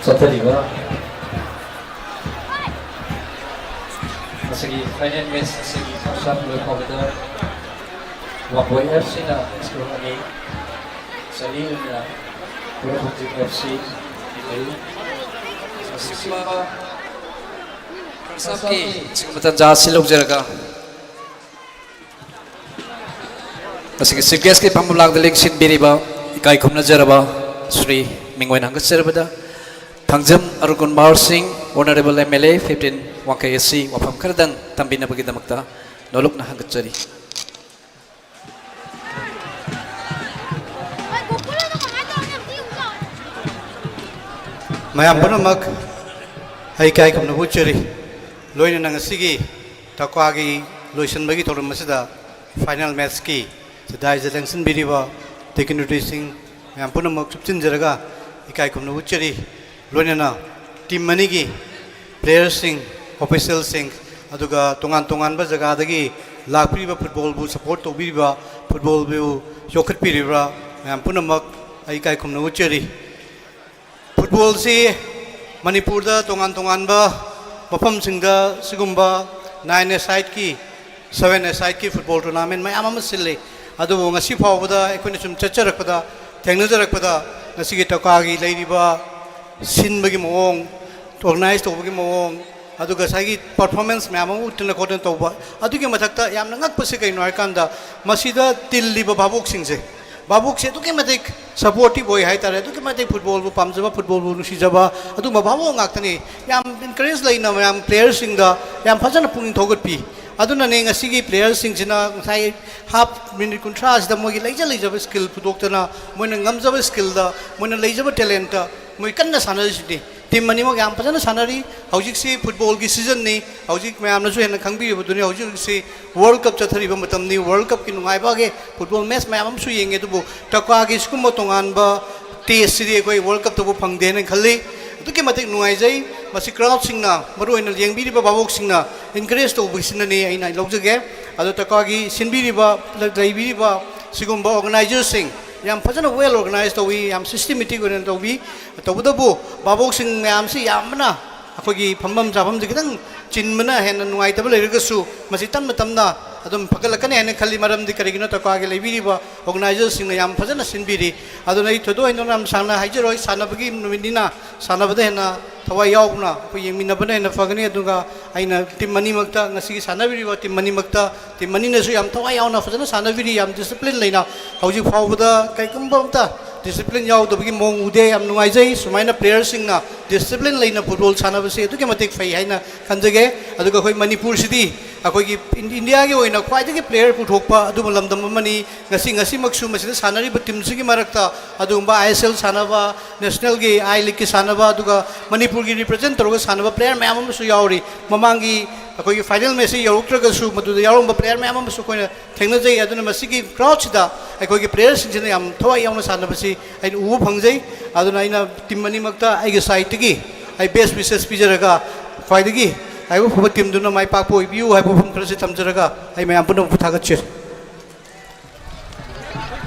ꯆꯠꯊꯔꯤꯕ ꯉꯁꯤꯒꯤ ꯐꯥꯏꯅꯦꯜ ꯃꯦꯆ ꯑꯁꯤꯒꯤ ꯐꯥꯔꯁ ꯍꯥꯐ ꯂꯣꯏꯐꯥꯎꯕꯗ ꯋꯥꯡꯒꯣꯏ ꯑꯦꯐ ꯁꯤꯅ ꯁ꯭ꯀꯣꯔ ꯑꯅꯤ, ꯆꯅꯤ ꯑꯣꯏꯅ ꯄꯨꯔꯛꯍꯧꯈꯤꯕ ꯑꯦꯐ ꯁꯤ ꯂꯩ꯫ ꯃꯁꯤꯒꯨꯝꯕ ꯐꯥꯔꯁ ꯍꯥꯐꯀꯤ ꯑꯁꯤꯒꯨꯝꯕ ꯇꯥꯟꯖꯥ ꯑꯁꯤ ꯂꯧꯖꯔꯒ ꯉꯁꯤꯒꯤ ꯆꯤꯐ ꯒꯦꯁꯀꯤ ꯐꯝꯐꯝ ꯂꯥꯡꯗ ꯂꯦꯡꯁꯤꯟꯕꯤꯔꯤꯕ ꯏꯀꯥꯏ ꯈꯨꯝꯅꯖꯔꯕ ꯁ꯭ꯔꯤ ꯃꯤꯡ ꯑꯣꯏꯅ ꯍꯪꯒꯠꯆꯔꯕꯗ ꯊꯥꯡꯖꯝ ꯑꯔꯨꯟ ꯀꯨꯃꯥꯔ ꯁꯤꯡ, honourable M L A fifteen ꯋꯥꯡꯈꯩ ꯑꯁꯤ ꯋꯥꯐꯝ ꯈꯔꯗꯪ ꯊꯝꯕꯤꯅꯕꯒꯤꯗꯃꯛꯇ ꯅꯣꯂꯨꯛꯅ ꯍꯪꯒꯠꯆꯔꯤ꯫ ꯃꯌꯥꯝ ꯄꯨꯝꯅꯃꯛ ꯑꯩ ꯏꯀꯥꯏ ꯈꯨꯝꯅꯕ ꯎꯠꯆꯔꯤ꯫ ꯂꯣꯏꯅꯅ ꯉꯁꯤꯒꯤ ꯇꯀ꯭ꯋꯥꯒꯤ ꯂꯣꯏꯁꯤꯟꯕꯒꯤ ꯊꯧꯔꯝ ꯑꯁꯤꯗ ꯐꯥꯏꯅꯦꯜ ꯃꯦꯠꯆꯀꯤ ꯁꯤꯗꯥꯏꯁꯤꯗ ꯂꯦꯡꯁꯤꯟꯕꯤꯔꯤꯕ ꯗꯤꯒꯅꯤꯇꯔꯤꯁꯤꯡ ꯃꯌꯥꯝ ꯄꯨꯝꯅꯃꯛ ꯆꯨꯞꯁꯤꯟꯖꯔꯒ ꯏꯀꯥꯏ ꯈꯨꯝꯅꯕ ꯎꯠꯆꯔꯤ꯫ ꯂꯣꯏꯅꯅ ꯇꯤꯝ ꯑꯅꯤꯒꯤ ꯄ꯭ꯂꯦꯌꯔꯁꯤꯡ, ꯑꯣꯐꯤꯁꯤꯌꯦꯜꯁꯤꯡ, ꯑꯗꯨꯒ ꯇꯣꯉꯥꯟ ꯇꯣꯉꯥꯟꯕ ꯖꯒꯥꯗꯒꯤ ꯂꯥꯛꯄꯤꯔꯤꯕ ꯐꯨꯠꯕꯣꯜꯕꯨ ꯁꯄꯣꯔꯠ ꯇꯧꯕꯤꯔꯤꯕ, ꯐꯨꯠꯕꯣꯜꯕꯨ ꯌꯣꯛꯈꯠꯄꯤꯔꯤꯕ ꯃꯌꯥꯝ ꯄꯨꯝꯅꯃꯛ ꯑꯩ ꯏꯀꯥꯏ ꯈꯨꯝꯅꯕ ꯎꯠꯆꯔꯤ꯫ ꯐꯨꯠꯕꯣꯜꯁꯤ ꯃꯅꯤꯄꯨꯔꯗ ꯇꯣꯉꯥꯟ ꯇꯣꯉꯥꯟꯕ ꯃꯐꯝꯁꯤꯡꯗ ꯁꯤꯒꯨꯝꯕ ꯅꯥꯏꯟ ꯑꯦ ꯁꯥꯏꯠꯀꯤ, ꯁꯚꯦꯟ ꯑꯦ ꯁꯥꯏꯠꯀꯤ ꯐꯨꯠꯕꯣꯜ ꯇꯣꯔꯅꯥꯃꯦꯟ ꯃꯌꯥꯝ ꯑꯃ ꯁꯤꯜꯂꯤ꯫ ꯑꯗꯨꯕꯨ ꯉꯁꯤ ꯐꯥꯎꯕꯗ ꯑꯩꯈꯣꯏꯅ ꯁꯨꯝ ꯆꯠꯆꯔꯛꯄꯗ, ꯊꯦꯡꯅꯖꯔꯛꯄꯗ, ꯉꯁꯤꯒꯤ ꯇꯀ꯭ꯋꯥꯒꯤ ꯂꯩꯔꯤꯕ ꯁꯤꯟꯕꯒꯤ ꯃꯑꯣꯡ, ꯑꯣꯔꯒꯅꯥꯏꯖ ꯇꯧꯕꯒꯤ ꯃꯑꯣꯡ, ꯑꯗꯨꯒ ꯉꯁꯥꯏꯒꯤ ꯄꯔꯐꯣꯔꯃꯦꯟꯁ ꯃꯌꯥꯝ ꯑꯃ ꯎꯠꯇꯅ ꯈꯣꯠꯇꯅ ꯇꯧꯕ, ꯑꯗꯨꯒꯤ ꯃꯊꯛꯇ ꯌꯥꯝꯅ ꯉꯛꯄꯁꯤ ꯀꯩꯅꯣ ꯍꯥꯏꯔꯀꯥꯟꯗ, ꯃꯁꯤꯗ ꯇꯤꯜꯂꯤꯕ ꯚꯥꯕꯣꯛꯁꯤꯡꯁꯦ, ꯚꯥꯕꯣꯛꯁꯦ ꯑꯗꯨꯛꯀꯤ ꯃꯇꯤꯛ ꯁꯄꯣꯔꯇꯤꯞ ꯑꯣꯏ ꯍꯥꯏꯇꯥꯔꯦ, ꯑꯗꯨꯛꯀꯤ ꯃꯇꯤꯛ ꯐꯨꯠꯕꯣꯜꯕꯨ ꯄꯥꯝꯖꯕ, ꯐꯨꯠꯕꯣꯜꯕꯨ ꯅꯨꯡꯁꯤꯖꯕ, ꯑꯗꯨꯒꯨꯝꯕ ꯚꯥꯕꯣꯛ ꯉꯥꯛꯇꯅꯤ꯫ ꯌꯥꯝ ꯏꯟꯀꯔꯦꯖ ꯂꯩꯅ ꯃꯌꯥꯝ ꯄ꯭ꯂꯦꯌꯔꯁꯤꯡꯗ ꯌꯥꯝ ꯐꯖꯅ ꯄꯨꯛꯅꯤꯡ ꯊꯧꯒꯠꯄꯤ꯫ ꯑꯗꯨꯅꯅꯦ ꯉꯁꯤꯒꯤ ꯄ꯭ꯂꯦꯌꯔꯁꯤꯡꯁꯤꯅ ꯉꯁꯥꯏ ꯍꯥꯞ ꯃꯤꯅꯤꯠ ꯀꯨꯟꯊ꯭ꯔꯥꯁꯤꯗ ꯃꯣꯏꯒꯤ ꯂꯩꯖ ꯂꯩꯖꯕ ꯁ꯭ꯀꯤꯜ ꯄꯨꯊꯣꯛꯇꯅ, ꯃꯣꯏꯅ ꯉꯝꯖꯕ ꯁ꯭ꯀꯤꯜꯗ, ꯃꯣꯏꯅ ꯂꯩꯖꯕ ꯇꯦꯂꯦꯟꯠꯇ ꯃꯣꯏ ꯀꯟꯅ ꯁꯥꯟꯅꯔꯤꯁꯤꯗꯤ꯫ ꯇꯤꯝ ꯑꯅꯤꯃꯛ ꯌꯥꯝ ꯐꯖꯅ ꯁꯥꯟꯅꯔꯤ꯫ ꯍꯧꯖꯤꯛꯁꯤ ꯐꯨꯠꯕꯣꯜꯒꯤ ꯁꯤꯖꯟꯅꯤ꯫ ꯍꯧꯖꯤꯛ ꯃꯌꯥꯝꯅꯁꯨ ꯍꯦꯟꯅ ꯈꯪꯕꯤꯔꯤꯕꯗꯨꯅꯤ, ꯍꯧꯖꯤꯛ ꯍꯧꯖꯤꯛꯁꯤ ꯋꯥꯔꯜ ꯀꯞ ꯆꯠꯊꯔꯤꯕ ꯃꯇꯝꯅꯤ꯫ ꯋꯥꯔꯜ ꯀꯞꯀꯤ ꯅꯨꯡꯉꯥꯏꯕꯒꯤ ꯐꯨꯠꯕꯣꯜ ꯃꯦꯠꯆ ꯃꯌꯥꯝ ꯑꯃꯁꯨ ꯌꯦꯡꯉꯦ꯫ ꯑꯗꯨꯕꯨ ꯇꯛꯋꯥꯒꯤ ꯁꯤꯒꯨꯝꯕ ꯇꯣꯉꯥꯟꯕ ꯇꯦꯁꯁꯤꯗꯤ ꯑꯩꯈꯣꯏ ꯋꯥꯔꯜ ꯀꯞꯇꯕꯨ ꯐꯪꯗꯦꯅ ꯈꯜꯂꯤ꯫ ꯑꯗꯨꯛꯀꯤ ꯃꯇꯤꯛ ꯅꯨꯡꯉꯥꯏꯖꯩ꯫ ꯃꯁꯤ ꯀ꯭ꯔꯥꯎꯗꯁꯤꯡꯅ, ꯃꯔꯨꯑꯣꯏꯅ ꯌꯦꯡꯕꯤꯔꯤꯕ ꯚꯥꯕꯣꯛꯁꯤꯡꯅ ꯏꯟꯀꯔꯦꯖ ꯇꯧꯕꯁꯤꯅꯅꯤ ꯑꯩꯅ ꯂꯧꯖꯒꯦ꯫ ꯑꯗꯣ ꯇꯛꯋꯥꯒꯤ ꯁꯤꯟꯕꯤꯔꯤꯕ, ꯂꯩꯕꯤꯔꯤꯕ ꯁꯤꯒꯨꯝꯕ ꯑꯣꯔꯒꯅꯥꯏꯖꯔꯁꯤꯡ ꯌꯥꯝ ꯐꯖꯅ ꯋꯦꯜ ꯑꯣꯔꯒꯅꯥꯏꯖ ꯇꯧꯏ, ꯌꯥꯝ ꯁꯤꯁꯇꯦꯃꯦꯇꯤꯛ ꯑꯣꯏꯅ ꯇꯧꯕꯤ꯫ ꯇꯧꯕꯇꯕꯨ ꯚꯥꯕꯣꯛꯁꯤꯡ ꯃꯌꯥꯝꯁꯤ ꯌꯥꯝꯕꯅ ꯑꯩꯈꯣꯏꯒꯤ ꯐꯝꯐꯝ ꯆꯥꯐꯝꯁꯤ ꯈꯤꯇꯪ ꯆꯤꯟꯕꯅ ꯍꯦꯟꯅ ꯅꯨꯡꯉꯥꯏꯇꯕ ꯂꯩꯔꯒꯁꯨ, ꯃꯁꯤ ꯇꯞꯅ ꯇꯞꯅ ꯑꯗꯨꯝ ꯐꯒꯠꯂꯛꯀꯅꯤ ꯍꯥꯏꯅ ꯈꯜꯂꯤ꯫ ꯃꯔꯝꯗꯤ ꯀꯔꯤꯒꯤꯅꯣ, ꯇꯛꯋꯥꯒꯤ ꯂꯩꯕꯤꯔꯤꯕ ꯑꯣꯔꯒꯅꯥꯏꯖꯔꯁꯤꯡꯅ ꯌꯥꯝ ꯐꯖꯅ ꯁꯤꯟꯕꯤꯔꯤ꯫ ꯑꯗꯨꯅ ꯑꯩ ꯊꯣꯏꯗꯣꯛ ꯍꯦꯟꯗꯣꯛꯅ ꯌꯥꯝ ꯁꯥꯡꯅ ꯍꯥꯏꯖꯔꯣꯏ, ꯁꯥꯟꯅꯕꯒꯤ ꯅꯨꯃꯤꯠꯅꯤꯅ ꯁꯥꯟꯅꯕꯗ ꯍꯦꯟꯅ ꯊꯋꯥꯏ ꯌꯥꯎꯅ ꯑꯩꯈꯣꯏ ꯌꯦꯡꯃꯤꯟꯅꯕꯅ ꯍꯦꯟꯅ ꯐꯒꯅꯤ꯫ ꯑꯗꯨꯒ ꯑꯩꯅ ꯇꯤꯝ ꯑꯅꯤꯃꯛꯇ, ꯉꯁꯤꯒꯤ ꯁꯥꯟꯅꯕꯤꯔꯤꯕ ꯇꯤꯝ ꯑꯅꯤꯃꯛꯇ, ꯇꯤꯝ ꯑꯅꯤꯅꯁꯨ ꯌꯥꯝ ꯊꯋꯥꯏ ꯌꯥꯎꯅ ꯐꯖꯅ ꯁꯥꯟꯅꯕꯤꯔꯤ, ꯌꯥꯝ ꯗꯤꯁꯤꯄ꯭ꯂꯤꯟ ꯂꯩꯅ꯫ ꯍꯧꯖꯤꯛ ꯐꯥꯎꯕꯗ ꯀꯩꯒꯨꯝꯕ ꯑꯝꯇ ꯗꯤꯁꯤꯄ꯭ꯂꯤꯟ ꯌꯥꯎꯗꯕꯒꯤ ꯃꯑꯣꯡ ꯎꯗꯦ꯫ ꯌꯥꯝ ꯅꯨꯡꯉꯥꯏꯖꯩ꯫ ꯁꯨꯃꯥꯏꯅ ꯄ꯭ꯂꯦꯌꯔꯁꯤꯡꯅ ꯗꯤꯁꯤꯄ꯭ꯂꯤꯟ ꯂꯩꯅ ꯐꯨꯠꯕꯣꯜ ꯁꯥꯟꯅꯕꯁꯦ ꯑꯗꯨꯛꯀꯤ ꯃꯇꯤꯛ ꯐꯩ ꯍꯥꯏꯅ ꯈꯟꯖꯒꯦ꯫ ꯑꯗꯨꯒ ꯑꯩꯈꯣꯏ ꯃꯅꯤꯄꯨꯔꯁꯤꯗꯤ ꯑꯩꯈꯣꯏꯒꯤ ꯏꯟ-, ꯏꯟꯗꯤꯌꯥꯒꯤ ꯑꯣꯏꯅ ꯈ꯭ꯋꯥꯏꯗꯒꯤ ꯄ꯭ꯂꯦꯌꯔ ꯄꯨꯊꯣꯛꯄ ꯑꯗꯨꯒꯨꯝꯕ ꯂꯝꯗꯝ ꯑꯃꯅꯤ꯫ ꯉꯁꯤ, ꯉꯁꯤꯃꯛꯁꯨ ꯃꯁꯤꯗ ꯁꯥꯟꯅꯔꯤꯕ ꯇꯤꯝꯁꯤꯒꯤ ꯃꯔꯛꯇ ꯑꯗꯨꯒꯨꯝꯕ ꯑꯥꯏ ꯑꯦꯁ ꯑꯦꯜ ꯁꯥꯟꯅꯕ, ꯅꯦꯁꯅꯦꯜꯒꯤ ꯑꯥꯏ ꯂꯤꯒꯀꯤ ꯁꯥꯟꯅꯕ, ꯑꯗꯨꯒ ꯃꯅꯤꯄꯨꯔꯒꯤ ꯔꯤꯄ꯭ꯔꯖꯦꯟ ꯇꯧꯔꯒ ꯁꯥꯟꯅꯕ ꯄ꯭ꯂꯦꯌꯔ ꯃꯌꯥꯝ ꯑꯃꯁꯨ ꯌꯥꯎꯔꯤ꯫ ꯃꯃꯥꯡꯒꯤ ꯑꯩꯈꯣꯏꯒꯤ ꯐꯥꯏꯅꯦꯜ ꯃꯦꯠꯆꯁꯤ ꯌꯧꯔꯛꯇ꯭ꯔꯒꯁꯨ ꯃꯗꯨꯗ ꯌꯥꯎꯔꯝꯕ ꯄ꯭ꯂꯦꯌꯔ ꯃꯌꯥꯝ ꯑꯃꯁꯨ ꯑꯩꯈꯣꯏꯅ ꯊꯦꯡꯅꯖꯩ꯫ ꯑꯗꯨꯅ ꯃꯁꯤꯒꯤ ꯀ꯭ꯔꯥꯎꯗꯁꯤꯗ ꯑꯩꯈꯣꯏꯒꯤ ꯄ꯭ꯂꯦꯌꯔꯁꯤꯡꯁꯤꯅ ꯌꯥꯝ ꯊꯋꯥꯏ ꯌꯥꯎꯅ ꯁꯥꯟꯅꯕꯁꯤ ꯑꯩꯅ ꯎꯕ ꯐꯪꯖꯩ꯫ ꯑꯗꯨꯅ ꯑꯩꯅ ꯇꯤꯝ ꯑꯅꯤꯃꯛꯇ ꯑꯩꯒꯤ ꯁꯥꯏꯠꯇꯒꯤ ꯑꯩ ꯕꯦꯁ ꯋꯤꯁꯦꯁ ꯄꯤꯖꯔꯒ, ꯈ꯭ꯋꯥꯏꯗꯒꯤ ꯂꯥꯏꯕꯛ ꯐꯕ ꯇꯤꯝꯗꯨꯅ ꯃꯥꯏ ꯄꯥꯛꯄ ꯑꯣꯏꯕꯤꯌꯨ ꯍꯥꯏꯕ ꯋꯥꯐꯝ ꯈꯔꯁꯤ ꯊꯝꯖꯔꯒ ꯑꯩ ꯃꯌꯥꯝ ꯄꯨꯝꯅꯃꯛꯄꯨ ꯊꯥꯒꯠꯆꯔꯤ꯫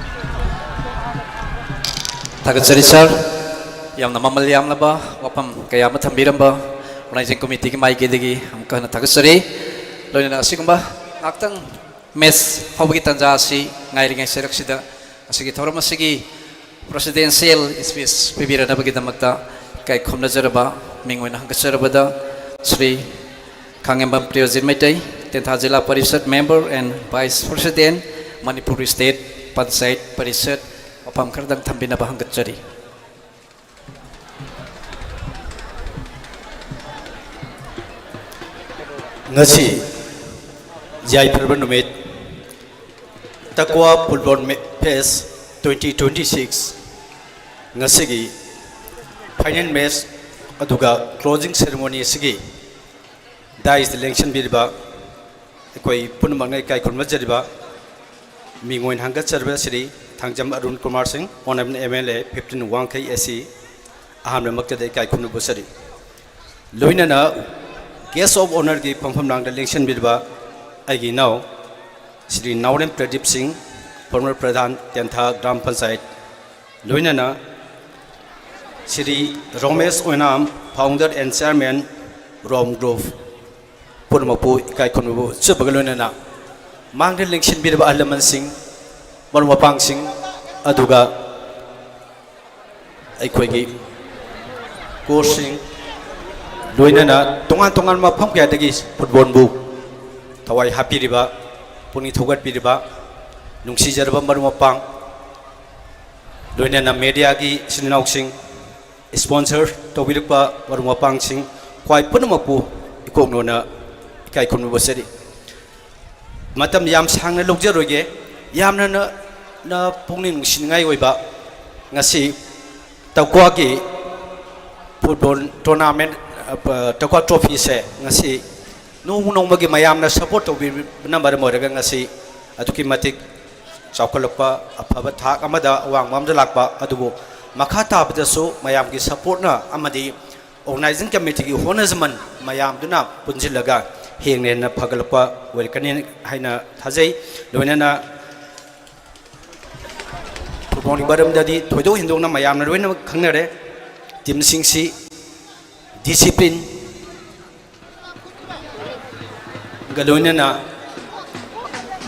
ꯊꯥꯒꯠꯆꯔꯤ ꯁꯥꯔ, ꯌꯥꯝꯅ ꯃꯃꯜ ꯌꯥꯝꯂꯕ ꯋꯥꯐꯝ ꯀꯌꯥ ꯑꯃ ꯊꯝꯕꯤꯔꯝꯕ ꯑꯣꯔꯒꯅꯥꯏꯖꯤꯡ ꯀꯃꯤꯇꯤꯒꯤ ꯃꯥꯏꯀꯩꯗꯒꯤ ꯑꯃꯨꯛꯀ ꯍꯟꯅ ꯊꯥꯒꯠꯆꯔꯤ꯫ ꯂꯣꯏꯅꯅ ꯑꯁꯤꯒꯨꯝꯕ ꯉꯥꯛꯇꯪ ꯃꯦꯠꯆ ꯍꯧꯕꯒꯤ ꯇꯥꯟꯖꯥ ꯑꯁꯤ ꯉꯥꯏꯔꯤꯉꯩ ꯁꯔꯛꯁꯤꯗ ꯑꯁꯤꯒꯤ ꯊꯧꯔꯝ ꯑꯁꯤꯒꯤ ꯄ꯭ꯔꯦꯁꯤꯗꯦꯟꯁꯤꯌꯦꯜ ꯁ꯭ꯄꯤꯆ ꯄꯤꯕꯤꯔꯛꯅꯕꯒꯤꯗꯃꯛꯇ ꯏꯀꯥꯏ ꯈꯨꯝꯅꯖꯔꯕ ꯃꯤꯡ ꯑꯣꯏꯅ ꯍꯪꯒꯠꯆꯔꯕꯗ Shri Khangembam Priyojit Meitei, Tentha Zila Parishad member and vice president, Manipur state Panchayat Parishad, ꯋꯥꯐꯝ ꯈꯔꯗꯪ ꯊꯝꯕꯤꯅꯕ ꯍꯪꯒꯠꯆꯔꯤ꯫ ꯉꯁꯤ ꯌꯥꯏꯐꯔꯕ ꯅꯨꯃꯤꯠ, ꯇꯛꯋꯥ ꯐꯨꯠꯕꯣꯜ ꯃꯦ-, ꯐꯦꯁ twenty twenty six, ꯉꯁꯤꯒꯤ ꯐꯥꯏꯅꯦꯜ ꯃꯦꯠꯆ ꯑꯗꯨꯒ closing ceremony ꯑꯁꯤꯒꯤ dais ꯗ ꯂꯦꯡꯁꯤꯟꯕꯤꯔꯤꯕ ꯑꯩꯈꯣꯏ ꯄꯨꯝꯅꯃꯛꯅ ꯏꯀꯥꯏ ꯈꯨꯝꯅꯖꯔꯤꯕ ꯃꯤꯡ ꯑꯣꯏꯅ ꯍꯪꯒꯠꯆꯔꯤꯕ ꯁ꯭ꯔꯤ ꯊꯥꯡꯖꯝ ꯑꯔꯨꯟ ꯀꯨꯃꯥꯔ ꯁꯤꯡ, Honourable M L A fifteen ꯋꯥꯡꯈꯩ A C, ꯑꯍꯥꯟꯕꯃꯛꯇꯗ ꯏꯀꯥꯏ ꯈꯨꯝꯅꯕ ꯎꯠꯆꯔꯤ꯫ ꯂꯣꯏꯅꯅ guest of honour ꯒꯤ ꯐꯝꯐꯝ ꯂꯥꯡꯗ ꯂꯦꯡꯁꯤꯟꯕꯤꯔꯤꯕ ꯑꯩꯒꯤ ꯏꯅꯥꯎ ꯁ꯭ꯔꯤ ꯅꯥꯎꯔꯦꯝ ꯄ꯭ꯔꯗꯤꯞ ꯁꯤꯡ, former ꯄ꯭ꯔꯙꯥꯟ ꯇꯦꯟꯊꯥ ꯒ꯭ꯔꯥꯝ ꯄꯟꯆꯥꯌꯠ, ꯂꯣꯏꯅꯅ ꯁ꯭ꯔꯤ ꯔꯣꯃꯦꯁ ꯑꯣꯏꯅꯥꯝ, founder and chairman, ꯔꯣꯝ group, ꯄꯨꯝꯅꯃꯛꯄꯨ ꯏꯀꯥꯏ ꯈꯨꯝꯅꯕ ꯎꯠꯆꯕꯒ ꯂꯣꯏꯅꯅ ꯃꯥꯡꯗ ꯂꯦꯡꯁꯤꯟꯕꯤꯔꯕ ꯑꯍꯜ ꯂꯃꯟꯁꯤꯡ, ꯃꯔꯨꯞ ꯃꯄꯥꯡꯁꯤꯡ, ꯑꯗꯨꯒ ꯑꯩꯈꯣꯏꯒꯤ coachꯁꯤꯡ, ꯂꯣꯏꯅꯅ ꯇꯣꯉꯥꯟ ꯇꯣꯉꯥꯟꯕ ꯃꯐꯝ ꯀꯌꯥꯗꯒꯤ footballꯕꯨ ꯊꯋꯥꯏ ꯍꯥꯞꯄꯤꯔꯤꯕ, ꯄꯨꯛꯅꯤꯡ ꯊꯧꯒꯠꯄꯤꯔꯤꯕ, ꯅꯨꯡꯁꯤꯖꯔꯕ ꯃꯔꯨꯞ ꯃꯄꯥꯡ, ꯂꯣꯏꯅꯅ mediaꯒꯤ ꯏꯆꯤꯟ ꯏꯅꯥꯎꯁꯤꯡ, sponsor ꯇꯧꯕꯤꯔꯛꯄ ꯃꯔꯨꯞ ꯃꯄꯥꯡꯁꯤꯡ, ꯈ꯭ꯋꯥꯏ ꯄꯨꯝꯅꯃꯛꯄꯨ ꯏꯀꯣꯛꯅꯣꯅ ꯏꯀꯥꯏ ꯈꯨꯝꯅꯕ ꯎꯠꯆꯔꯤ꯫ ꯃꯇꯝ ꯌꯥꯝ ꯁꯥꯡꯅ ꯂꯧꯖꯔꯣꯏꯒꯦ꯫ ꯌꯥꯝꯅ ꯅ, ꯅ ꯄꯨꯛꯅꯤꯡ ꯅꯨꯡꯁꯤꯅꯤꯡꯉꯥꯏ ꯑꯣꯏꯕ ꯉꯁꯤ ꯇꯛꯋꯥꯒꯤ football tournament, ꯑ, ꯇꯛꯋꯥ trophyꯁꯦ ꯉꯁꯤ ꯅꯣꯡꯃ ꯅꯣꯡꯃꯒꯤ ꯃꯌꯥꯝꯅ support ꯇꯧꯕꯤꯕꯅ ꯃꯔꯝ ꯑꯣꯏꯔꯒ ꯉꯁꯤ ꯑꯗꯨꯛꯀꯤ ꯃꯇꯤꯛ ꯆꯥꯎꯈꯠꯂꯛꯄ, ꯑꯐꯕ ꯊꯥꯛ ꯑꯃꯗ, ꯑꯋꯥꯡꯕ ꯑꯃꯗ ꯂꯥꯛꯄ, ꯑꯗꯨꯕꯨ ꯃꯈꯥ ꯇꯥꯕꯗꯁꯨ ꯃꯌꯥꯝꯒꯤ supportꯅ ꯑꯃꯗꯤ organizing committeeꯒꯤ ꯍꯣꯠꯅꯖꯃꯟ ꯃꯌꯥꯝꯗꯨꯅ ꯄꯨꯟꯁꯤꯜꯂꯒ ꯍꯦꯟꯅ ꯍꯦꯟꯅ ꯐꯒꯠꯂꯛꯄ ꯑꯣꯏꯔꯛꯀꯅꯤ ꯍꯥꯏꯅ ꯊꯥꯖꯩ꯫ ꯂꯣꯏꯅꯅ footballꯒꯤ ꯃꯔꯝꯗꯗꯤ ꯊꯣꯏꯗꯣꯛ ꯍꯦꯟꯗꯣꯛꯅ ꯃꯌꯥꯝꯅ ꯂꯣꯏꯅꯃꯛ ꯈꯪꯅꯔꯦ꯫ Teamꯁꯤꯡꯁꯤ discipline ꯒ ꯂꯣꯏꯅꯅ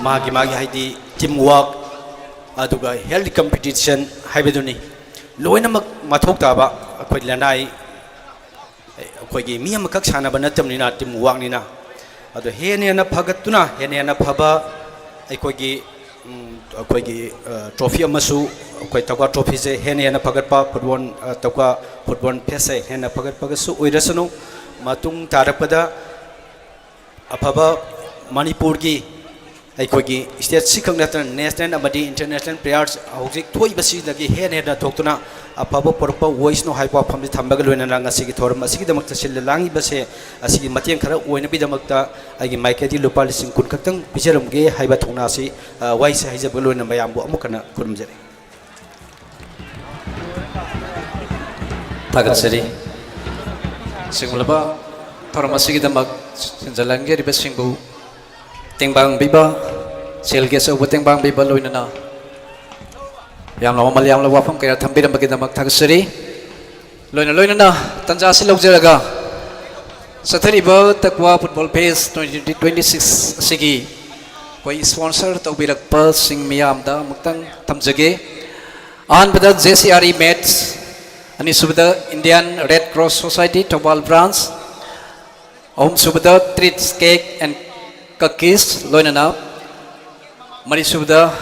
ꯃꯥꯒꯤ ꯃꯥꯒꯤ ꯍꯥꯏꯗꯤ team work, ꯑꯗꯨꯒ healthy competition ꯍꯥꯏꯕꯗꯨꯅꯤ꯫ ꯂꯣꯏꯅꯃꯛ ꯃꯊꯧ ꯇꯥꯕ ꯑꯩꯈꯣꯏ ꯂꯅꯥꯏ, ꯑꯩꯈꯣꯏꯒꯤ ꯃꯤ ꯑꯃꯈꯛ ꯁꯥꯟꯅꯕ ꯅꯠꯇꯕꯅꯤꯅ, team workꯅꯤꯅ꯫ ꯑꯗꯣ ꯍꯦꯟꯅ ꯍꯦꯟꯅ ꯐꯒꯠꯇꯨꯅ ꯍꯦꯟꯅ ꯍꯦꯟꯅ ꯐꯕ ꯑꯩꯈꯣꯏꯒꯤ, ꯎꯝ, ꯑꯩꯈꯣꯏꯒꯤ, ꯑ, trophy ꯑꯃꯁꯨ, ꯑꯩꯈꯣꯏ ꯇꯛꯋꯥ trophyꯁꯦ ꯍꯦꯟꯅ ꯍꯦꯟꯅ ꯐꯒꯠꯄ, football, ꯑ, ꯇꯛꯋꯥ football festꯁꯦ ꯍꯦꯟꯅ ꯐꯒꯠꯄꯒꯁꯨ ꯑꯣꯏꯔꯁꯅꯨ꯫ ꯃꯇꯨꯡ ꯇꯥꯔꯛꯄꯗ ꯑꯐꯕ ꯃꯅꯤꯄꯨꯔꯒꯤ ꯑꯩꯈꯣꯏꯒꯤ ꯁ꯭ꯇꯦꯠꯁꯤ ꯈꯛ ꯅꯠꯇꯅ ꯅꯦꯁꯅꯦꯜ ꯑꯃꯗꯤ ꯏꯟꯇꯔꯅꯦꯁꯅꯦꯜ ꯄ꯭ꯂꯦꯌꯔꯁ ꯍꯧꯖꯤꯛ ꯊꯣꯛꯏꯕꯁꯤꯗꯒꯤ ꯍꯦꯟꯅ ꯍꯦꯟꯅ ꯊꯣꯛꯇꯨꯅ ꯑꯐꯕ ꯄꯨꯔꯛꯄ ꯑꯣꯏꯁꯅꯨ ꯍꯥꯏꯕ ꯋꯥꯐꯝꯁꯤ ꯊꯝꯕꯒ ꯂꯣꯏꯅꯅ ꯉꯁꯤꯒꯤ ꯊꯧꯔꯝ ꯑꯁꯤꯒꯤꯗꯃꯛꯇ ꯁꯤꯜ ꯂꯥꯡꯉꯤꯕꯁꯦ ꯑꯁꯤꯒꯤ ꯃꯇꯦꯡ ꯈꯔ ꯑꯣꯏꯅꯕꯒꯤꯗꯃꯛꯇ ꯑꯩꯒꯤ ꯃꯥꯏꯀꯩꯗꯒꯤ ꯂꯨꯄꯥ ꯂꯤꯁꯤꯡ ꯀꯨꯟ ꯈꯛꯇꯪ ꯄꯤꯖꯔꯝꯒꯦ ꯍꯥꯏꯕ ꯊꯧꯅꯥꯁꯤ, ꯑ, ꯋꯥꯍꯩꯁꯦ ꯍꯥꯏꯖꯕꯒ ꯂꯣꯏꯅꯅ ꯃꯌꯥꯝꯕꯨ ꯑꯃꯨꯛ ꯍꯟꯅ ꯈꯨꯔꯨꯝꯖꯔꯤ꯫ ꯊꯥꯒꯠꯆꯔꯤ꯫ ꯁꯤꯒꯨꯝꯂꯕ ꯊꯧꯔꯝ ꯑꯁꯤꯒꯤꯗꯃꯛ ꯁꯤꯟꯖ ꯂꯥꯡꯖꯔꯤꯕꯁꯤꯡꯕꯨ ꯇꯦꯡꯕꯥꯡ ꯄꯤꯕ, ꯁꯦꯜꯒꯤ ꯑꯆꯧꯕ ꯇꯦꯡꯕꯥꯡ ꯄꯤꯕ ꯂꯣꯏꯅꯅ ꯌꯥꯝꯅ ꯃꯃꯜ ꯌꯥꯝꯂꯕ ꯋꯥꯐꯝ ꯀꯌꯥ ꯊꯝꯕꯤꯔꯝꯕꯒꯤꯗꯃꯛ ꯊꯥꯒꯠꯆꯔꯤ꯫ ꯂꯣꯏꯅ ꯂꯣꯏꯅꯅ ꯇꯥꯟꯖꯥ ꯑꯁꯤ ꯂꯧꯖꯔꯒ ꯆꯠꯊꯔꯤꯕ ꯇꯛꯋꯥ football fest twenty twenty six ꯑꯁꯤꯒꯤ ꯑꯩꯈꯣꯏ ꯏꯁꯄꯣꯟꯁꯔ ꯇꯧꯕꯤꯔꯛꯄꯁꯤꯡ ꯃꯤꯌꯥꯝꯗ ꯑꯃꯨꯛꯇꯪ ꯊꯝꯖꯒꯦ꯫ ꯑꯍꯥꯟꯕꯗ J C R E mates, ꯑꯅꯤꯁꯨꯕꯗ Indian red cross society Thoubal branch, ꯑꯍꯨꯝꯁꯨꯕꯗ ꯇ꯭ꯔꯤꯠꯁ ꯀꯦꯛ ꯑꯦꯟ ꯀꯀꯤꯁ, ꯂꯣꯏꯅꯅ ꯃꯔꯤꯁꯨꯕꯗ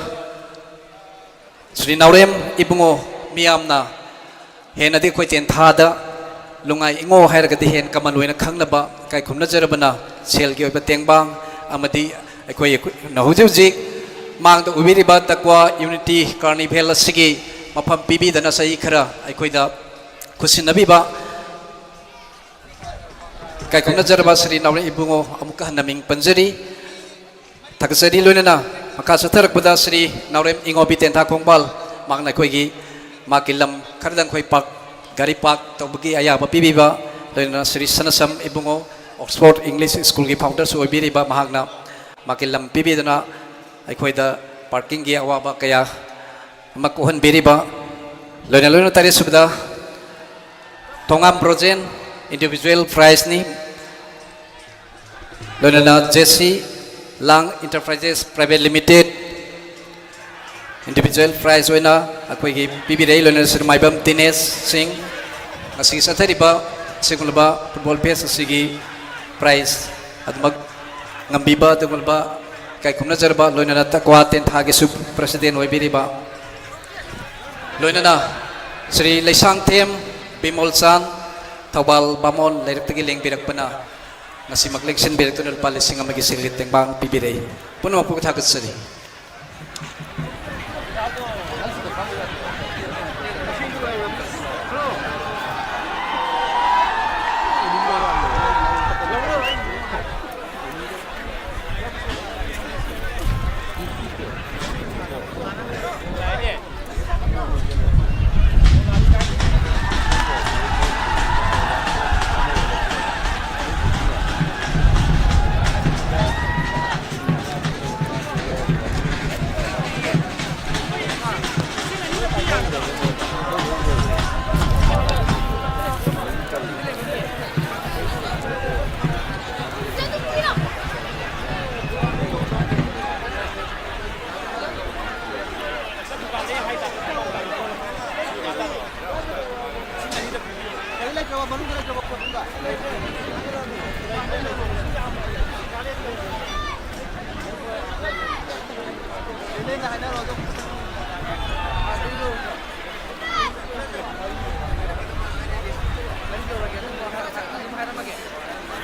ꯁ꯭ꯔꯤ ꯅꯥꯎꯔꯦꯝ ꯏꯕꯨꯡꯉꯣ, ꯃꯤꯌꯥꯝꯅ ꯍꯦꯟꯅꯗꯤ ꯑꯩꯈꯣꯏ ꯇꯦꯟꯊꯥꯗ ꯂꯨꯉꯥꯏ ꯏꯉꯣ ꯍꯥꯏꯔꯒꯗꯤ ꯍꯦꯟꯅ ꯀꯃꯟ ꯑꯣꯏꯅ ꯈꯪꯅꯕ ꯏꯀꯥꯏ ꯈꯨꯝꯅꯖꯔꯕꯅ ꯁꯦꯜꯒꯤ ꯑꯣꯏꯕ ꯇꯦꯡꯕꯥꯡ ꯑꯃꯗꯤ ꯑꯩꯈꯣꯏꯅ ꯍꯧꯖꯤꯛ ꯍꯧꯖꯤꯛ ꯃꯥꯡꯗ ꯎꯕꯤꯔꯤꯕ ꯇꯛꯋꯥ ꯌꯨꯅꯤꯇꯤ ꯀꯥꯔꯅꯤꯚꯦꯜ ꯑꯁꯤꯒꯤ ꯃꯐꯝ ꯄꯤꯕꯤꯗꯅ ꯆꯍꯤ ꯈꯔ ꯑꯩꯈꯣꯏꯗ ꯈꯨꯠꯁꯤꯟꯅꯕꯤꯕ ꯏꯀꯥꯏ ꯈꯨꯝꯅꯖꯔꯕ ꯁ꯭ꯔꯤ ꯅꯥꯎꯔꯦꯝ ꯏꯕꯨꯡꯉꯣ ꯑꯃꯨꯛꯀ ꯍꯟꯅ ꯃꯤꯡ ꯄꯟꯖꯔꯤ꯫ ꯊꯥꯒꯠꯆꯔꯤ꯫ ꯂꯣꯏꯅꯅ ꯃꯈꯥ ꯆꯠꯊꯔꯛꯄꯗ ꯁ꯭ꯔꯤ ꯅꯥꯎꯔꯦꯝ ꯏꯉꯣꯕꯤ ꯇꯦꯟꯊꯥ ꯈꯣꯡꯕꯥꯜ, ꯃꯍꯥꯛꯅ ꯑꯩꯈꯣꯏꯒꯤ ꯃꯥꯒꯤ ꯂꯝ ꯈꯔꯗꯪ ꯑꯩꯈꯣꯏ ꯄꯥꯛ, ꯒꯥꯔꯤ ꯄꯥꯛ ꯇꯧꯕꯒꯤ ꯑꯌꯥꯕ ꯄꯤꯕꯤꯕ, ꯂꯣꯏꯅꯅ ꯁ꯭ꯔꯤ ꯁꯅꯁꯝ ꯏꯕꯨꯡꯉꯣ, ꯑꯣꯛꯁꯐꯣꯔꯗ ꯏꯪꯂꯤꯁ ꯁ꯭ꯀꯨꯜꯒꯤ ꯐꯥꯎꯟꯗꯔꯁꯨ ꯑꯣꯏꯕꯤꯔꯤꯕ, ꯃꯍꯥꯛꯅ ꯃꯥꯒꯤ ꯂꯝ ꯄꯤꯕꯤꯗꯨꯅ ꯑꯩꯈꯣꯏꯗ ꯄꯥꯔꯀꯤꯡꯒꯤ ꯑꯋꯥꯕ ꯀꯌꯥ ꯑꯃ ꯀꯣꯛꯍꯟꯕꯤꯔꯤꯕ, ꯂꯣꯏꯅ ꯂꯣꯏꯅ ꯇꯔꯦꯠ ꯁꯨꯕꯗ ꯊꯣꯉꯥꯝ ꯕ꯭ꯔꯣꯖꯦꯟ, ꯏꯟꯗꯤꯚꯤꯖꯨꯋꯦꯜ ꯄ꯭ꯔꯥꯏꯖꯅꯤ꯫ ꯂꯣꯏꯅꯅ ꯖꯦ ꯁꯤ ꯂꯥꯡ enterprises private limited individual prize ꯑꯣꯏꯅ ꯑꯩꯈꯣꯏꯒꯤ ꯄꯤꯕꯤꯔꯛꯏ꯫ ꯂꯣꯏꯅꯅ ꯁ꯭ꯔꯤ ꯃꯥꯏꯕꯝ ꯗꯤꯅꯦꯁ ꯁꯤꯡ, ꯉꯁꯤꯒꯤ ꯆꯠꯊꯔꯤꯕ ꯑꯁꯤꯒꯨꯝꯂꯕ ꯐꯨꯠꯕꯣꯜ ꯐꯦꯁ ꯑꯁꯤꯒꯤ ꯄ꯭ꯔꯥꯏꯖ ꯑꯗꯨꯃꯛ ꯉꯝꯕꯤꯕ ꯑꯗꯨꯒꯨꯝꯂꯕ ꯏꯀꯥꯏ ꯈꯨꯝꯅꯖꯔꯕ, ꯂꯣꯏꯅꯅ ꯇꯛꯋꯥ ꯇꯦꯟꯊꯥꯒꯤꯁꯨ ꯄ꯭ꯔꯁꯤꯗꯦꯟ ꯑꯣꯏꯕꯤꯔꯤꯕ, ꯂꯣꯏꯅꯅ ꯁ꯭ꯔꯤ ꯂꯩꯁꯥꯡꯊꯦꯝ ꯕꯤꯃꯣꯜ ꯆꯥꯟ, ꯊꯧꯕꯥꯜ ꯕꯥꯃꯣꯟ ꯂꯩꯔꯛꯇꯒꯤ ꯂꯦꯡꯕꯤꯔꯛꯄꯅ ꯉꯁꯤꯃꯛ ꯂꯦꯡꯁꯤꯟꯕꯤꯔꯛꯇꯨꯅ ꯂꯨꯄꯥ ꯂꯤꯁꯤꯡ ꯑꯃꯒꯤ ꯁꯦꯜꯒꯤ ꯇꯦꯡꯕꯥꯡ ꯄꯤꯕꯤꯔꯛꯏ꯫ ꯄꯨꯝꯅꯃꯛꯄꯨ ꯊꯥꯒꯠꯆꯔꯤ꯫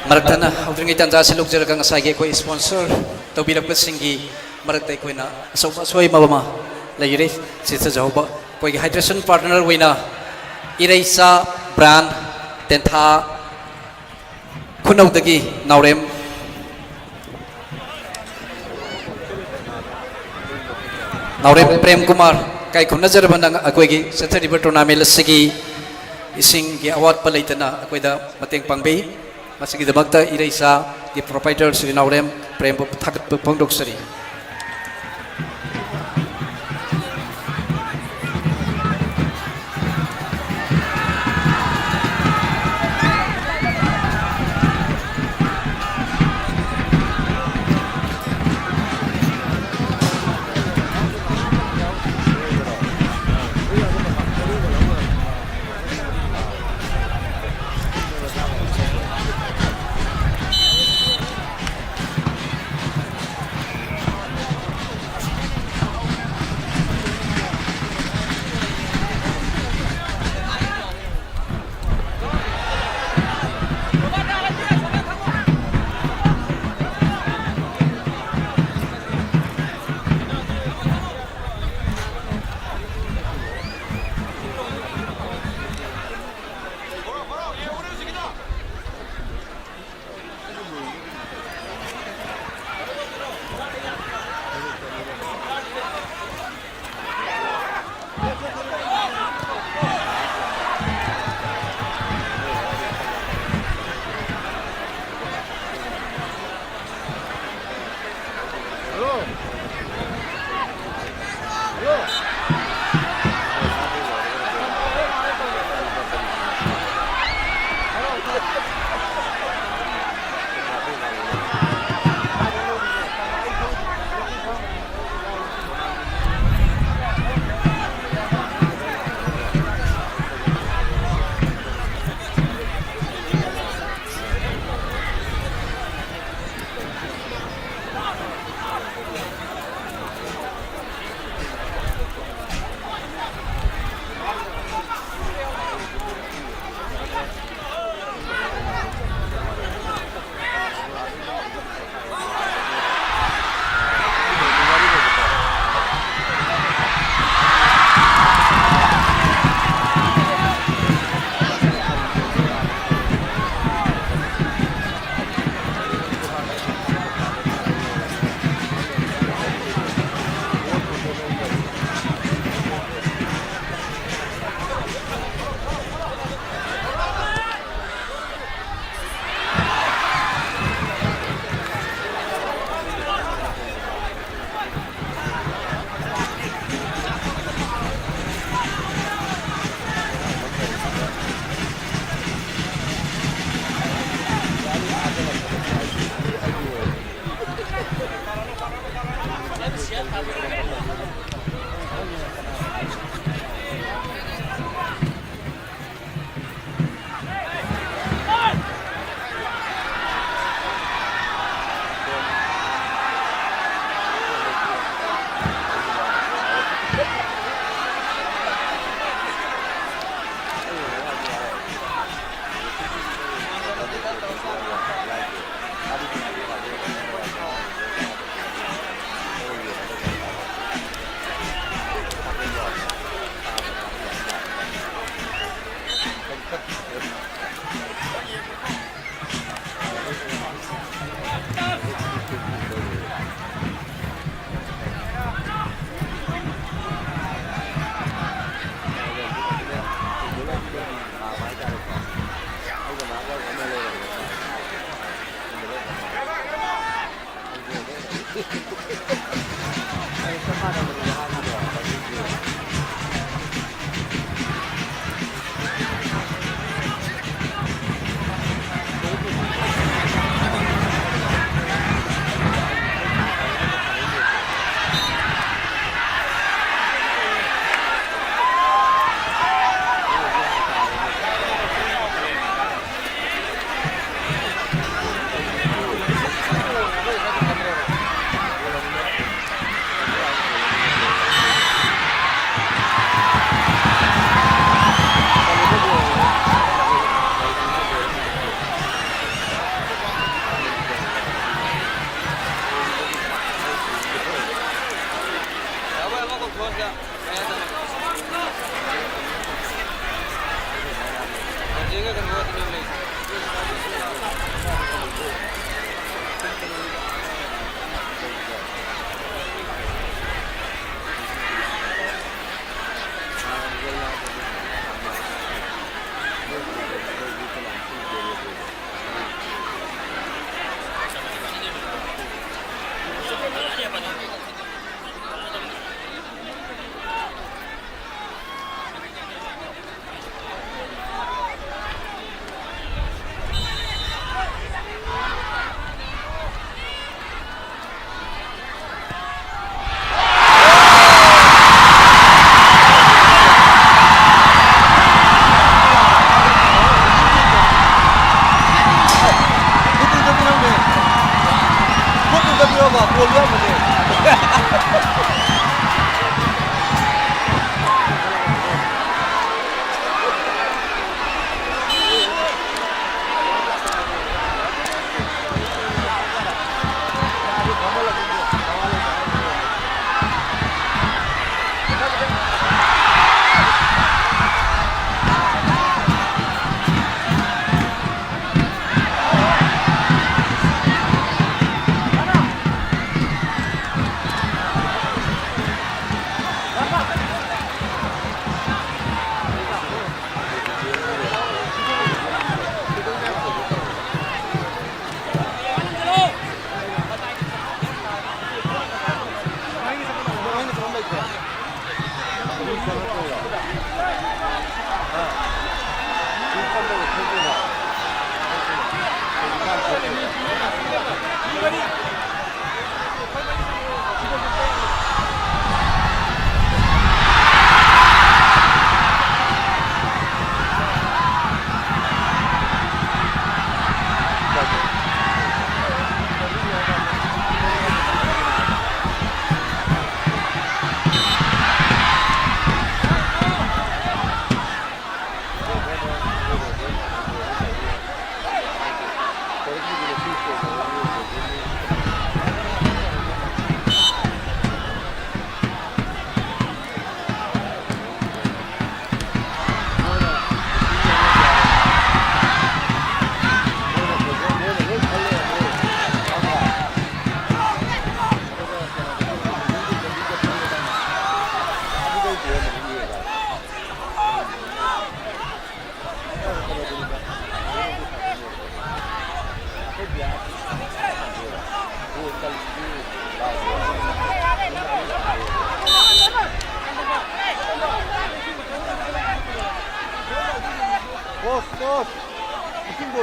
ꯃꯔꯛ ꯊꯠꯅ ꯍꯧꯗ꯭ꯔꯤꯉꯩ ꯇꯥꯟꯖꯥ ꯑꯁꯤ ꯂꯧꯖꯔꯒ ꯉꯁꯥꯏꯒꯤ ꯑꯩꯈꯣꯏ sponsor ꯇꯧꯕꯤꯔꯛꯄꯁꯤꯡꯒꯤ ꯃꯔꯛꯇ ꯑꯩꯈꯣꯏꯅ ꯑꯆꯧꯕ ꯑꯁꯣꯏꯕ ꯑꯃ ꯂꯩꯔꯦ꯫ ꯆꯦꯠꯆꯖꯍꯧꯕ ꯑꯩꯈꯣꯏꯒꯤ hydration partner ꯑꯣꯏꯅ ꯏꯔꯩꯆꯥ brand ꯇꯦꯟꯊꯥ ꯈꯨꯅꯧꯗꯒꯤ ꯅꯥꯎꯔꯦꯝ, ꯅꯥꯎꯔꯦꯝ ꯄ꯭ꯔꯦꯝ ꯀꯨꯃꯥꯔ, ꯏꯀꯥꯏ ꯈꯨꯝꯅꯖꯔꯕ ꯅꯪ ꯑꯩꯈꯣꯏꯒꯤ ꯆꯠꯊꯔꯤꯕ tournament ꯑꯁꯤꯒꯤ ꯏꯁꯤꯡꯒꯤ ꯑꯋꯥꯠꯄ ꯂꯩꯇꯅ ꯑꯩꯈꯣꯏꯗ ꯃꯇꯦꯡ ꯄꯥꯡꯕꯤ꯫ ꯃꯁꯤꯒꯤꯗꯃꯛꯇ ꯏꯔꯩꯆꯥꯒꯤ proprietor ꯁ꯭ꯔꯤ ꯅꯥꯎꯔꯦꯝ ꯄ꯭ꯔꯦꯝꯕꯨ ꯊꯥꯒꯠꯄ ꯐꯣꯡꯗꯣꯛꯆꯔꯤ꯫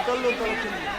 ꯀꯜꯂꯨ, ꯀꯜꯂꯨ, ꯀꯜꯂꯨ꯫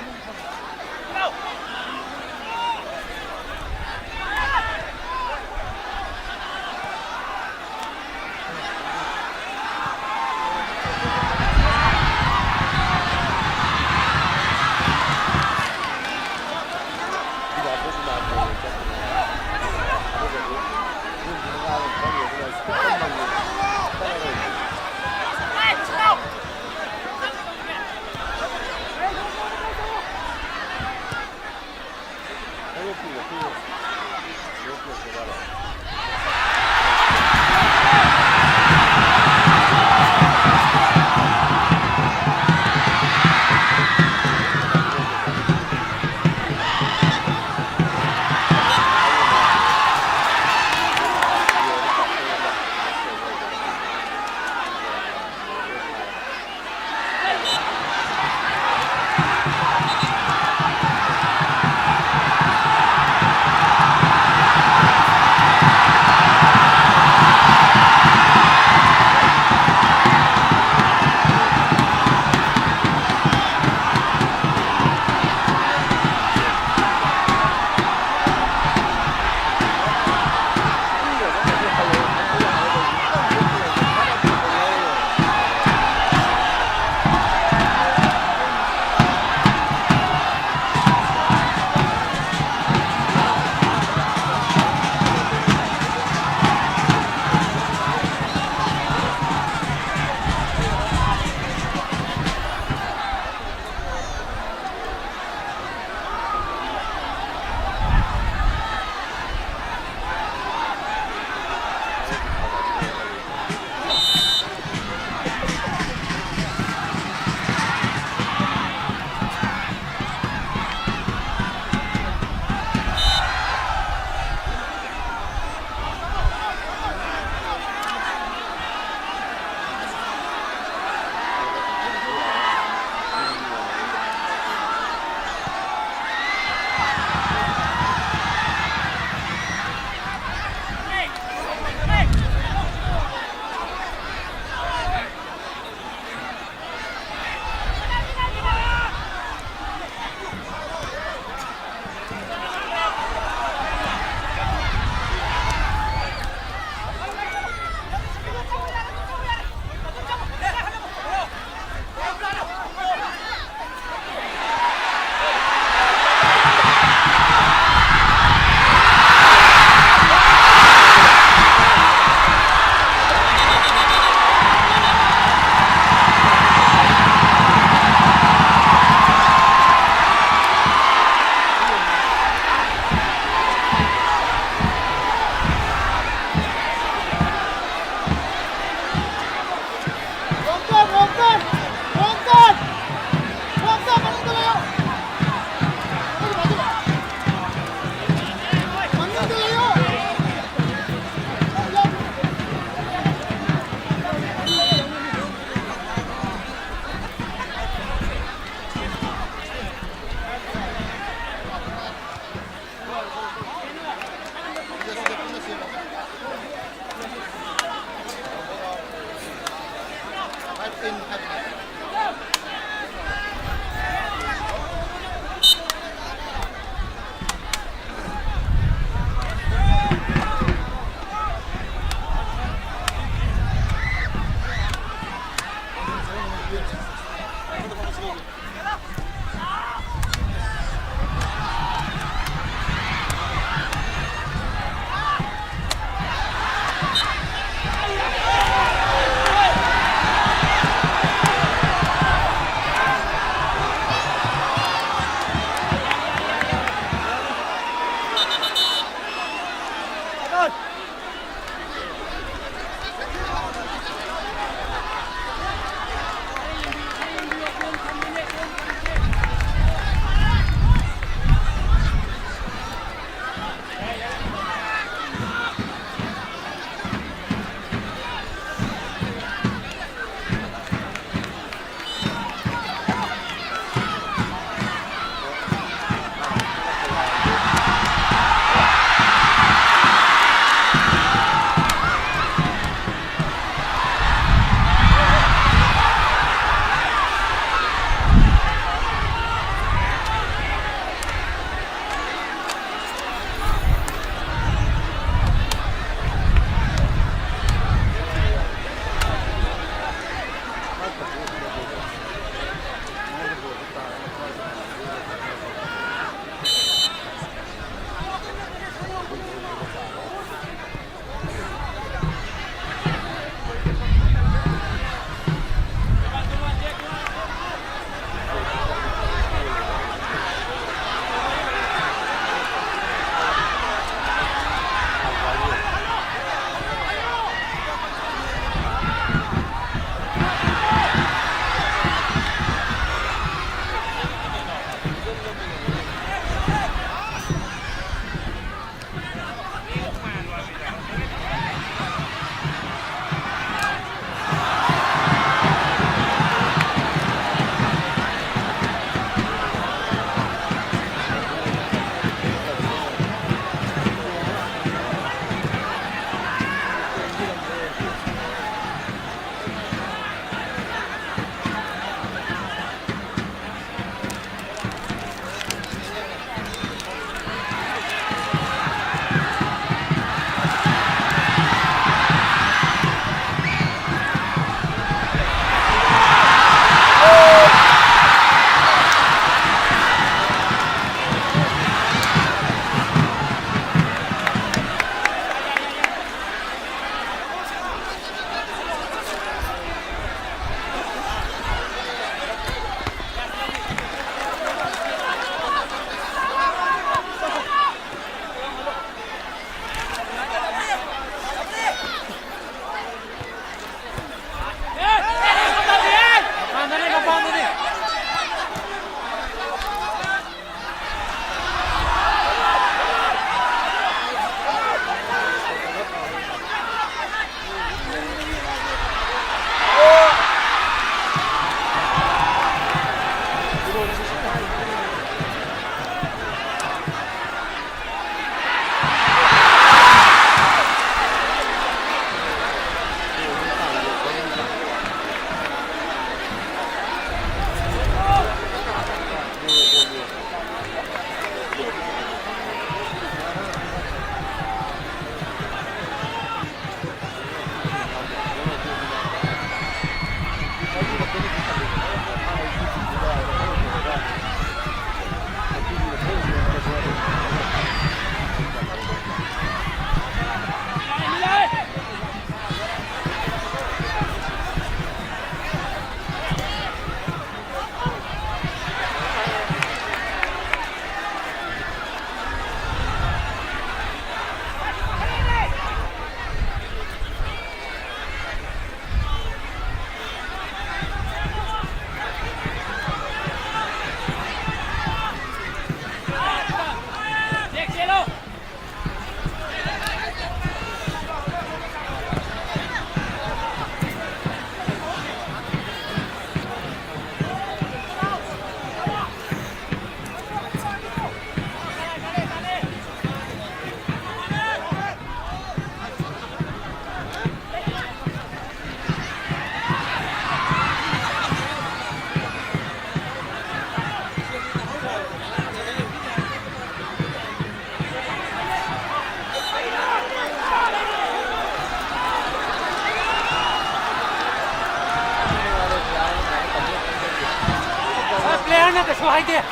ꯀꯩꯁꯨ ꯍꯥꯏꯗꯦ꯫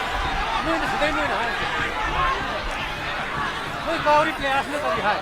ꯅꯣꯏꯅ ꯁꯤꯗꯩ ꯅꯣꯏꯅ ꯍꯥꯏꯔꯤꯁꯦ꯫ ꯅꯣꯏ ꯀꯥꯎꯔꯤ ꯄ꯭ꯂꯦꯌꯥꯔꯁꯤꯅ ꯀꯔꯤ ꯍꯥꯏ?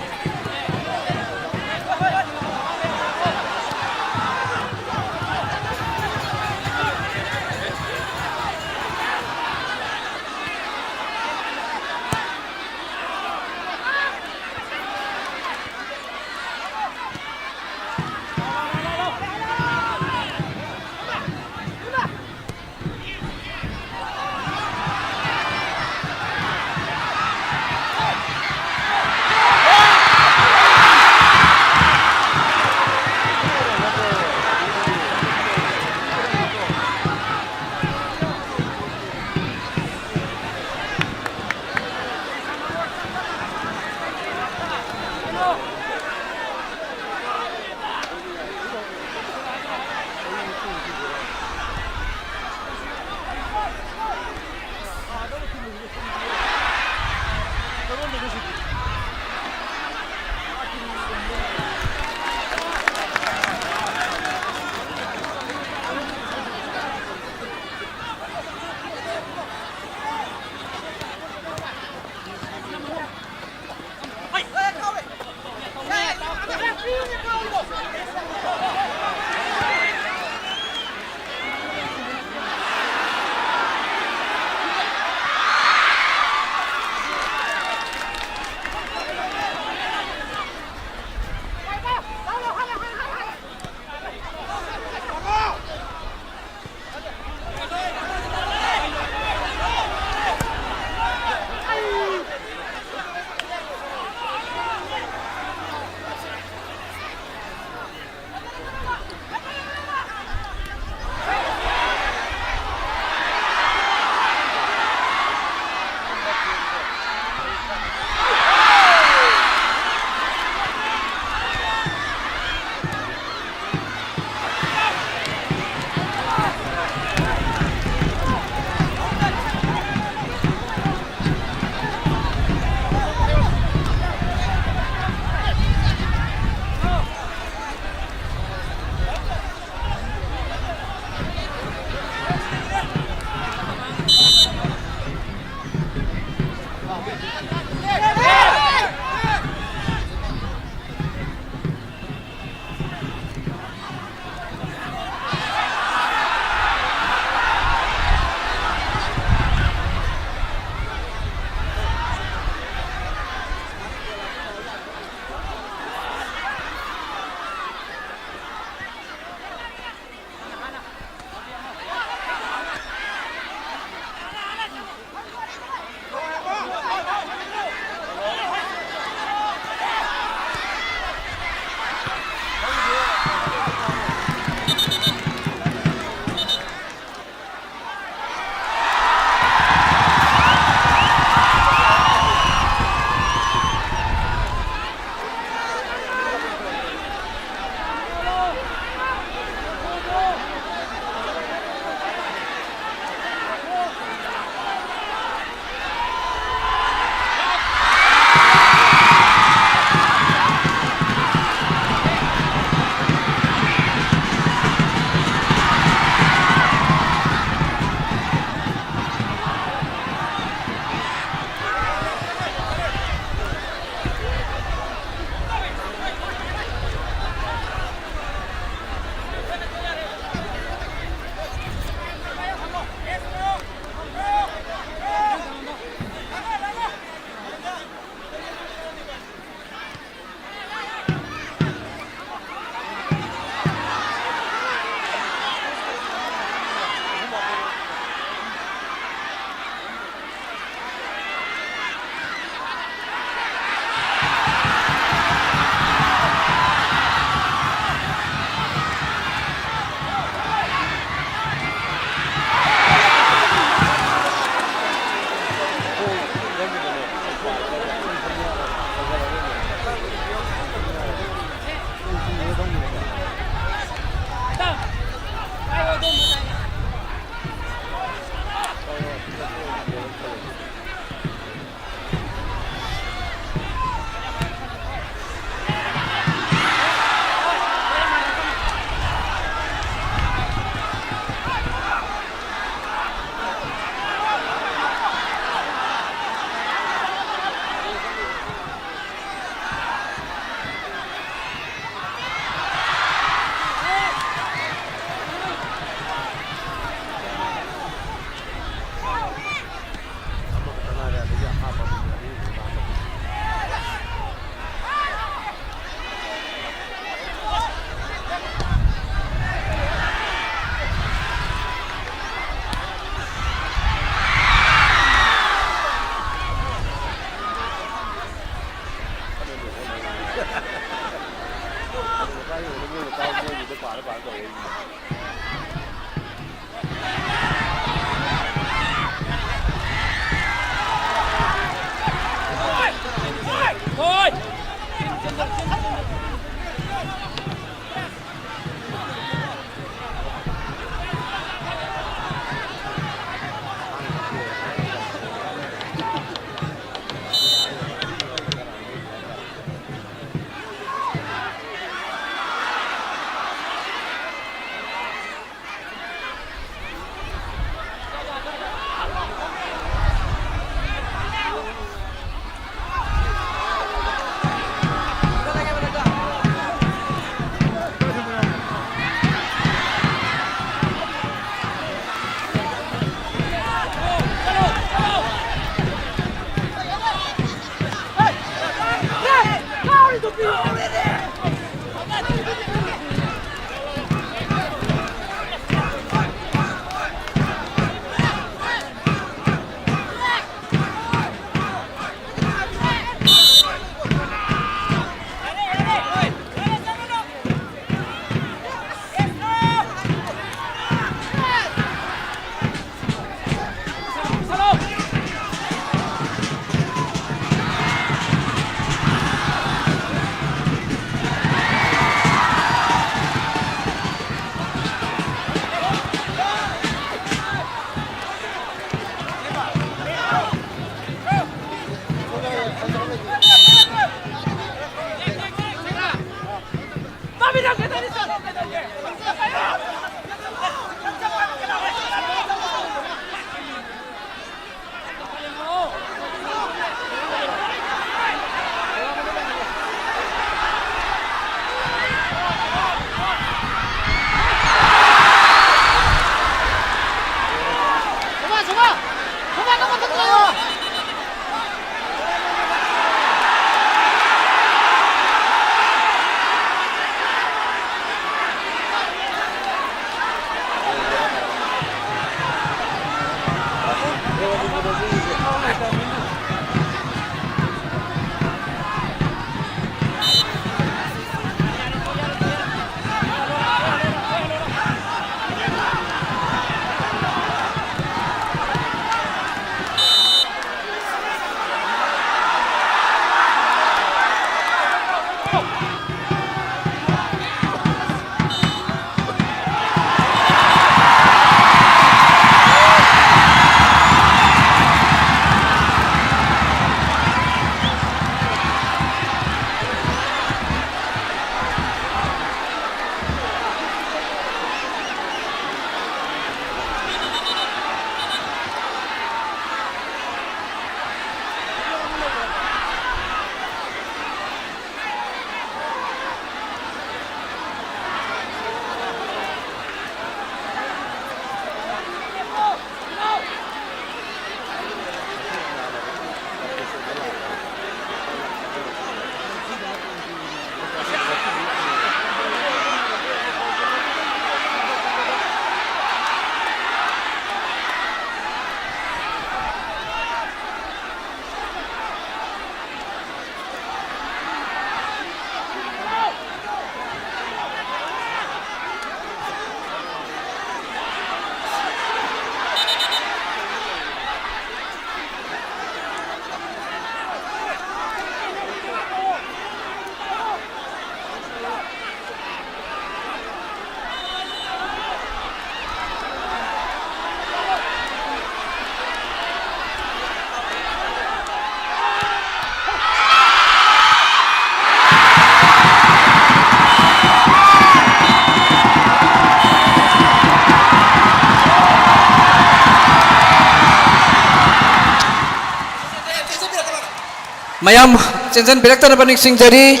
ꯃꯌꯥꯝ ꯆꯦꯟꯖꯟꯕꯤꯔꯛꯇꯅꯕ ꯅꯤꯡꯁꯤꯡꯖꯔꯤ꯫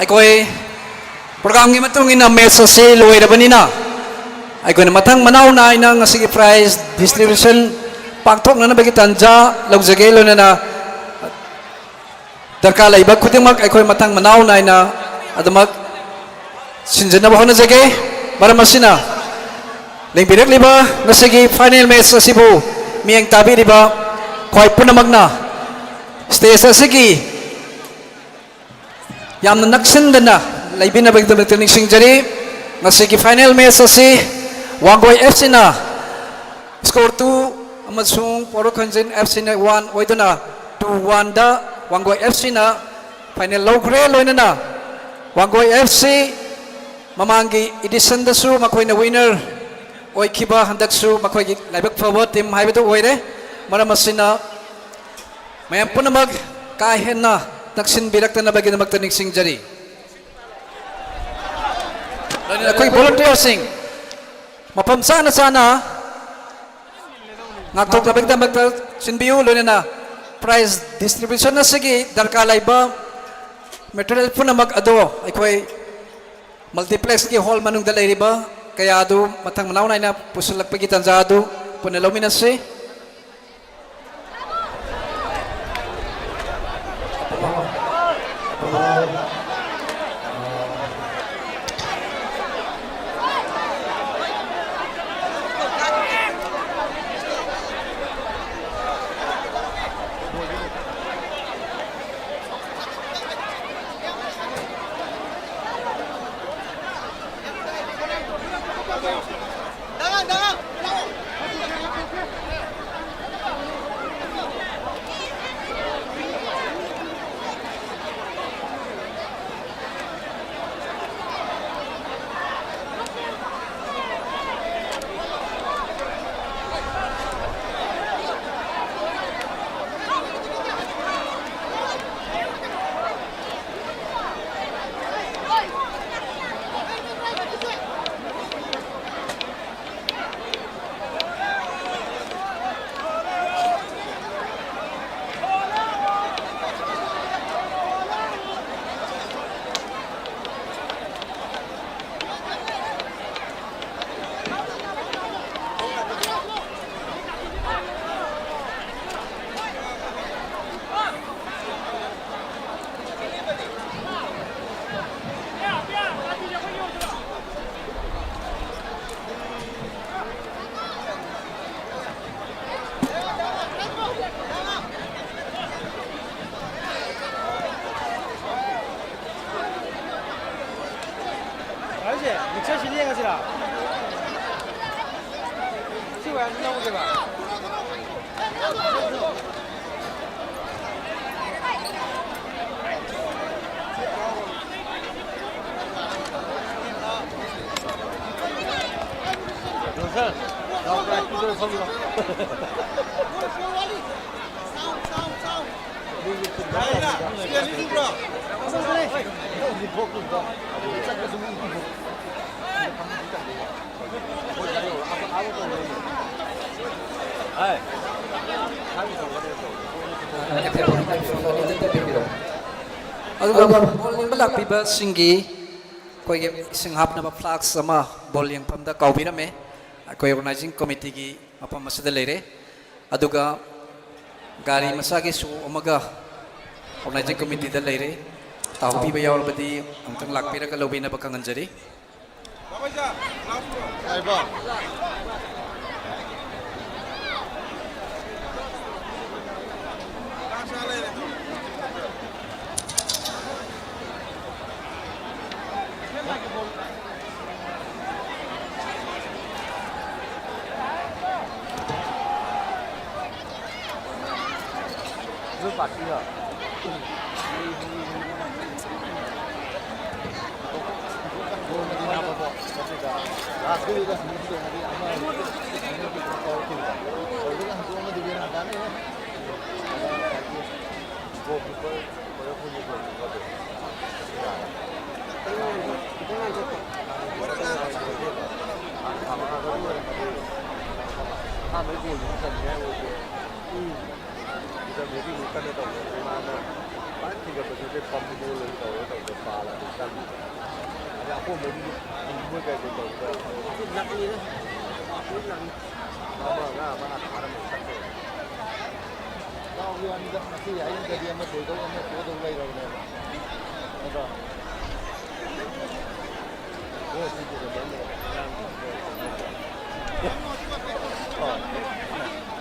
ꯑꯩꯈꯣꯏ ꯄ꯭ꯔꯣꯒ꯭ꯔꯥꯝꯒꯤ ꯃꯇꯨꯡ ꯏꯟꯅ ꯃꯦꯠꯆ ꯑꯁꯤ ꯂꯣꯏꯔꯕꯅꯤꯅ, ꯑꯩꯈꯣꯏꯅ ꯃꯊꯪ ꯃꯅꯥꯎ ꯅꯥꯏꯅ ꯉꯁꯤꯒꯤ ꯄ꯭ꯔꯥꯏꯖ ꯗꯤꯁꯇ꯭ꯔꯤꯕ꯭ꯌꯨꯁꯟ ꯄꯥꯡꯊꯣꯛꯅꯅꯕꯒꯤ ꯇꯥꯟꯖꯥ ꯂꯧꯖꯒꯦ꯫ ꯂꯣꯏꯅꯅ ꯗꯔꯀꯥꯔ ꯂꯩꯕ ꯈꯨꯗꯤꯡꯃꯛ ꯑꯩꯈꯣꯏ ꯃꯊꯪ ꯃꯅꯥꯎ ꯅꯥꯏꯅ ꯑꯗꯨꯃꯛ ꯁꯤꯟꯖꯟꯅꯕ ꯍꯣꯠꯅꯖꯒꯦ꯫ ꯃꯔꯝ ꯑꯁꯤꯅ, ꯂꯦꯡꯕꯤꯔꯛꯂꯤꯕ ꯉꯁꯤꯒꯤ ꯐꯥꯏꯅꯦꯜ ꯃꯦꯠꯆ ꯑꯁꯤꯕꯨ ꯃꯤꯠꯌꯦꯡ ꯇꯥꯕꯤꯔꯤꯕ ꯈ꯭ꯋꯥꯏ ꯄꯨꯝꯅꯃꯛꯅ ꯁ꯭ꯇꯦꯖ ꯑꯁꯤꯒꯤ ꯌꯥꯝꯅ ꯅꯛꯁꯤꯟꯗꯅ ꯂꯩꯕꯤꯅꯕꯒꯤꯗꯃꯛꯇ ꯅꯤꯡꯁꯤꯡꯖꯔꯤ꯫ ꯉꯁꯤꯒꯤ ꯐꯥꯏꯅꯦꯜ ꯃꯦꯠꯆ ꯑꯁꯤ ꯋꯥꯡꯒꯣꯏ ꯑꯦꯐ ꯁꯤꯅ ꯁ꯭ꯀꯣꯔ ꯇꯨ ꯑꯃꯁꯨꯡ ꯄꯣꯔꯣꯛ ꯈꯣꯟꯖꯤꯟ ꯑꯦꯐ ꯁꯤꯅ ꯋꯥꯟ ꯑꯣꯏꯗꯨꯅ ꯇꯨ ꯋꯥꯟꯗ ꯋꯥꯡꯒꯣꯏ ꯑꯦꯐ ꯁꯤꯅ ꯐꯥꯏꯅꯦꯜ ꯂꯧꯈ꯭ꯔꯦ꯫ ꯂꯣꯏꯅꯅ ꯋꯥꯡꯒꯣꯏ ꯑꯦꯐ ꯁꯤ ꯃꯃꯥꯡꯒꯤ ꯏꯗꯤꯁꯟꯗꯁꯨ ꯃꯈꯣꯏꯅ ꯋꯤꯅꯔ ꯑꯣꯏꯈꯤꯕ, ꯍꯟꯗꯛꯁꯨ ꯃꯈꯣꯏꯒꯤ ꯂꯥꯏꯕꯛ ꯐꯕ ꯇꯤꯝ ꯍꯥꯏꯕꯗꯨ ꯑꯣꯏꯔꯦ꯫ ꯃꯔꯝ ꯑꯁꯤꯅ, ꯃꯌꯥꯝ ꯄꯨꯝꯅꯃꯛ ꯀꯥ ꯍꯦꯟꯅ ꯅꯛꯁꯤꯟꯕꯤꯔꯛꯇꯅꯕꯒꯤꯗꯃꯛꯇ ꯅꯤꯡꯁꯤꯡꯖꯔꯤ꯫ ꯂꯣꯏꯅꯅ ꯑꯩꯈꯣꯏ ꯚꯣꯂꯨꯟꯇꯤꯌꯔꯁꯤꯡ ꯃꯐꯝ ꯆꯥꯅ ꯆꯥꯅ ꯉꯥꯛꯊꯣꯛꯅꯕꯒꯤꯗꯃꯛꯇ ꯁꯤꯟꯕꯤꯌꯨ꯫ ꯂꯣꯏꯅꯅ ꯄ꯭ꯔꯥꯏꯖ ꯗꯤꯁꯇ꯭ꯔꯤꯕ꯭ꯌꯨꯁꯟ ꯑꯁꯤꯒꯤ ꯗꯔꯀꯥꯔ ꯂꯩꯕ ꯃꯦꯇꯔꯤꯌꯦꯜ ꯄꯨꯝꯅꯃꯛ ꯑꯗꯣ ꯑꯩꯈꯣꯏ ꯃꯜꯇꯤꯄ꯭ꯂꯦꯛꯁꯀꯤ ꯍꯣꯜ ꯃꯅꯨꯡꯗ ꯂꯩꯔꯤꯕ ꯀꯌꯥ ꯑꯗꯨ ꯃꯊꯪ ꯃꯅꯥꯎ ꯅꯥꯏꯅ ꯄꯨꯁꯤꯜꯂꯛꯄꯒꯤ ꯇꯥꯟꯖꯥ ꯑꯗꯨ ꯄꯨꯟꯅ ꯂꯧꯃꯤꯟꯅꯁꯤ꯫ ꯑꯗꯨꯒ ꯕꯣꯜ ꯌꯦꯡꯕ ꯂꯥꯛꯄꯤꯕꯁꯤꯡꯒꯤ ꯑꯩꯈꯣꯏꯒꯤ ꯏꯁꯤꯡ ꯍꯥꯞꯅꯕ ꯐ꯭ꯂꯥꯛꯁ ꯑꯃ ꯕꯣꯜ ꯌꯦꯡꯐꯝꯗ ꯀꯥꯎꯕꯤꯔꯝꯃꯦ꯫ ꯑꯩꯈꯣꯏ ꯑꯣꯔꯒꯅꯥꯏꯖꯤꯡ ꯀꯃꯤꯇꯤꯒꯤ ꯃꯐꯝ ꯑꯁꯤꯗ ꯂꯩꯔꯦ꯫ ꯑꯗꯨꯒ ꯒꯥꯔꯤ ꯃꯆꯥꯒꯤ ꯁꯣ ꯑꯃꯒ ꯑꯣꯔꯒꯅꯥꯏꯖꯤꯡ ꯀꯃꯤꯇꯤꯗ ꯂꯩꯔꯦ꯫ ꯇꯥꯍꯧꯕꯤꯕ ꯌꯥꯎꯔꯕꯗꯤ ꯑꯃꯨꯛꯇꯪ ꯂꯥꯛꯄꯤꯔꯒ ꯂꯧꯕꯤꯅꯕ ꯈꯪꯍꯟꯖꯔꯤ꯫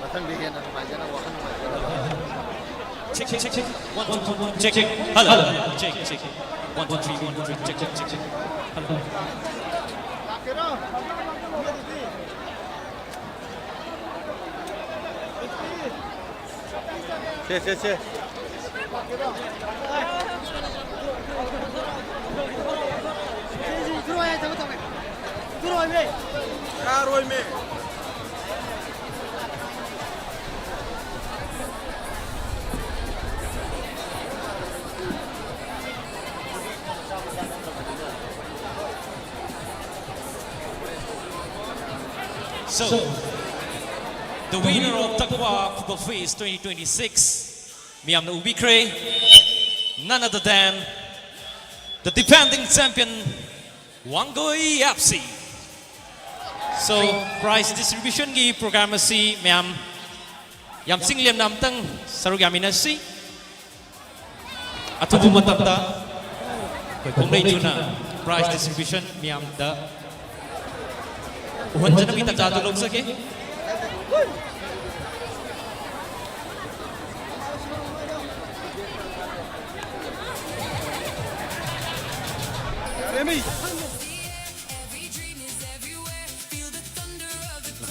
ꯃꯊꯪꯗꯤ ꯍꯦꯟꯅ ꯅꯨꯡꯉꯥꯏꯖꯅꯕ, ꯋꯥꯈꯜ ꯅꯨꯡꯉꯥꯏꯖꯅꯕ꯫ Check, check, check. One, two, one, check, check. Hello, hello. Check, check. One, two, three, one, two, three. Check, check, check, check. Hello. ꯂꯥꯛꯀꯦꯔꯣ? ꯑꯃꯗꯨꯗꯤ? ꯁꯦ, ꯁꯦ, ꯁꯦ꯫ So, the winner of Takwa Football Fest twenty twenty-six, ꯃꯤꯌꯥꯝꯅ ꯎꯕꯤꯈ꯭ꯔꯦ, none other than the defending champion, Wangoi F C. So, prize distribution ꯒꯤ program ꯑꯁꯤ ꯃꯌꯥꯝ ꯌꯥꯝ ꯆꯤꯡ ꯂꯦꯝꯅ ꯑꯝꯇꯪ ꯁꯔꯨꯛ ꯌꯥꯃꯤꯟꯅꯁꯤ꯫ ꯑꯊꯨꯕ ꯃꯇꯝꯗ ꯑꯩꯈꯣꯏ ꯈꯣꯡꯂꯩ ꯊꯨꯅ prize distribution ꯃꯤꯌꯥꯝꯗ ꯎꯍꯟꯖꯅꯕꯒꯤ ꯇꯥꯟꯖꯥꯗꯨ ꯂꯧꯖꯒꯦ꯫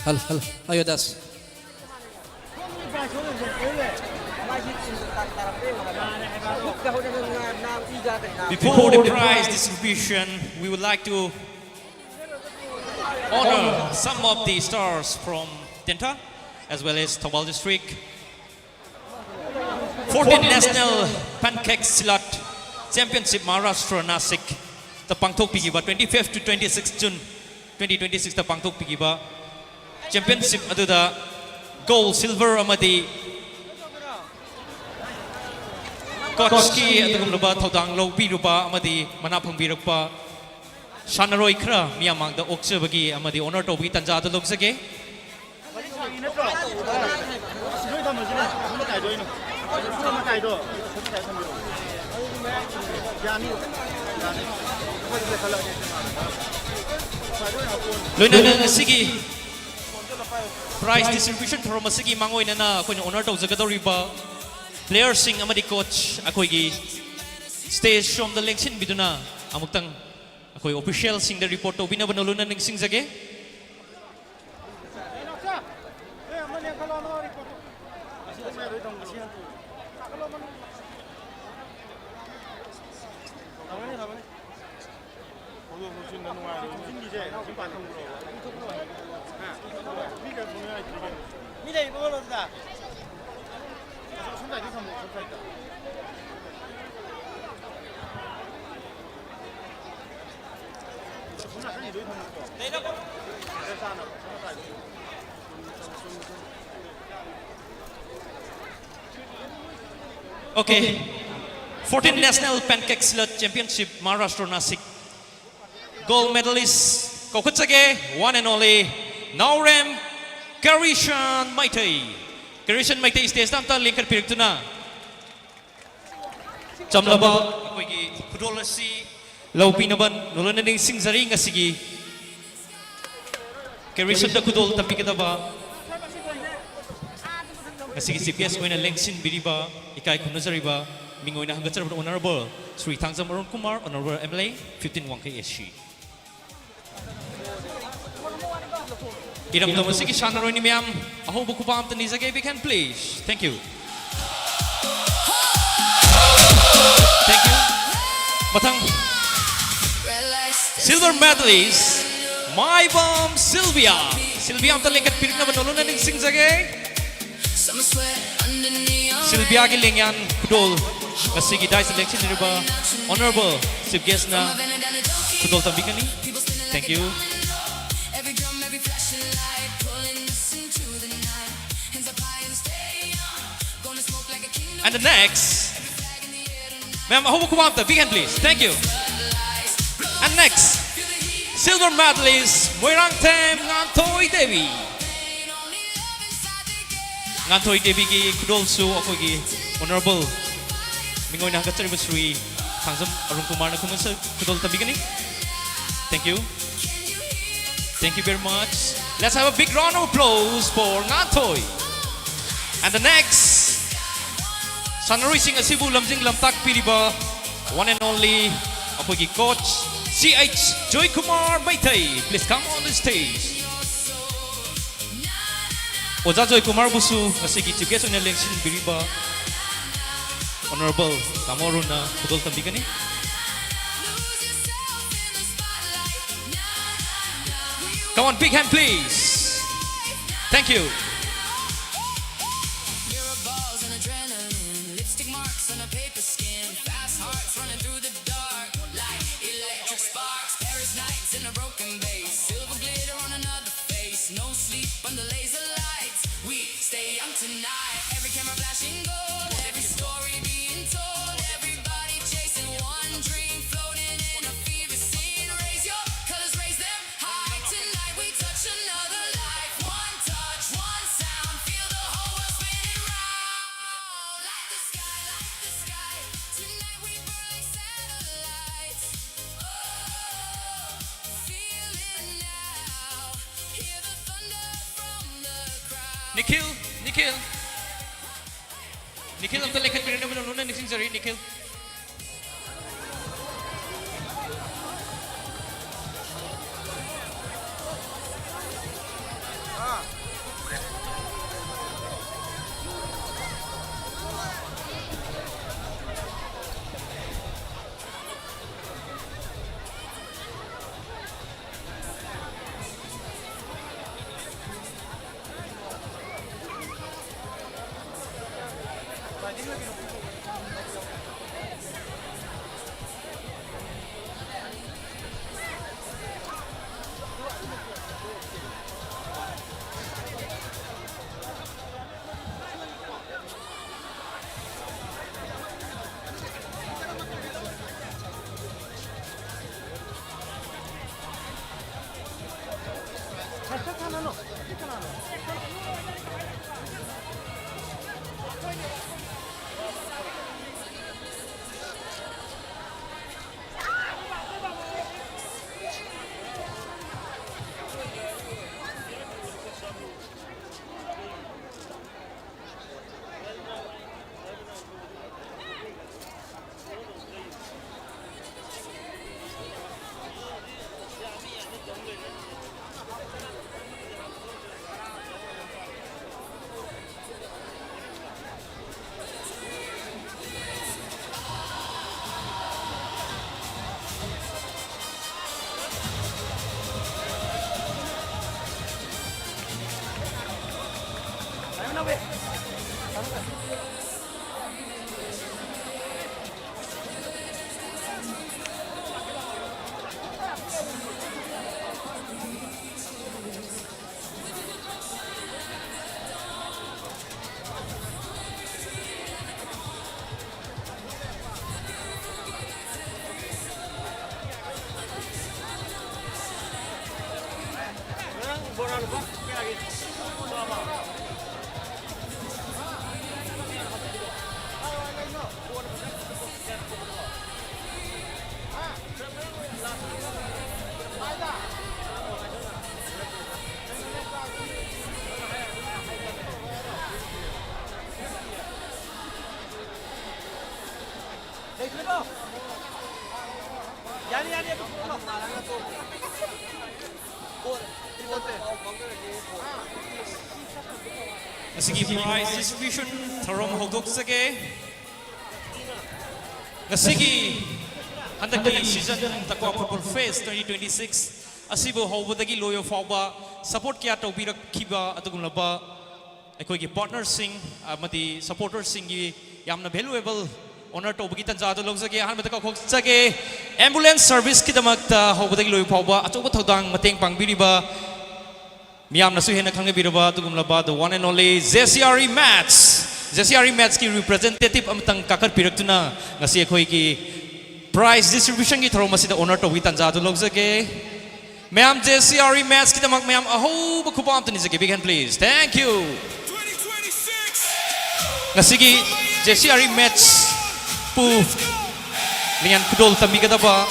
Hello, hello. Ayo, Das. Before the prize distribution, we would like to honor some of the stars from Denta as well as Thoubal District. Fourteen National Pancake Silat Championship Maharashtra Nasik ꯇ ꯄꯥꯡꯊꯣꯛꯄꯤꯈꯤꯕ, twenty-fifth to twenty-sixth June twenty twenty-six ꯇ ꯄꯥꯡꯊꯣꯛꯄꯤꯈꯤꯕ championship ꯑꯗꯨꯗ gold, silver ꯑꯃꯗꯤ coach ꯀꯤ ꯑꯗꯨꯒꯨꯝꯂꯕ ꯊꯧꯗꯥꯡ ꯂꯧꯕꯤꯔꯨꯕ ꯑꯃꯗꯤ ꯃꯅꯥ ꯐꯪꯕꯤꯔꯛꯄ ꯁꯥꯟꯅꯔꯣꯏ ꯈꯔ ꯃꯤꯌꯥꯝ ꯃꯥꯡꯗ ꯑꯣꯛꯆꯕꯒꯤ ꯑꯃꯗꯤ honor ꯇꯧꯕꯒꯤ ꯇꯥꯟꯖꯥ ꯑꯗꯨ ꯂꯧꯖꯒꯦ꯫ ꯂꯣꯏꯅꯅ ꯉꯁꯤꯒꯤ prize distribution ꯊꯧꯔꯝ ꯑꯁꯤꯒꯤ ꯃꯥꯡꯑꯣꯏꯅꯅ ꯑꯩꯈꯣꯏꯅ honor ꯇꯧꯖꯒꯗꯧꯔꯤꯕ player ꯁꯤꯡ ꯑꯃꯗꯤ coach ꯑꯩꯈꯣꯏꯒꯤ stage ꯁꯣꯝꯗ ꯂꯦꯡꯁꯤꯟꯕꯤꯗꯨꯅ ꯑꯃꯨꯛꯇꯪ ꯑꯩꯈꯣꯏ official ꯁꯤꯡꯗ report ꯇꯧꯕꯤꯅꯕ ꯅꯣꯂꯨꯛꯅ ꯅꯤꯡꯁꯤꯡꯖꯒꯦ꯫ ꯃꯤ ꯂꯩꯕ꯭ꯔꯣ ꯑꯗꯨꯗ? Okay. Fourteen National Pancake Slut Championship, Maharashtra, Nasik. Gold medalist, ꯀꯧꯈꯠꯆꯒꯦ, one and only, Naorem Karishan Maitei. Karishan Maitei stage-ꯇ ꯑꯝꯇ ꯂꯦꯡꯈꯠꯄꯤꯔꯛꯇꯨꯅ꯫ ꯆꯝꯂꯕ ꯑꯩꯈꯣꯏꯒꯤ ꯈꯨꯗꯣꯜ ꯑꯁꯤ ꯂꯧꯕꯤꯅꯕ ꯅꯣꯂꯨꯛꯅ ꯅꯤꯡꯁꯤꯡꯖꯔꯤ꯫ ꯉꯁꯤꯒꯤ ꯀꯦꯔꯤꯁꯟꯗ ꯈꯨꯗꯣꯜ ꯇꯝꯕꯤꯒꯗꯕ ꯉꯁꯤꯒꯤ chief guest ꯑꯣꯏꯅ ꯂꯦꯡꯁꯤꯟꯕꯤꯔꯤꯕ, ꯏꯀꯥꯏ ꯈꯨꯝꯅꯖꯔꯤꯕ, ꯃꯤꯡ ꯑꯣꯏꯅ ꯍꯪꯒꯠꯆꯔꯕꯗ Honourable Shri Thangjam Arun Kumar, Honourable M L A, fifteen ꯋꯥꯡꯈꯩ A C꯫ ꯏꯔꯝꯗꯝ ꯑꯁꯤꯒꯤ ꯁꯥꯟꯅꯔꯣꯏꯅꯤ ꯃꯌꯥꯝ, ꯑꯍꯧꯕ ꯈꯨꯕꯥꯛ ꯑꯝꯇ ꯅꯤꯖꯒꯦ, big hand please. Thank you. Thank you. ꯃꯊꯪ, silver medalist, ꯃꯥꯏꯕꯝ ꯁꯤꯜꯚꯤꯌꯥ꯫ ꯁꯤꯜꯚꯤꯌꯥ ꯑꯝꯇ ꯂꯦꯡꯈꯠꯄꯤꯔꯛꯅꯕ ꯅꯣꯂꯨꯛꯅ ꯅꯤꯡꯁꯤꯡꯖꯒꯦ꯫ ꯁꯤꯜꯚꯤꯌꯥꯒꯤ ꯂꯦꯡꯌꯥꯟ ꯈꯨꯗꯣꯜ ꯉꯁꯤꯒꯤ dais ꯂꯦꯡꯁꯤꯟꯕꯤꯔꯤꯕ Honourable Chief Guest-ꯅ ꯈꯨꯗꯣꯜ ꯇꯝꯕꯤꯒꯅꯤ꯫ Thank you. And the next, ma'am, ꯑꯍꯧꯕ ꯈꯨꯕꯥꯛ ꯑꯝꯇ, big hand please. Thank you. And next, silver medalist, Moirangthem ꯉꯥꯟꯊꯣꯏ ꯗꯦꯕꯤ꯫ ꯉꯥꯟꯊꯣꯏ ꯗꯦꯕꯤꯒꯤ ꯈꯨꯗꯣꯜꯁꯨ ꯑꯩꯈꯣꯏꯒꯤ Honourable ꯃꯤꯡ ꯑꯣꯏꯅ ꯍꯪꯒꯠꯆꯔꯤꯕ ꯁ꯭ꯔꯤ ꯊꯥꯡꯖꯝ ꯑꯔꯨꯟ ꯀꯨꯃꯥꯔꯅ ꯈꯨꯃꯟꯁ-, ꯈꯨꯗꯣꯜ ꯇꯝꯕꯤꯒꯅꯤ꯫ Thank you. Thank you very much. Let's have a big round of applause for Nganthoi. And the next, ꯁꯥꯟꯅꯔꯣꯏꯁꯤꯡ ꯑꯁꯤꯕꯨ ꯂꯝꯖꯤꯡ ꯂꯝꯇꯥꯛꯄꯤꯔꯤꯕ one and only ꯑꯩꯈꯣꯏꯒꯤ coach C H Joykumar Meitei, please come on the stage. ꯑꯣꯖꯥ ꯖꯣꯏꯀꯨꯃꯥꯔꯕꯨꯁꯨ ꯉꯁꯤꯒꯤ chief guest ꯑꯣꯏꯅ ꯂꯦꯡꯁꯤꯟꯕꯤꯔꯤꯕ Honourable ꯇꯥꯃꯣ ꯑꯔꯨꯟꯅ ꯈꯨꯗꯣꯜ ꯇꯝꯕꯤꯒꯅꯤ꯫ Come on, big hand, please. Thank you. Mirror balls and adrenaline, lipstick marks on a paper skin, fast hearts running through the dark like electric sparks. Paris nights in a broken base, silver glitter on another face. No sleep under laser lights. We stay young tonight. Every camera flashing gold, every story being told, everybody chasing one dream, floating in a fever scene. Raise your colors, raise them high. Tonight we touch another life. One touch, one sound, feel the whole world spinning round. Light the sky, light the sky. Tonight we burn like satellites. Oh, feel it now. Hear the thunder from the crowd. Nikhil, Nikhil. Nikhil ꯑꯝꯇ ꯂꯩꯈꯠꯄꯤꯔꯣ, ꯅꯣꯏ ꯅꯣꯏꯅ ꯅꯤꯡꯁꯤꯡꯖꯔꯤ, Nikhil꯫ ꯉꯁꯤꯒꯤ prize distribution ꯊꯧꯔꯝ ꯍꯧꯗꯣꯛꯆꯒꯦ꯫ ꯉꯁꯤꯒꯤ ꯍꯟꯗꯛꯀꯤ season Takwa Football Fest twenty twenty-six ꯑꯁꯤꯕꯨ ꯍꯧꯕꯗꯒꯤ ꯂꯣꯏꯕ ꯐꯥꯎꯕ support ꯀꯌꯥ ꯇꯧꯕꯤꯔꯛꯈꯤꯕ ꯑꯗꯨꯒꯨꯝꯂꯕ ꯑꯩꯈꯣꯏꯒꯤ partnerꯁꯤꯡ ꯑꯃꯗꯤ supporterꯁꯤꯡꯒꯤ ꯌꯥꯝꯅ valuable honor ꯇꯧꯕꯒꯤ ꯇꯥꯟꯖꯥ ꯑꯗꯨ ꯂꯧꯖꯒꯦ꯫ ꯑꯍꯥꯟꯕꯗ ꯀꯧꯊꯣꯛꯆꯒꯦ ambulance serviceꯀꯤꯗꯃꯛꯇ ꯍꯧꯕꯗꯒꯤ ꯂꯣꯏꯕ ꯐꯥꯎꯕ ꯑꯆꯧꯕ ꯊꯧꯗꯥꯡ ꯃꯇꯦꯡ ꯄꯥꯡꯕꯤꯔꯤꯕ ꯃꯤꯌꯥꯝꯅꯁꯨ ꯍꯦꯟꯅ ꯈꯪꯅꯕꯤꯔꯕ ꯑꯗꯨꯒꯨꯝꯂꯕ the one and only J C R E Mats, J C R E Matsꯀꯤ representative ꯑꯃꯇꯪ ꯀꯥꯈꯠꯄꯤꯔꯛꯇꯨꯅ ꯉꯁꯤ ꯑꯩꯈꯣꯏꯒꯤ prize distributionꯒꯤ ꯊꯧꯔꯝ ꯑꯁꯤꯗ honor ꯇꯧꯕꯒꯤ ꯇꯥꯟꯖꯥ ꯑꯗꯨ ꯂꯧꯖꯒꯦ꯫ ꯃꯌꯥꯝ J C R E Matsꯀꯤꯗꯃꯛ ꯃꯌꯥꯝ ꯑꯍꯧꯕ ꯈꯨꯕꯥꯛ ꯑꯝꯇ ꯅꯤꯖꯒꯦ, big hand please, thank you꯫ ꯉꯁꯤꯒꯤ J C R E Matsꯄꯨ ꯂꯤꯡꯌꯥꯟ ꯈꯨꯗꯣꯜ ꯇꯝꯕꯤꯒꯗꯕ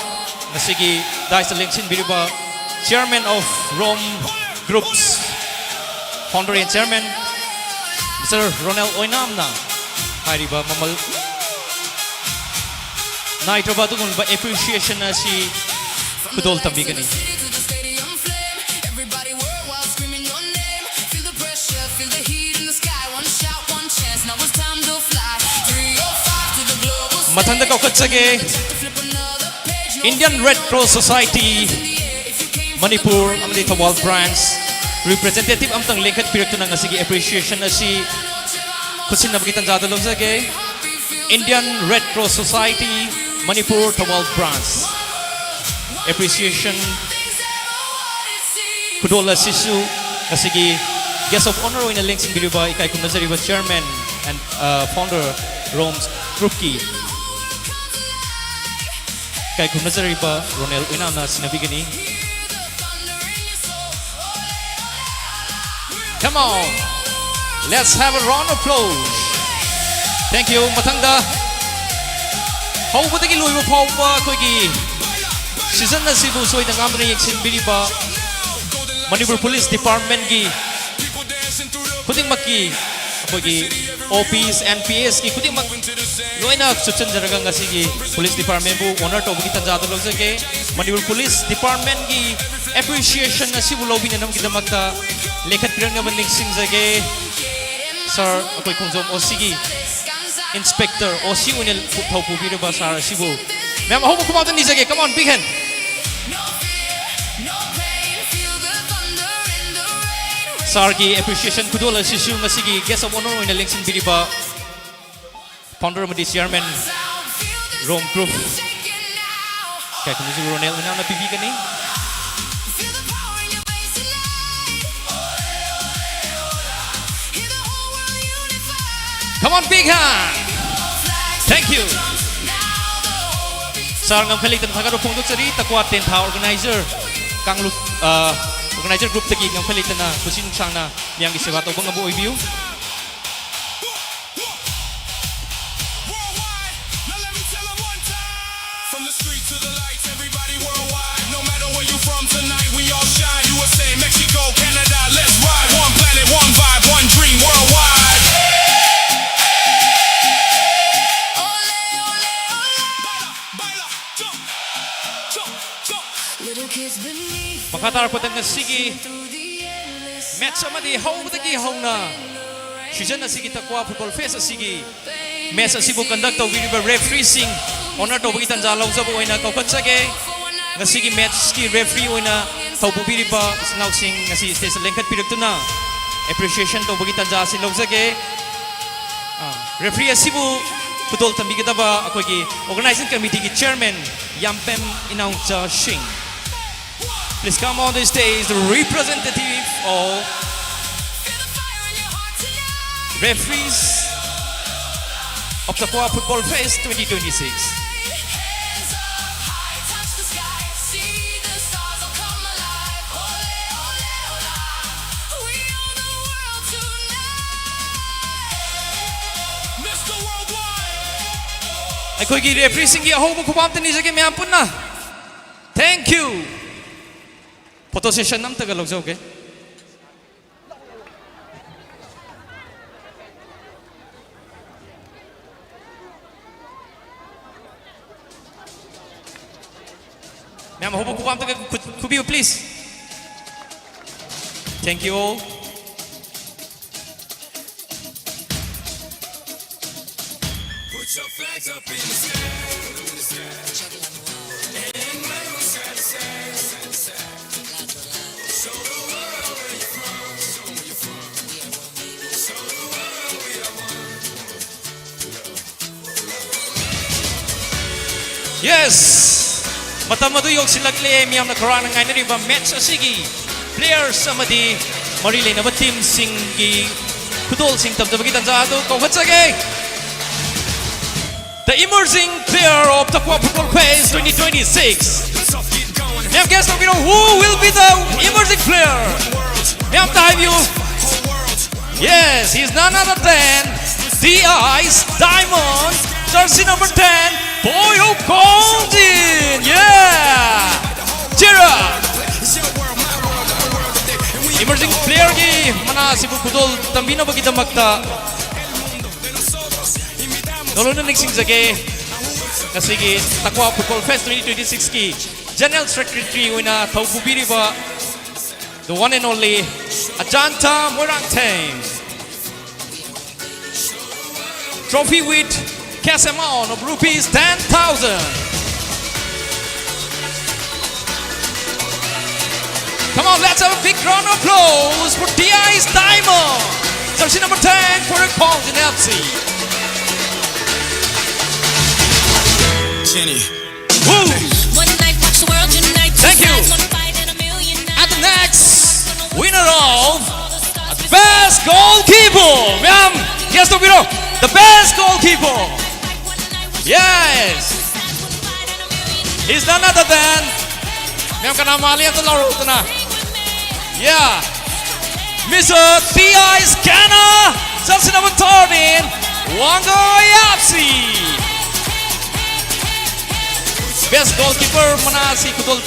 ꯉꯁꯤꯒꯤ dais ꯂꯦꯡꯁꯤꯟꯕꯤꯔꯤꯕ Chairman of Rome Groups, Founder and Chairman Mister Ronald ꯑꯣꯏꯅꯥꯝꯅ ꯍꯥꯏꯔꯤꯕ ꯃꯃꯜ ꯅꯥꯏꯗ꯭ꯔꯕ ꯑꯗꯨꯒꯨꯝꯂꯕ appreciation ꯑꯁꯤ ꯈꯨꯗꯣꯜ ꯇꯝꯕꯤꯒꯅꯤ꯫ ꯃꯊꯪꯗ ꯀꯧꯈꯠꯆꯒꯦ Indian Red Cross Society Manipur ꯑꯃꯗꯤ ꯊꯧꯕꯥꯜ branch Representative ꯑꯃꯇꯪ ꯂꯦꯡꯈꯠꯄꯤꯔꯛꯇꯨꯅ ꯉꯁꯤꯒꯤ appreciation ꯑꯁꯤ ꯈꯨꯠꯁꯤꯟꯅꯕꯒꯤ ꯇꯥꯟꯖꯥꯗ ꯂꯧꯖꯒꯦ꯫ Indian Red Cross Society, Manipur, Thoubal Branch꯫ Appreciation ꯈꯨꯗꯣꯜ ꯑꯁꯤꯁꯨ ꯉꯁꯤꯒꯤ guest of honour ꯑꯣꯏꯅ ꯂꯦꯡꯁꯤꯟꯕꯤꯔꯤꯕ ꯏꯀꯥꯏ ꯈꯨꯝꯅꯖꯔꯤꯕ chairman and, uh, founder Rome Groupꯀꯤ ꯏꯀꯥꯏ ꯈꯨꯝꯅꯖꯔꯤꯕ Ronel ꯎꯏꯅꯥꯝꯅ ꯁꯤꯟꯅꯕꯤꯒꯅꯤ꯫ Come on, let's have a round of applause. Thank you. ꯃꯊꯪꯗ ꯍꯧꯕꯗꯒꯤ ꯂꯣꯏꯕ ꯐꯥꯎꯕ ꯑꯩꯈꯣꯏꯒꯤ season ꯑꯁꯤꯕꯨ ꯁꯣꯏꯗ ꯉꯥꯝꯗꯅ ꯌꯦꯡꯁꯤꯟꯕꯤꯔꯤꯕ ꯃꯅꯤꯄꯨꯔ ꯄꯨꯂꯤꯁ ꯗꯤꯄꯥꯔꯠꯃꯦꯟꯒꯤ ꯈꯨꯗꯤꯡꯃꯛꯀꯤ ꯑꯩꯈꯣꯏꯒꯤ OPs and PSꯀꯤ ꯈꯨꯗꯤꯡꯃꯛ ꯂꯣꯏꯅ ꯆꯨꯞꯁꯤꯟꯖꯔꯒ ꯉꯁꯤꯒꯤ ꯄꯨꯂꯤꯁ ꯗꯤꯄꯥꯔꯠꯃꯦꯟꯕꯨ honour ꯇꯧꯕꯒꯤ ꯇꯥꯟꯖꯥꯗ ꯂꯧꯖꯒꯦ꯫ ꯃꯅꯤꯄꯨꯔ ꯄꯨꯂꯤꯁ ꯗꯤꯄꯥꯔꯠꯃꯦꯟꯒꯤ appreciation ꯑꯁꯤꯕꯨ ꯂꯧꯕꯤꯅꯅꯕꯒꯤꯗꯃꯛꯇ ꯂꯦꯡꯈꯠꯄꯤꯔꯛꯅꯕ ꯅꯤꯡꯁꯤꯡꯖꯒꯦ꯫ Sir, ꯑꯩꯈꯣꯏ ꯈꯣꯡꯖꯣꯝ OCꯒꯤ inspector, OC ꯑꯣꯏꯅ ꯊꯧ ꯄꯨꯕꯤꯔꯤꯕ sir ꯑꯁꯤꯕꯨ ꯃꯌꯥꯝ ꯑꯍꯧꯕ ꯈꯨꯕꯥꯛꯇ ꯅꯤꯖꯒꯦ꯫ Come on, big hand. Sirꯒꯤ appreciation ꯈꯨꯗꯣꯜ ꯑꯁꯤꯁꯨ ꯉꯁꯤꯒꯤ guest of honour ꯑꯣꯏꯅ ꯂꯦꯡꯁꯤꯟꯕꯤꯔꯤꯕ founder ꯑꯃꯗꯤ chairman Rome Group, ꯏꯀꯥꯏ ꯈꯨꯝꯅꯖꯔꯤꯕ Ronel ꯎꯏꯅꯥꯝꯅ ꯄꯤꯕꯤꯒꯅꯤ꯫ Come on, big hand. Thank you. Sir, ꯉꯝꯈꯩ ꯂꯩꯇꯅ ꯊꯥꯒꯠꯄ ꯐꯣꯡꯗꯣꯛꯆꯔꯤ꯫ ꯇꯛꯋꯥ ꯇꯦꯟꯊꯥ organizer, ꯀꯥꯡꯂꯨꯞ, ꯑ, organizer groupꯇꯒꯤ ꯉꯝꯈꯩ ꯂꯩꯇꯅ ꯄꯨꯛꯅꯤꯡ ꯅꯨꯡꯁꯥꯡꯅ ꯃꯤꯌꯥꯝꯒꯤ ꯁꯦꯕꯥ ꯇꯧꯕ ꯉꯝꯕ ꯑꯣꯏꯕꯤꯌꯨ꯫ Worldwide, now let me tell 'em one time. From the street to the lights, everybody worldwide. No matter where you from tonight, we all shine. U S A, Mexico, Canada, let's ride. One planet, one vibe, one dream, worldwide. Baila, baila, jump, jump, jump. ꯃꯈꯥ ꯇꯥꯔꯛꯄꯗ ꯉꯁꯤꯒꯤ match ꯑꯃꯗꯤ ꯍꯧꯕꯗꯒꯤ ꯍꯧꯅ season ꯑꯁꯤꯒꯤ ꯇꯛꯋꯥ Football Fest ꯑꯁꯤꯒꯤ match ꯑꯁꯤꯕꯨ conduct ꯇꯧꯕꯤꯔꯤꯕ refereeꯁꯤꯡ honour ꯇꯧꯕꯒꯤ ꯇꯥꯟꯖꯥ ꯂꯧꯖꯕ ꯑꯣꯏꯅ ꯀꯧꯈꯠꯆꯒꯦ꯫ ꯉꯁꯤꯒꯤ matchꯀꯤ referee ꯑꯣꯏꯅ ꯊꯧꯄꯨꯕꯤꯔꯤꯕ ꯏꯆꯤꯟ ꯏꯅꯥꯎꯁꯤꯡ ꯉꯁꯤ stage ꯂꯦꯡꯈꯠꯄꯤꯔꯛꯇꯨꯅ appreciation ꯇꯧꯕꯒꯤ ꯇꯥꯟꯖꯥ ꯑꯁꯤ ꯂꯧꯖꯒꯦ꯫ ꯑꯥ, referee ꯑꯁꯤꯕꯨ ꯈꯨꯗꯣꯜ ꯇꯝꯕꯤꯒꯗꯕ ꯑꯩꯈꯣꯏꯒꯤ organizing committeeꯒꯤ chairman ꯌꯥꯝꯄꯦꯝ ꯏꯅꯥꯎꯆꯥ ꯁꯤꯡ꯫ Please come on the stage, the representative of referees of Takwa Football Fest twenty twenty-six. ꯑꯩꯈꯣꯏꯒꯤ refereeꯁꯤꯡꯒꯤ ꯑꯍꯧꯕ ꯈꯨꯕꯥꯝꯇ ꯅꯤꯖꯒꯦ ꯃꯌꯥꯝ ꯄꯨꯟꯅ꯫ Thank you. Photo session ꯑꯝꯇꯒ ꯂꯧꯖꯍꯧꯒꯦ꯫ ꯃꯌꯥꯝ ꯑꯍꯧꯕ ꯈꯨꯕꯥꯝꯇꯒ ꯈꯨ-, ꯈꯨꯕꯤꯌꯨ, please. Thank you all. Yes! ꯃꯇꯝ ꯑꯗꯨ ꯌꯧꯁꯤꯜꯂꯛꯂꯦ꯫ ꯃꯤꯌꯥꯝꯅ ꯈꯧꯔꯥꯡꯅ ꯉꯥꯏꯅꯔꯤꯕ match ꯑꯁꯤꯒꯤ players ꯑꯃꯗꯤ ꯃꯔꯤ ꯂꯩꯅꯕ teamꯁꯤꯡꯒꯤ ꯈꯨꯗꯣꯜꯁꯤꯡ ꯇꯝꯖꯕꯒꯤ ꯇꯥꯟꯖꯥ ꯑꯗꯨ ꯀꯧꯈꯠꯆꯒꯦ꯫ The emerging player of Takwa Football Fest twenty twenty-six. ꯃꯌꯥꯝ guess ꯇꯧꯕꯤꯔꯣ, who will be the emerging player? ꯃꯌꯥꯝ ꯑꯝꯇ ꯍꯥꯏꯕꯤꯌꯨ꯫ Yes, he's none other than D I's Diamond, jersey number ten, Boyo Kongjin. Yeah! Cheer up! Emerging playerꯒꯤ ꯃꯅꯥ ꯑꯁꯤꯕꯨ ꯈꯨꯗꯣꯜ ꯇꯝꯕꯤꯅꯕꯒꯤꯗꯃꯛꯇ ꯅꯣꯂꯨꯛꯅ ꯅꯤꯡꯁꯤꯡꯖꯒꯦ꯫ ꯉꯁꯤꯒꯤ Takwa Football Fest twenty twenty-sixꯀꯤ General Secretary ꯑꯣꯏꯅ ꯊꯧ ꯄꯨꯕꯤꯔꯤꯕ the one and only Ajanta Moirangtheng. Trophy with cash amount of rupees ten thousand. Let's have a big round of applause for T I's Diamond. Jersey number ten for the Paul Dinapsi. Jenny. Woo! One night, watch the world unite. Thank you. One fight and a million. And the next winner of Best Goalkeeper. Ma'am, yes, the winner. The best goalkeeper. Yes. He's none other than, ma'am, ꯀꯅꯥ ꯃꯥꯜꯂꯤ ꯑꯝꯇ ꯂꯥꯎꯔꯛꯎꯗꯅ꯫ Yeah. Mister T I Scanner, jersey number thirteen, Wango Yapsi. Best goalkeeper ꯃꯅꯥ ꯑꯁꯤ ꯈꯨꯗꯣꯜ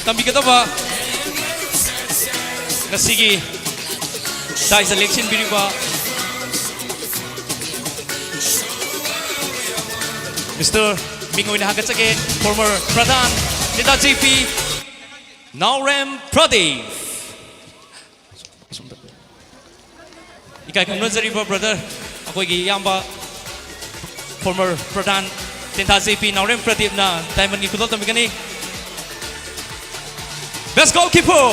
ꯇꯝꯕꯤꯒꯗꯕ ꯉꯁꯤꯒꯤ ꯗꯥꯏꯁꯇ ꯂꯦꯡꯁꯤꯟꯕꯤꯔꯤꯕ Mister ꯃꯤꯡ ꯑꯣꯏꯅ ꯍꯥꯞꯀꯠꯆꯒꯦ, former ꯄ꯭ꯔꯙꯥꯟ ꯇꯦꯟꯊꯥ J ꯄꯤ ꯅꯥꯎꯔꯦꯝ ꯄ꯭ꯔꯗꯤꯞ꯫ ꯏꯀꯥꯏ ꯈꯨꯝꯅꯖꯔꯤꯕ brother, ꯑꯩꯈꯣꯏꯒꯤ ꯏꯌꯥꯝꯕ former ꯄ꯭ꯔꯙꯥꯟ ꯇꯦꯟꯊꯥ ꯖꯦ ꯄꯤ ꯅꯥꯎꯔꯦꯝ ꯄ꯭ꯔꯗꯤꯞꯅ diamondꯒꯤ ꯈꯨꯗꯣꯜ ꯇꯝꯕꯤꯒꯅꯤ꯫ Best goalkeeper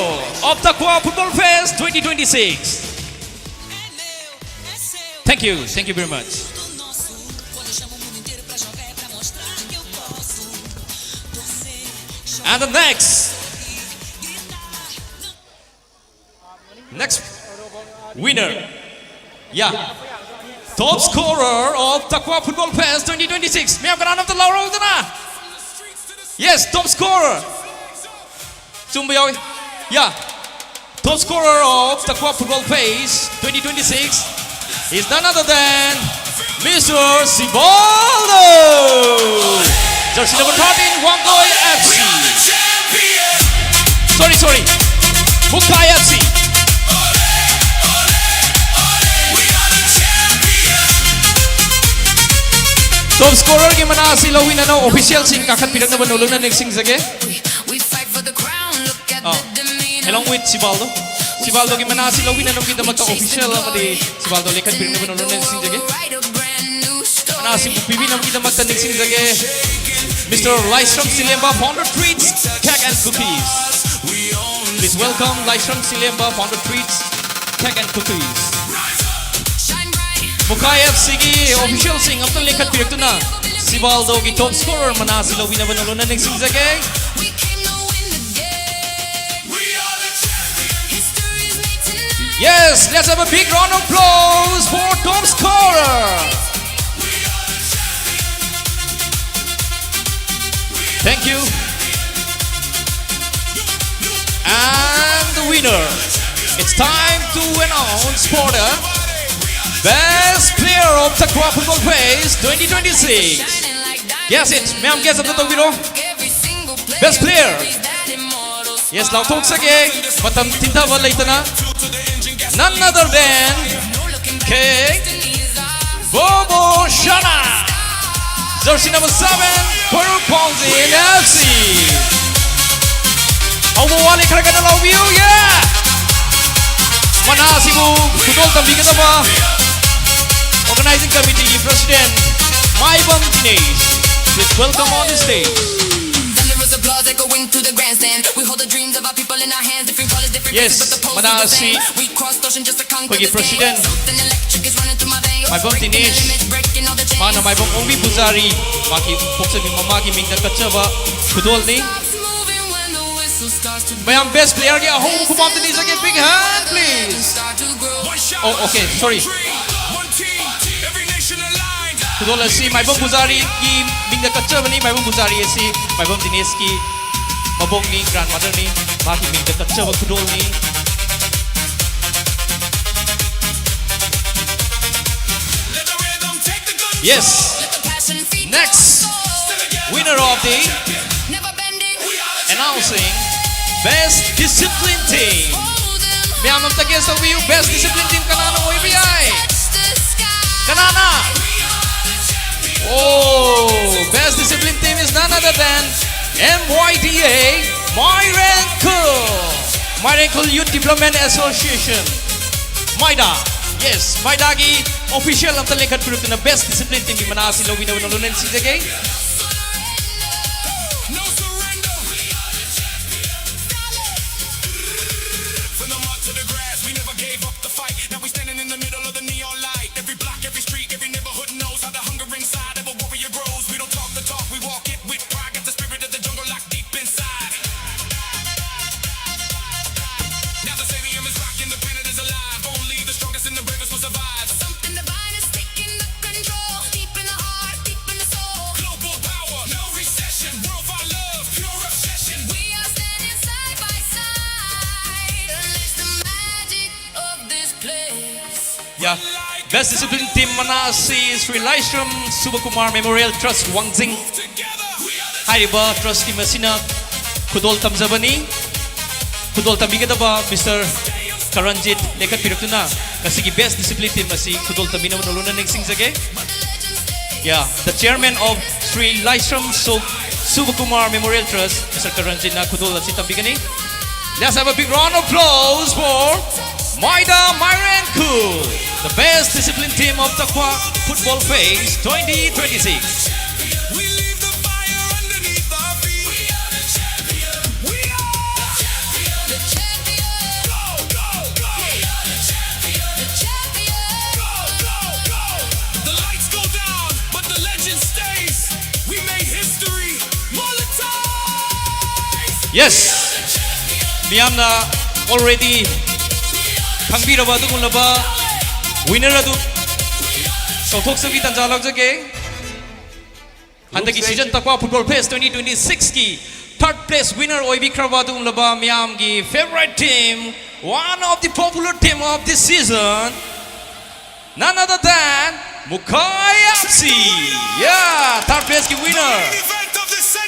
of Takwa Football Fest twenty twenty-six. Thank you, thank you very much. And the next, next winner, yeah, top scorer of Takwa Football Fest twenty twenty-six. ꯃꯌꯥꯝ ꯀꯅꯥꯅꯣꯝꯇ ꯂꯥꯎꯔꯛꯎꯗꯅ꯫ Yes, top scorer. ꯆꯨꯝꯕ ꯌꯥꯎꯏ꯫ Yeah. Top scorer of Takwa Football Fest twenty twenty-six is none other than Mister Sibaldo. Jersey number thirteen, Wangoi F C. Sorry, sorry. Mukai F C. Top scorerꯒꯤ ꯃꯅꯥ ꯑꯁꯤ ꯂꯧꯕꯤꯅꯅꯕ officialꯁꯤꯡ ꯀꯥꯈꯠꯄꯤꯔꯛꯅꯕ ꯅꯣꯂꯨꯛꯅ ꯅꯤꯡꯁꯤꯡꯖꯒꯦ꯫ ꯑꯥ, along with ꯁꯤꯕꯥꯜꯗꯣ, ꯁꯤꯕꯥꯜꯗꯣꯒꯤ ꯃꯅꯥ ꯑꯁꯤ ꯂꯧꯕꯤꯅꯅꯕꯒꯤꯗꯃꯛꯇ official ꯑꯃꯗꯤ ꯁꯤꯕꯥꯜꯗꯣ ꯂꯦꯡꯈꯠꯄꯤꯔꯛꯅꯕ ꯅꯣꯂꯨꯛꯅ ꯅꯤꯡꯁꯤꯡꯖꯒꯦ꯫ ꯃꯅꯥ ꯑꯁꯤꯕꯨ ꯄꯤꯕꯤꯅꯕꯒꯤꯗꯃꯛꯇ ꯅꯤꯡꯁꯤꯡꯖꯒꯦ꯫ Mister Laishram ꯁꯤꯂꯦꯝꯕ, founder Treats Cake and Cookies. Please welcome Laishram Silemba, founder Treats Cake and Cookies. Mukhai F Cꯒꯤ officialꯁꯤꯡ ꯑꯝꯇ ꯂꯦꯡꯈꯠꯄꯤꯔꯛꯇꯨꯅ ꯁꯤꯕꯥꯜꯗꯣꯒꯤ top scorer ꯃꯅꯥ ꯑꯁꯤ ꯂꯧꯕꯤꯅꯕ ꯅꯧꯅ ꯅꯤꯡꯁꯤꯡꯖꯒꯦ꯫ Yes, let's have a big round of applause for top scorer. Thank you. And the winner, it's time to announce for the best player of Takwa Football Fest twenty twenty-six. Guess it. ꯃꯌꯥꯝ guess ꯑꯝꯇ ꯇꯧꯕꯤꯔꯣ꯫ Best player. Yes, ꯂꯥꯎꯊꯣꯛꯆꯒꯦ꯫ ꯃꯇꯝ ꯊꯤꯟꯊꯕ ꯂꯩꯇꯅ꯫ None other than K Bobo Shana. Jersey number seven, Purul Khongjin F C. ꯍꯧꯕ ꯋꯥꯠꯂꯤ, ꯈꯔ ꯀꯟꯅ ꯂꯥꯎꯕꯤꯌꯨ꯫ Yeah! ꯃꯅꯥ ꯑꯁꯤꯕꯨ ꯈꯨꯗꯣꯜ ꯇꯝꯕꯤꯒꯗꯕ organizing committeeꯒꯤ president Maibam Dinesh. Please welcome on the stage. Thunderous applause echoing through the grandstand. We hold the dreams of our people in our hands. Different colors, different Yes, races, but the pulse is the same. We crossed ocean just to conquer ꯑꯩꯈꯣꯏꯒꯤ president, ꯃꯥꯏꯕꯝ ꯗꯤꯅꯦꯁ, ꯃꯥꯅ ꯃꯥꯏꯕꯝ ꯑꯣꯡꯕꯤ ꯄꯨꯖꯥꯔꯤ, ꯃꯥꯒꯤ ꯄꯣꯛꯆꯕꯤ ꯃꯃꯥꯒꯤ ꯃꯤꯡꯗ ꯀꯠꯆꯕ ꯈꯨꯗꯣꯜꯅꯤ꯫ ꯃꯌꯥꯝ best playerꯒꯤ ꯑꯍꯧꯕ ꯈꯨꯄꯥꯝ ꯑꯝꯇ ꯅꯤꯖꯒꯦ, big hand please. Oh, okay, sorry. ꯈꯨꯗꯣꯜ ꯑꯁꯤ ꯃꯥꯏꯕꯝ ꯄꯨꯖꯥꯔꯤꯒꯤ ꯃꯤꯡꯗ ꯀꯠꯆꯕꯅꯤ꯫ ꯃꯥꯏꯕꯝ ꯄꯨꯖꯥꯔꯤ ꯑꯁꯤ ꯃꯥꯏꯕꯝ ꯗꯤꯅꯦꯁꯀꯤ ꯃꯕꯣꯛꯅꯤ, grandmotherꯅꯤ, ꯃꯥꯒꯤ ꯃꯤꯡꯗ ꯀꯠꯆꯕ ꯈꯨꯗꯣꯜꯅꯤ꯫ Yes. Next winner of the announcing best discipline team. ꯃꯌꯥꯝ ꯑꯝꯇ guess ꯇꯧꯕꯤꯌꯨ, best discipline team ꯀꯅꯥꯅ ꯑꯣꯏꯕ ꯌꯥꯏ? ꯀꯅꯥꯅ? Oh, best discipline team is none other than M Y D A, ꯃꯥꯏꯔꯦꯟꯈꯨꯜ, ꯃꯥꯏꯔꯦꯟꯈꯨꯜ Youth Development Association, ꯃꯥꯏꯗꯥ. Yes, ꯃꯥꯏꯗꯥꯒꯤ official ꯑꯝꯇ ꯂꯦꯡꯈꯠꯄꯤꯔꯛꯇꯨꯅ best discipline teamꯒꯤ ꯃꯅꯥ ꯑꯁꯤ ꯂꯧꯕꯤꯅꯕ ꯅꯣꯂꯨꯛꯅ ꯅꯤꯡꯁꯤꯡꯖꯒꯦ꯫ We never gave up the fight. Now we standing in the middle of the neon light. Every block, every street, every neighborhood knows how the hunger inside of a warrior grows. We don't talk the talk, we walk it with pride. Got the spirit of the jungle locked deep inside. Now the stadium is rocking, the planet is alive. Only the strongest and the bravest will survive. Something divine is taking the control. Deep in the heart, deep in the soul. Global power, no recession. Worldwide love, pure obsession. We are standing side by side. Unleash the magic of this place. Yeah. Best Discipline Team ꯃꯅꯥ ꯑꯁꯤ ꯁ꯭ꯔꯤ ꯂꯥꯏꯁ꯭ꯔꯝ ꯁꯨꯕꯀꯨꯃꯥꯔ Memorial Trust ꯋꯥꯡꯖꯤꯡ ꯍꯥꯏꯔꯤꯕ trust team ꯑꯁꯤꯅ ꯈꯨꯗꯣꯜ ꯇꯝꯖꯕꯅꯤ꯫ ꯈꯨꯗꯣꯜ ꯇꯝꯕꯤꯒꯗꯕ Mister ꯀꯔꯟꯖꯤꯠ ꯂꯦꯡꯈꯠꯄꯤꯔꯛꯇꯨꯅ ꯉꯁꯤꯒꯤ Best Discipline Team ꯑꯁꯤ ꯈꯨꯗꯣꯜ ꯇꯝꯕꯤꯅꯕ ꯅꯣꯂꯨꯛꯅ ꯅꯤꯡꯁꯤꯡꯖꯒꯦ꯫ Yeah, the chairman of Sri Laishram Su- Subakumar Memorial Trust, Mister ꯀꯔꯟꯖꯤꯠꯅ ꯈꯨꯗꯣꯜ ꯑꯁꯤ ꯇꯝꯕꯤꯒꯅꯤ꯫ Let's have a big round of applause for Maida Mairen Khul, the best discipline team of Takwa Football Phase twenty twenty-six. We leave the fire underneath our feet. We are the champion. The champion. Go, go, go. We are the champion. The champion. Go, go, go. The lights go down, but the legend stays. We made history. Molotov. Yes. ꯃꯤꯌꯥꯝꯅ already ꯈꯪꯕꯤꯔꯕ ꯑꯗꯨꯒꯨꯝꯂꯕ winner ꯑꯗꯨ ꯀꯧꯊꯣꯛꯆꯕꯒꯤ ꯇꯥꯟꯖꯥ ꯂꯧꯖꯒꯦ꯫ ꯍꯟꯗꯛꯀꯤ season Takwa Football Phase twenty twenty-sixꯀꯤ third place winner ꯑꯣꯏꯕꯤꯈ꯭ꯔꯕ ꯑꯗꯨꯒꯨꯝꯂꯕ ꯃꯤꯌꯥꯝꯒꯤ favourite team, one of the popular team of this season, none other than Mukai F C. Yeah, third placeꯀꯤ winner.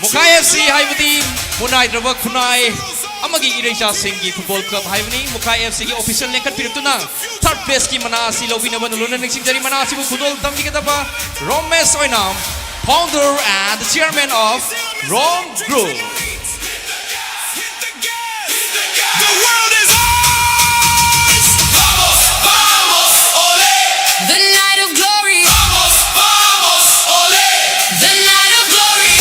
Mukai F C ꯍꯥꯏꯕꯗꯤ ꯃꯨꯅꯥꯏꯗ꯭ꯔꯕ ꯈꯨꯟꯅꯥꯏ ꯑꯃꯒꯤ ꯏꯔꯩꯆꯥꯁꯤꯡꯒꯤ football club ꯍꯥꯏꯕꯅꯤ꯫ Mukai F Cꯒꯤ official ꯂꯦꯡꯈꯠꯄꯤꯔꯛꯇꯨꯅ third placeꯀꯤ ꯃꯅꯥ ꯑꯁꯤ ꯂꯧꯕꯤꯅꯕ ꯅꯣꯂꯨꯛꯅ ꯅꯤꯡꯁꯤꯡꯖꯔꯤ꯫ ꯃꯅꯥ ꯑꯁꯤꯕꯨ ꯈꯨꯗꯣꯜ ꯇꯝꯕꯤꯒꯗꯕ ꯔꯣꯃꯦꯁ ꯑꯣꯏꯅꯥꯝ, founder and the chairman of Rom Group. The world is ours. Vamos, vamos, ole. The night of glory. Vamos, vamos, ole. The night of glory.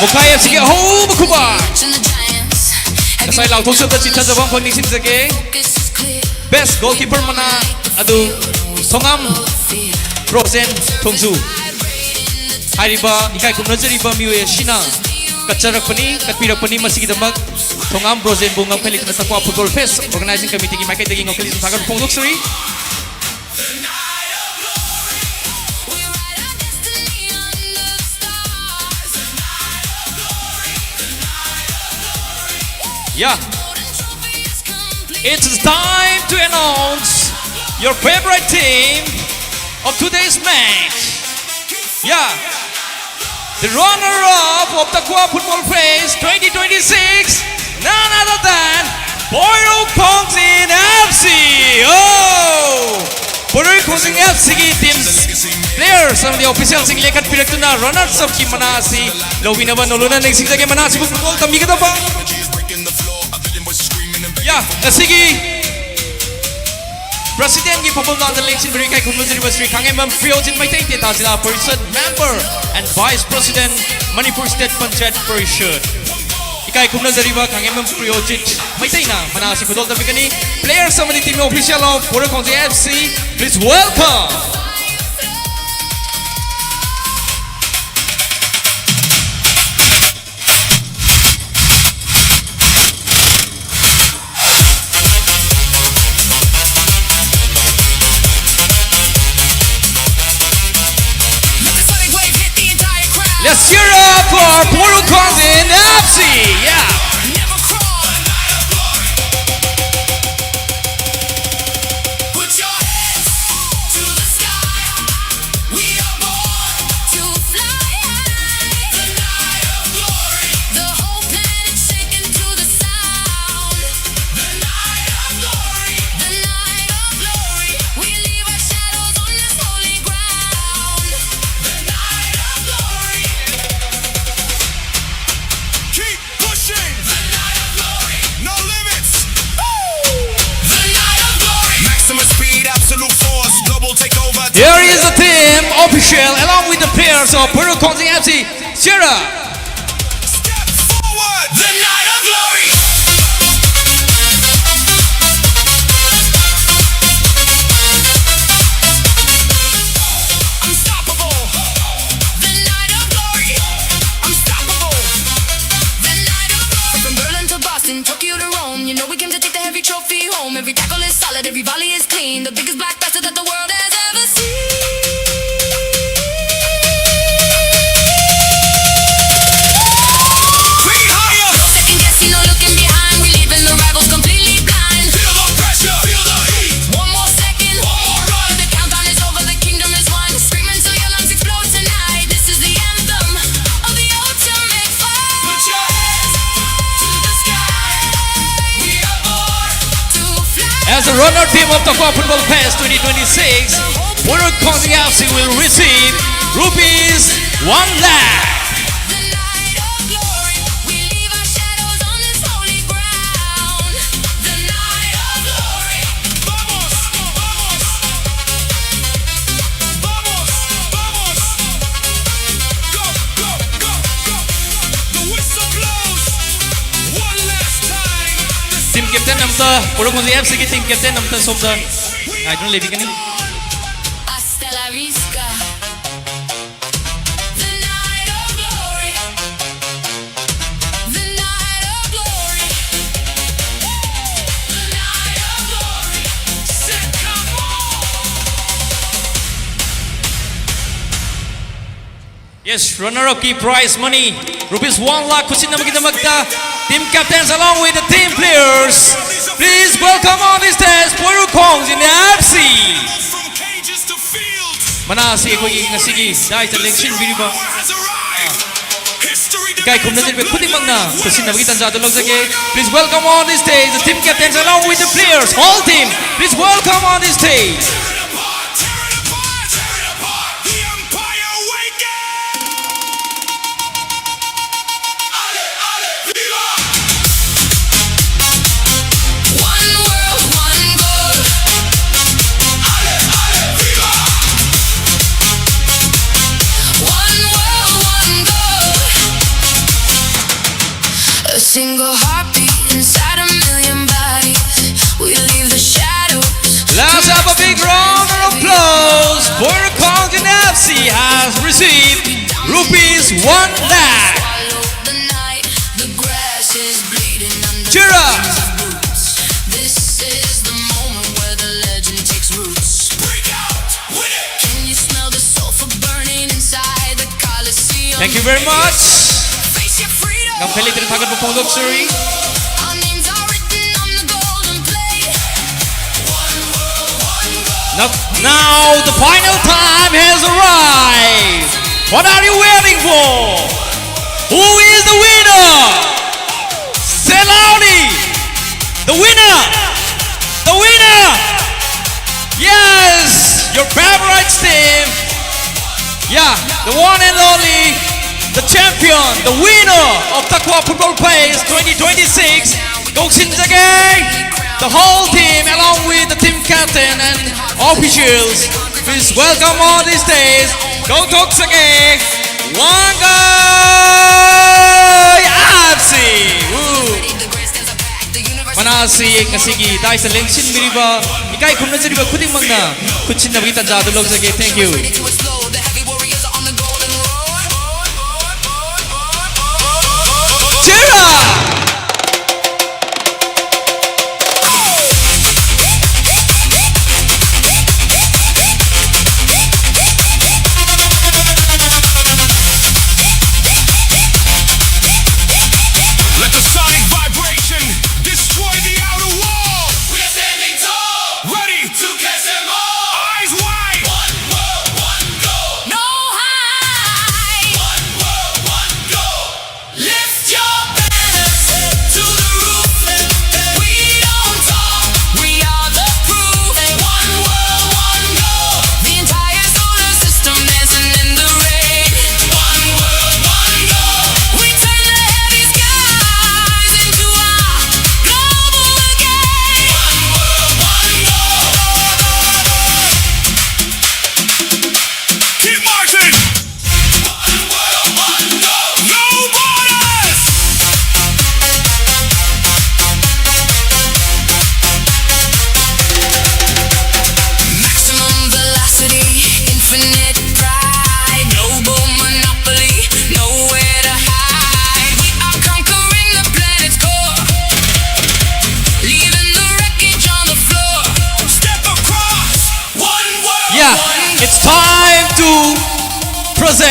ꯃꯨꯈꯥꯏ F ꯁꯤꯒꯤ ꯑꯍꯧꯕ ꯈꯨꯕꯥꯛ꯫ ꯉꯁꯥꯏ ꯂꯥꯎꯊꯣꯛꯆꯕꯗ ꯆꯤꯠꯊꯖꯕ ꯑꯃꯈꯛ ꯅꯤꯡꯁꯤꯡꯖꯒꯦ꯫ ꯕꯦꯁ ꯒꯣꯜꯀꯤꯄꯔ ꯃꯅꯥ ꯑꯗꯨ ꯊꯣꯉꯥꯝ ꯕ꯭ꯔꯣꯖꯦꯟ ꯊꯣꯡꯖꯨ ꯍꯥꯏꯔꯤꯕ ꯏꯀꯥꯏ ꯈꯨꯝꯅꯖꯔꯤꯕ ꯃꯤꯑꯣꯏ ꯑꯁꯤꯅ ꯀꯠꯆꯔꯛꯄꯅꯤ, ꯀꯠꯄꯤꯔꯛꯄꯅꯤ꯫ ꯃꯁꯤꯒꯤꯗꯃꯛ ꯊꯣꯉꯥꯝ ꯕ꯭ꯔꯣꯖꯦꯟꯕꯨ ꯉꯝꯈꯩ ꯂꯩꯇꯅ ꯇꯛꯋꯥ ꯐꯨꯠꯕꯣꯜ ꯐꯦꯁ ꯑꯣꯔꯒꯅꯥꯏꯖꯤꯡ ꯀꯃꯤꯇꯤꯒꯤ ꯃꯥꯏꯀꯩꯗꯒꯤ ꯉꯝꯈꯩ ꯂꯩꯇꯅ ꯊꯥꯒꯠꯄ ꯐꯣꯡꯗꯣꯛꯆꯔꯤ꯫ Yeah. It's time to announce your favorite team of today's match. Yeah. The runner-up of Takwa Football Fest twenty twenty-six, none other than Poirou Khongjin F C. Oh! Poirou Khongjin F C ꯒꯤ team players ꯑꯃꯗꯤ officialꯁꯤꯡ ꯂꯦꯡꯈꯠꯄꯤꯔꯛꯇꯨꯅ runners-upꯀꯤ ꯃꯅꯥ ꯑꯁꯤ ꯂꯧꯕꯤꯅꯕ ꯅꯣꯂꯨꯛꯅ ꯅꯤꯡꯁꯤꯡꯖꯒꯦ꯫ ꯃꯅꯥ ꯑꯁꯤꯕꯨ ꯈꯨꯗꯣꯜ ꯇꯝꯕꯤꯒꯗꯕ꯫ ꯌꯥ, ꯉꯁꯤꯒꯤ Presidentꯀꯤ ꯐꯝꯐꯝ ꯂꯥꯡꯗ ꯂꯦꯡꯁꯤꯟꯕꯤꯔꯤ ꯏꯀꯥꯏ ꯈꯨꯝꯅꯖꯔꯤꯕ Shri ꯈꯥꯡꯉꯦꯝꯕꯝ ꯄ꯭ꯔꯤꯌꯣꯖꯤꯠ Meitei Tentha Zila Parishad member and vice president, Manipur state panchayat Parishad. ꯏꯀꯥꯏ ꯈꯨꯝꯅꯖꯔꯤꯕ ꯈꯥꯡꯉꯦꯝꯕꯝ ꯄ꯭ꯔꯤꯌꯣꯖꯤꯠ ꯃꯩꯇꯩꯅ ꯃꯅꯥ ꯑꯁꯤ ꯈꯨꯗꯣꯜ ꯇꯝꯕꯤꯒꯅꯤ꯫ Players ꯑꯃꯗꯤ team official of Poirou Khongjin F C, please welcome. Let's cheer up for Poirou Khongjin F C. Yeah. Keep pushing. No limits. Maximum speed, absolute force, global takeover. Here is the team official along with the players of Poirou Khongjin F C. Cheer up. Every valley is clean, the biggest black bastard that the world has ever seen. No second guessing, no looking behind. We leaving the rivals completely blind. Feel the pressure, feel the heat. One more second, one more run. The countdown is over, the kingdom is won. Screaming till your lungs explode tonight. This is the anthem of the ultimate fight. Put your hands to the sky. We are born to fly. As the runner team of Takuwa Football Fest twenty twenty-six, Poirukkhongzin F C will receive rupees one lakh. The night of glory, we leave our shadows on this holy ground. The night of glory. Vamos, vamos, vamos, vamos. Go, go, go, go. The whistle blows one last time. Team captain ꯑꯝꯇ, Poirukkhongzin F C ꯒꯤ team captain ꯑꯝꯇ ꯁꯣꯝꯗ ꯉꯥꯏꯗꯨꯅ ꯂꯩꯕꯤꯒꯅꯤ꯫ Hasta la vista. The night of glory. The night of glory. The night of glory. Set, come on. Yes, runner-up ꯀꯤ prize money rupees one lakh ꯈꯨꯠꯁꯤꯟꯅꯕꯒꯤꯗꯃꯛꯇ team captains along with the team players, please welcome on the stage Poirukkhongzin F C꯫ From cages to fields. ꯃꯅꯥ ꯑꯁꯤ ꯑꯩꯈꯣꯏꯒꯤ ꯉꯁꯤꯒꯤ ꯗꯥꯏꯇ ꯂꯦꯡꯁꯤꯟꯕꯤꯔꯤꯕ ꯏꯀꯥꯏ ꯈꯨꯝꯅꯖꯔꯤꯕ ꯈꯨꯗꯤꯡꯃꯛꯅ ꯈꯨꯠꯁꯤꯟꯅꯕꯒꯤ ꯇꯥꯟꯖꯥꯗꯨ ꯂꯧꯖꯒꯦ꯫ Please welcome on the stage the team captains along with the players, whole team. Please welcome on the stage. One world, one goal. One world, one goal. A single heartbeat inside a million bodies. We leave the shadows. Let's have a big round of applause. Poirukkhongzin F C has received rupees one lakh. Swallow the night. The grass is bleeding under Cheer up. This is the moment where Thank you very much. ꯌꯥꯝ ꯐꯩ, ꯂꯩꯇꯅ ꯊꯥꯒꯠꯄ ꯐꯣꯡꯗꯣꯛꯆꯔꯤ꯫ Now, now the final time has arrived. What are you waiting for? Who is the winner? Say loudly. The winner. The winner. Yes, your favorite team. Yeah, the one and only, the champion, the winner of Takwa Football Plays twenty twenty-six. ꯀꯧꯁꯤꯟꯖꯒꯦ, the whole team along with the team captain and officials. Please welcome on this stage. ꯀꯧꯊꯣꯛꯆꯒꯦ, Wangkhei F C. Woo. ꯃꯅꯥ ꯑꯁꯤ ꯉꯁꯤꯒꯤ ꯗꯥꯏꯁꯇ ꯂꯦꯡꯁꯤꯟꯕꯤꯔꯤꯕ, ꯏꯀꯥꯏ ꯈꯨꯝꯅꯖꯔꯤꯕ ꯈꯨꯗꯤꯡꯃꯛꯅ ꯈꯨꯠꯁꯤꯟꯅꯕꯒꯤ ꯇꯥꯟꯖꯥ ꯑꯗꯨ ꯂꯧꯖꯒꯦ꯫ Thank you. Cheer up! Let the sonic vibration destroy the outer wall. We are standing tall, ready to catch them all. Eyes wide. One world, one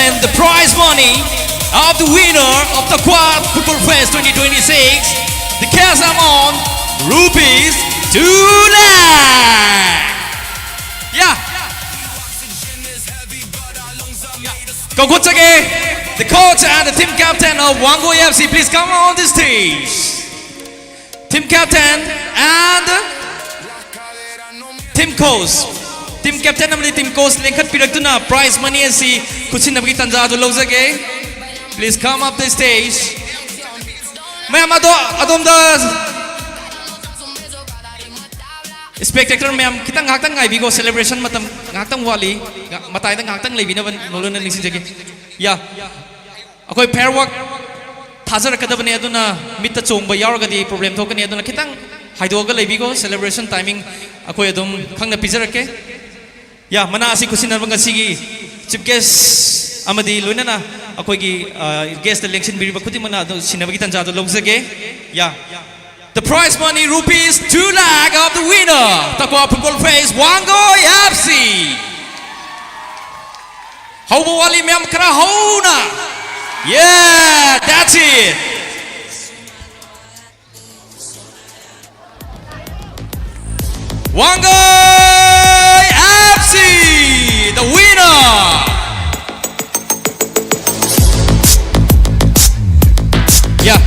And the prize money of the winner of the Quad Football Fest twenty twenty-six, the cash amount, rupees two lakh. Yeah. Congratulate the coach and the team captain of Wangoi F C. Please come on the stage. Team captain and team coach. Team captain ꯑꯃꯗꯤ team coach ꯂꯦꯡꯈꯠꯄꯤꯔꯛꯇꯨꯅ prize money ꯑꯁꯤ ꯈꯨꯠꯁꯤꯟꯅꯕꯒꯤ ꯇꯥꯟꯖꯥ ꯑꯗꯨ ꯂꯧꯖꯒꯦ꯫ Please come up the stage. ꯃꯌꯥꯝ ꯑꯗꯣ ꯑꯗꯣꯝꯗ spectator ꯃꯌꯥꯝ ꯈꯤꯇꯪ ꯉꯥꯏꯍꯥꯛꯇꯪ ꯉꯥꯏꯕꯤꯈꯣ꯫ Celebration ꯃꯇꯝ ꯉꯥꯏꯍꯥꯛꯇꯪ ꯋꯥꯠꯂꯤ꯫ ꯉꯥ- ꯃꯇꯥꯏꯗ ꯉꯥꯏꯍꯥꯛꯇꯪ ꯂꯩꯕꯤꯅꯕ ꯂꯣꯏꯅ ꯅꯤꯡꯁꯤꯡꯖꯒꯦ꯫ ꯌꯥ꯫ ꯑꯩꯈꯣꯏ firework ꯊꯥꯖꯔꯛꯀꯗꯕꯅꯦ, ꯑꯗꯨꯅ ꯃꯤꯠꯇ ꯆꯣꯡꯕ ꯌꯥꯎꯔꯒꯗꯤ problem ꯊꯣꯛꯀꯅꯤ, ꯑꯗꯨꯅ ꯈꯤꯇꯪ ꯍꯥꯏꯗꯣꯛꯑꯒ ꯂꯩꯕꯤꯈꯣ꯫ Celebration timing ꯑꯩꯈꯣꯏ ꯑꯗꯨꯝ ꯈꯪꯅ ꯄꯤꯖꯔꯛꯀꯦ꯫ ꯌꯥ, ꯃꯅꯥ ꯑꯁꯤ ꯈꯨꯠꯁꯤꯟꯅꯕ ꯉꯁꯤꯒꯤ chief guest ꯑꯃꯗꯤ ꯂꯣꯏꯅꯅ ꯑꯩꯈꯣꯏꯒꯤ guest ꯂꯦꯡꯁꯤꯟꯕꯤꯔꯤꯕ ꯈꯨꯗꯤꯡꯃꯛꯅ ꯑꯗꯨ ꯁꯤꯟꯅꯕꯒꯤ ꯇꯥꯟꯖꯥꯗꯨ ꯂꯧꯖꯒꯦ꯫ ꯌꯥ꯫ The prize money rupees two lakh of the winner, Takwa Football Fest, Wangoi F C. ꯍꯧꯕ ꯋꯥꯠꯂꯤ ꯃꯌꯥꯝ, ꯈꯔ ꯍꯧꯅ꯫ Yeah, that's it. Wangoi F C, the winner. Yeah.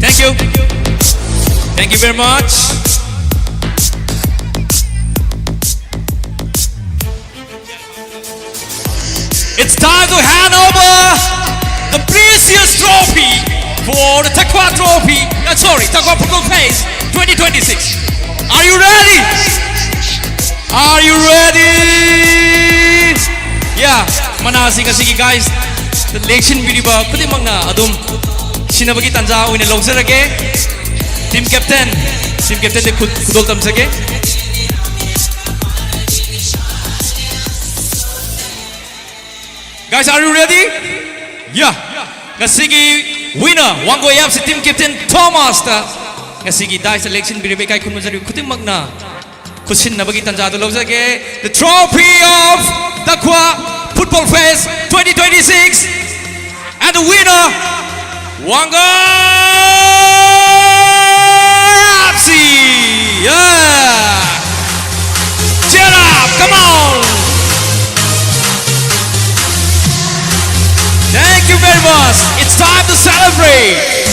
Thank you. Thank you very much. It's time to hand over the precious trophy for the Takwa Trophy. Uh, sorry, Takwa Football Fest twenty twenty-six. Are you ready? Are you ready? Yeah, ꯃꯅꯥꯁꯤꯡ ꯑꯁꯤꯒꯤ guys, ꯂꯦꯡꯁꯤꯟꯕꯤꯔꯤꯕ ꯈꯨꯗꯤꯡꯃꯛꯅ ꯑꯗꯨꯝ ꯁꯤꯟꯅꯕꯒꯤ ꯇꯥꯟꯖꯥ ꯑꯣꯏꯅ ꯂꯧꯖꯔꯒꯦ꯫ Team captain, team captainꯗ ꯈꯨ- ꯈꯨꯗꯣꯜ ꯇꯝꯖꯒꯦ꯫ Guys, are you ready? Yeah. ꯉꯁꯤꯒꯤ winner, Wangoi F C team captain Thomasꯇ ꯉꯁꯤꯒꯤ dais ꯂꯦꯡꯁꯤꯟꯕꯤꯔꯤꯕ ꯏꯀꯥꯏ ꯈꯨꯝꯅꯖꯔꯤꯕ ꯈꯨꯗꯤꯡꯃꯛꯅ ꯈꯨꯠꯁꯤꯟꯅꯕꯒꯤ ꯇꯥꯟꯖꯥꯗꯨ ꯂꯧꯖꯒꯦ꯫ The trophy of the six. And the winner, Wangoi F C. Yeah. Cheer up, come on. Thank you very much. It's time to celebrate.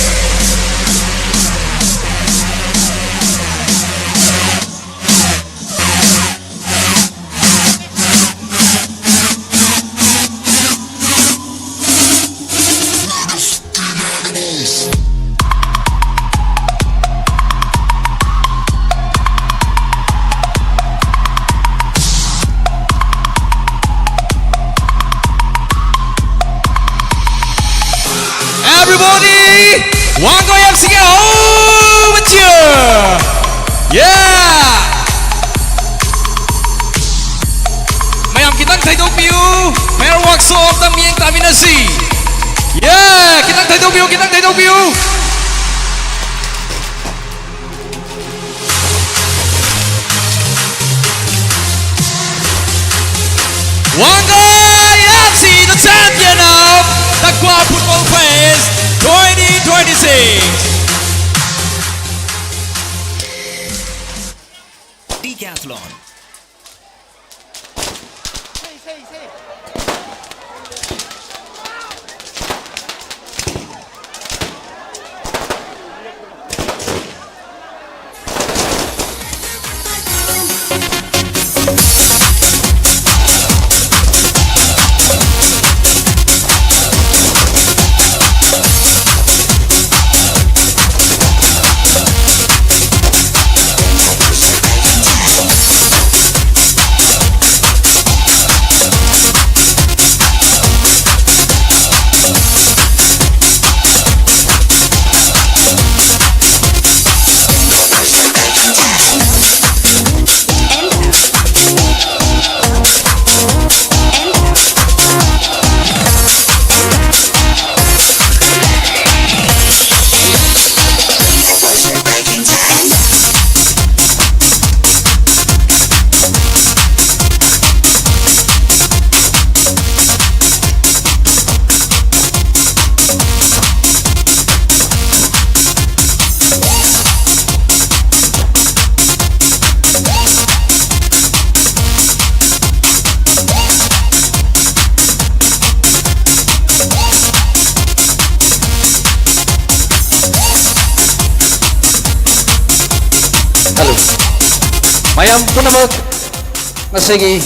Everybody, Wangoi F Cꯒꯤ over cheer. Yeah. ꯃꯌꯥꯝ ꯈꯤꯇꯪ ꯊꯩꯗꯣꯛꯄꯤꯌꯨ꯫ Fireworks show ꯑꯝꯇ ꯃꯤꯠꯌꯦꯡ ꯇꯥꯃꯤꯟꯅꯁꯤ꯫ Yeah, ꯈꯤꯇꯪ ꯊꯩꯗꯣꯛꯄꯤꯌꯨ, ꯈꯤꯇꯪ ꯊꯩꯗꯣꯛꯄꯤꯌꯨ꯫ Wangoi F C, the champion of Takwa Football Fest twenty twenty-six. Decathlon. ꯃꯌꯥꯝ ꯄꯨꯝꯅꯃꯛ, ꯉꯁꯤꯒꯤ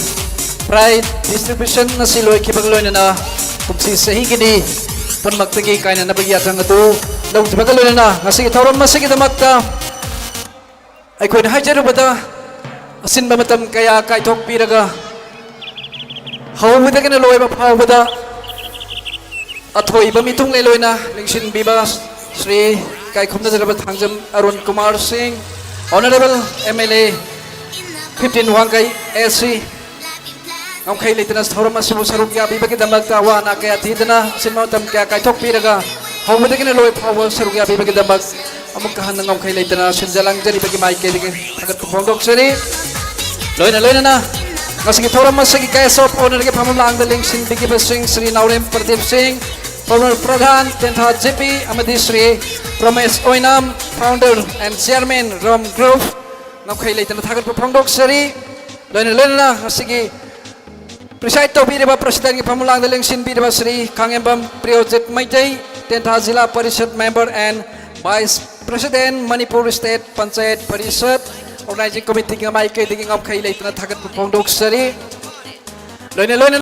prize distribution ꯑꯁꯤ ꯂꯣꯏꯈꯤꯕꯒ ꯂꯣꯏꯅꯅ ꯀꯨꯝꯁꯤ ꯆꯍꯤꯒꯤꯗꯤ ꯄꯨꯝꯅꯃꯛꯇꯒꯤ ꯀꯥꯏꯅꯅꯕꯒꯤ ꯌꯥꯊꯪ ꯑꯗꯨ ꯂꯧꯖꯕꯒ ꯂꯣꯏꯅꯅ ꯉꯁꯤꯒꯤ ꯊꯧꯔꯝ ꯑꯁꯤꯒꯤꯗꯃꯛꯇ ꯑꯩꯈꯣꯏꯅ ꯍꯥꯏꯖꯔꯨꯕꯗ ꯑꯆꯤꯟꯕ ꯃꯇꯝ ꯀꯌꯥ ꯀꯥꯏꯊꯣꯛꯄꯤꯔꯒ ꯍꯧꯕꯗꯒꯤꯅ ꯂꯣꯏꯕ ꯐꯥꯎꯕꯗ ꯑꯊꯣꯏꯕ ꯃꯤꯊꯨꯡꯂꯦꯟ ꯑꯣꯏꯅ ꯂꯦꯡꯁꯤꯟꯕꯤꯕ ꯁ꯭ꯔꯤ ꯏꯀꯥꯏ ꯈꯨꯝꯅꯖꯔꯕ ꯊꯥꯡꯖꯝ ꯑꯔꯨꯟ ꯀꯨꯃꯥꯔ ꯁꯤꯡ, Honourable M L A fifteen ꯋꯥꯡꯈꯩ A C, ꯉꯝꯈꯩ ꯂꯩꯇꯅ ꯊꯧꯔꯝ ꯑꯁꯤꯕꯨ ꯁꯔꯨꯛ ꯌꯥꯕꯤꯕꯒꯤꯗꯃꯛꯇ ꯑꯋꯥ ꯑꯅꯥ ꯀꯌꯥ ꯊꯤꯗꯅ ꯑꯆꯤꯟꯕ ꯃꯇꯝ ꯀꯌꯥ ꯀꯥꯏꯊꯣꯛꯄꯤꯔꯒ ꯍꯧꯕꯗꯒꯤꯅ ꯂꯣꯏ ꯐꯥꯎꯕ ꯁꯔꯨꯛ ꯌꯥꯕꯤꯕꯒꯤꯗꯃꯛ ꯑꯃꯨꯛꯀ ꯍꯟꯅ ꯉꯝꯈꯩ ꯂꯩꯇꯅ ꯁꯤꯟꯖ ꯂꯥꯡꯖꯔꯤꯕꯒꯤ ꯃꯥꯏꯀꯩꯗꯒꯤ ꯊꯥꯒꯠꯄ ꯐꯣꯡꯗꯣꯛꯆꯔꯤ꯫ ꯂꯣꯏꯅ ꯂꯣꯏꯅꯅ ꯉꯁꯤꯒꯤ ꯊꯧꯔꯝ ꯑꯁꯤꯒꯤ guest of honourꯒꯤ ꯐꯝꯐꯝ ꯂꯥꯡꯗ ꯂꯦꯡꯁꯤꯟꯕꯤꯈꯤꯕꯁꯤꯡ ꯁ꯭ꯔꯤ ꯅꯥꯎꯔꯦꯝ ꯄ꯭ꯔꯗꯤꯞ ꯁꯤꯡ, former ꯄ꯭ꯔꯙꯥꯟ ꯇꯦꯟꯊꯥ ꯖꯦ ꯄꯤ, ꯑꯃꯗꯤ ꯁ꯭ꯔꯤ ꯄ꯭ꯔꯃꯦꯁ ꯑꯣꯏꯅꯥꯝ, founder and chairman ꯔꯣꯝ ꯒ꯭ꯔꯨꯞ, ꯉꯝꯈꯩ ꯂꯩꯇꯅ ꯊꯥꯒꯠꯄ ꯐꯣꯡꯗꯣꯛꯆꯔꯤ꯫ ꯂꯣꯏꯅ ꯂꯣꯏꯅꯅ ꯉꯁꯤꯒꯤ preside ꯇꯧꯕꯤꯔꯤꯕ presidentꯀꯤ ꯐꯝꯐꯝ ꯂꯥꯡꯗ ꯂꯦꯡꯁꯤꯟꯕꯤꯔꯤꯕ Shri Khangembam Priyojit Meitei, Tentha Zila Parishad member and vice president, Manipur state panchayat parishad organising committeeꯒꯤ ꯃꯥꯏꯀꯩꯗꯒꯤ ꯉꯝꯈꯩ ꯂꯩꯇꯅ ꯊꯥꯒꯠꯄ ꯐꯣꯡꯗꯣꯛꯆꯔꯤ꯫ ꯂꯣꯏꯅ ꯂꯣꯏꯅꯅ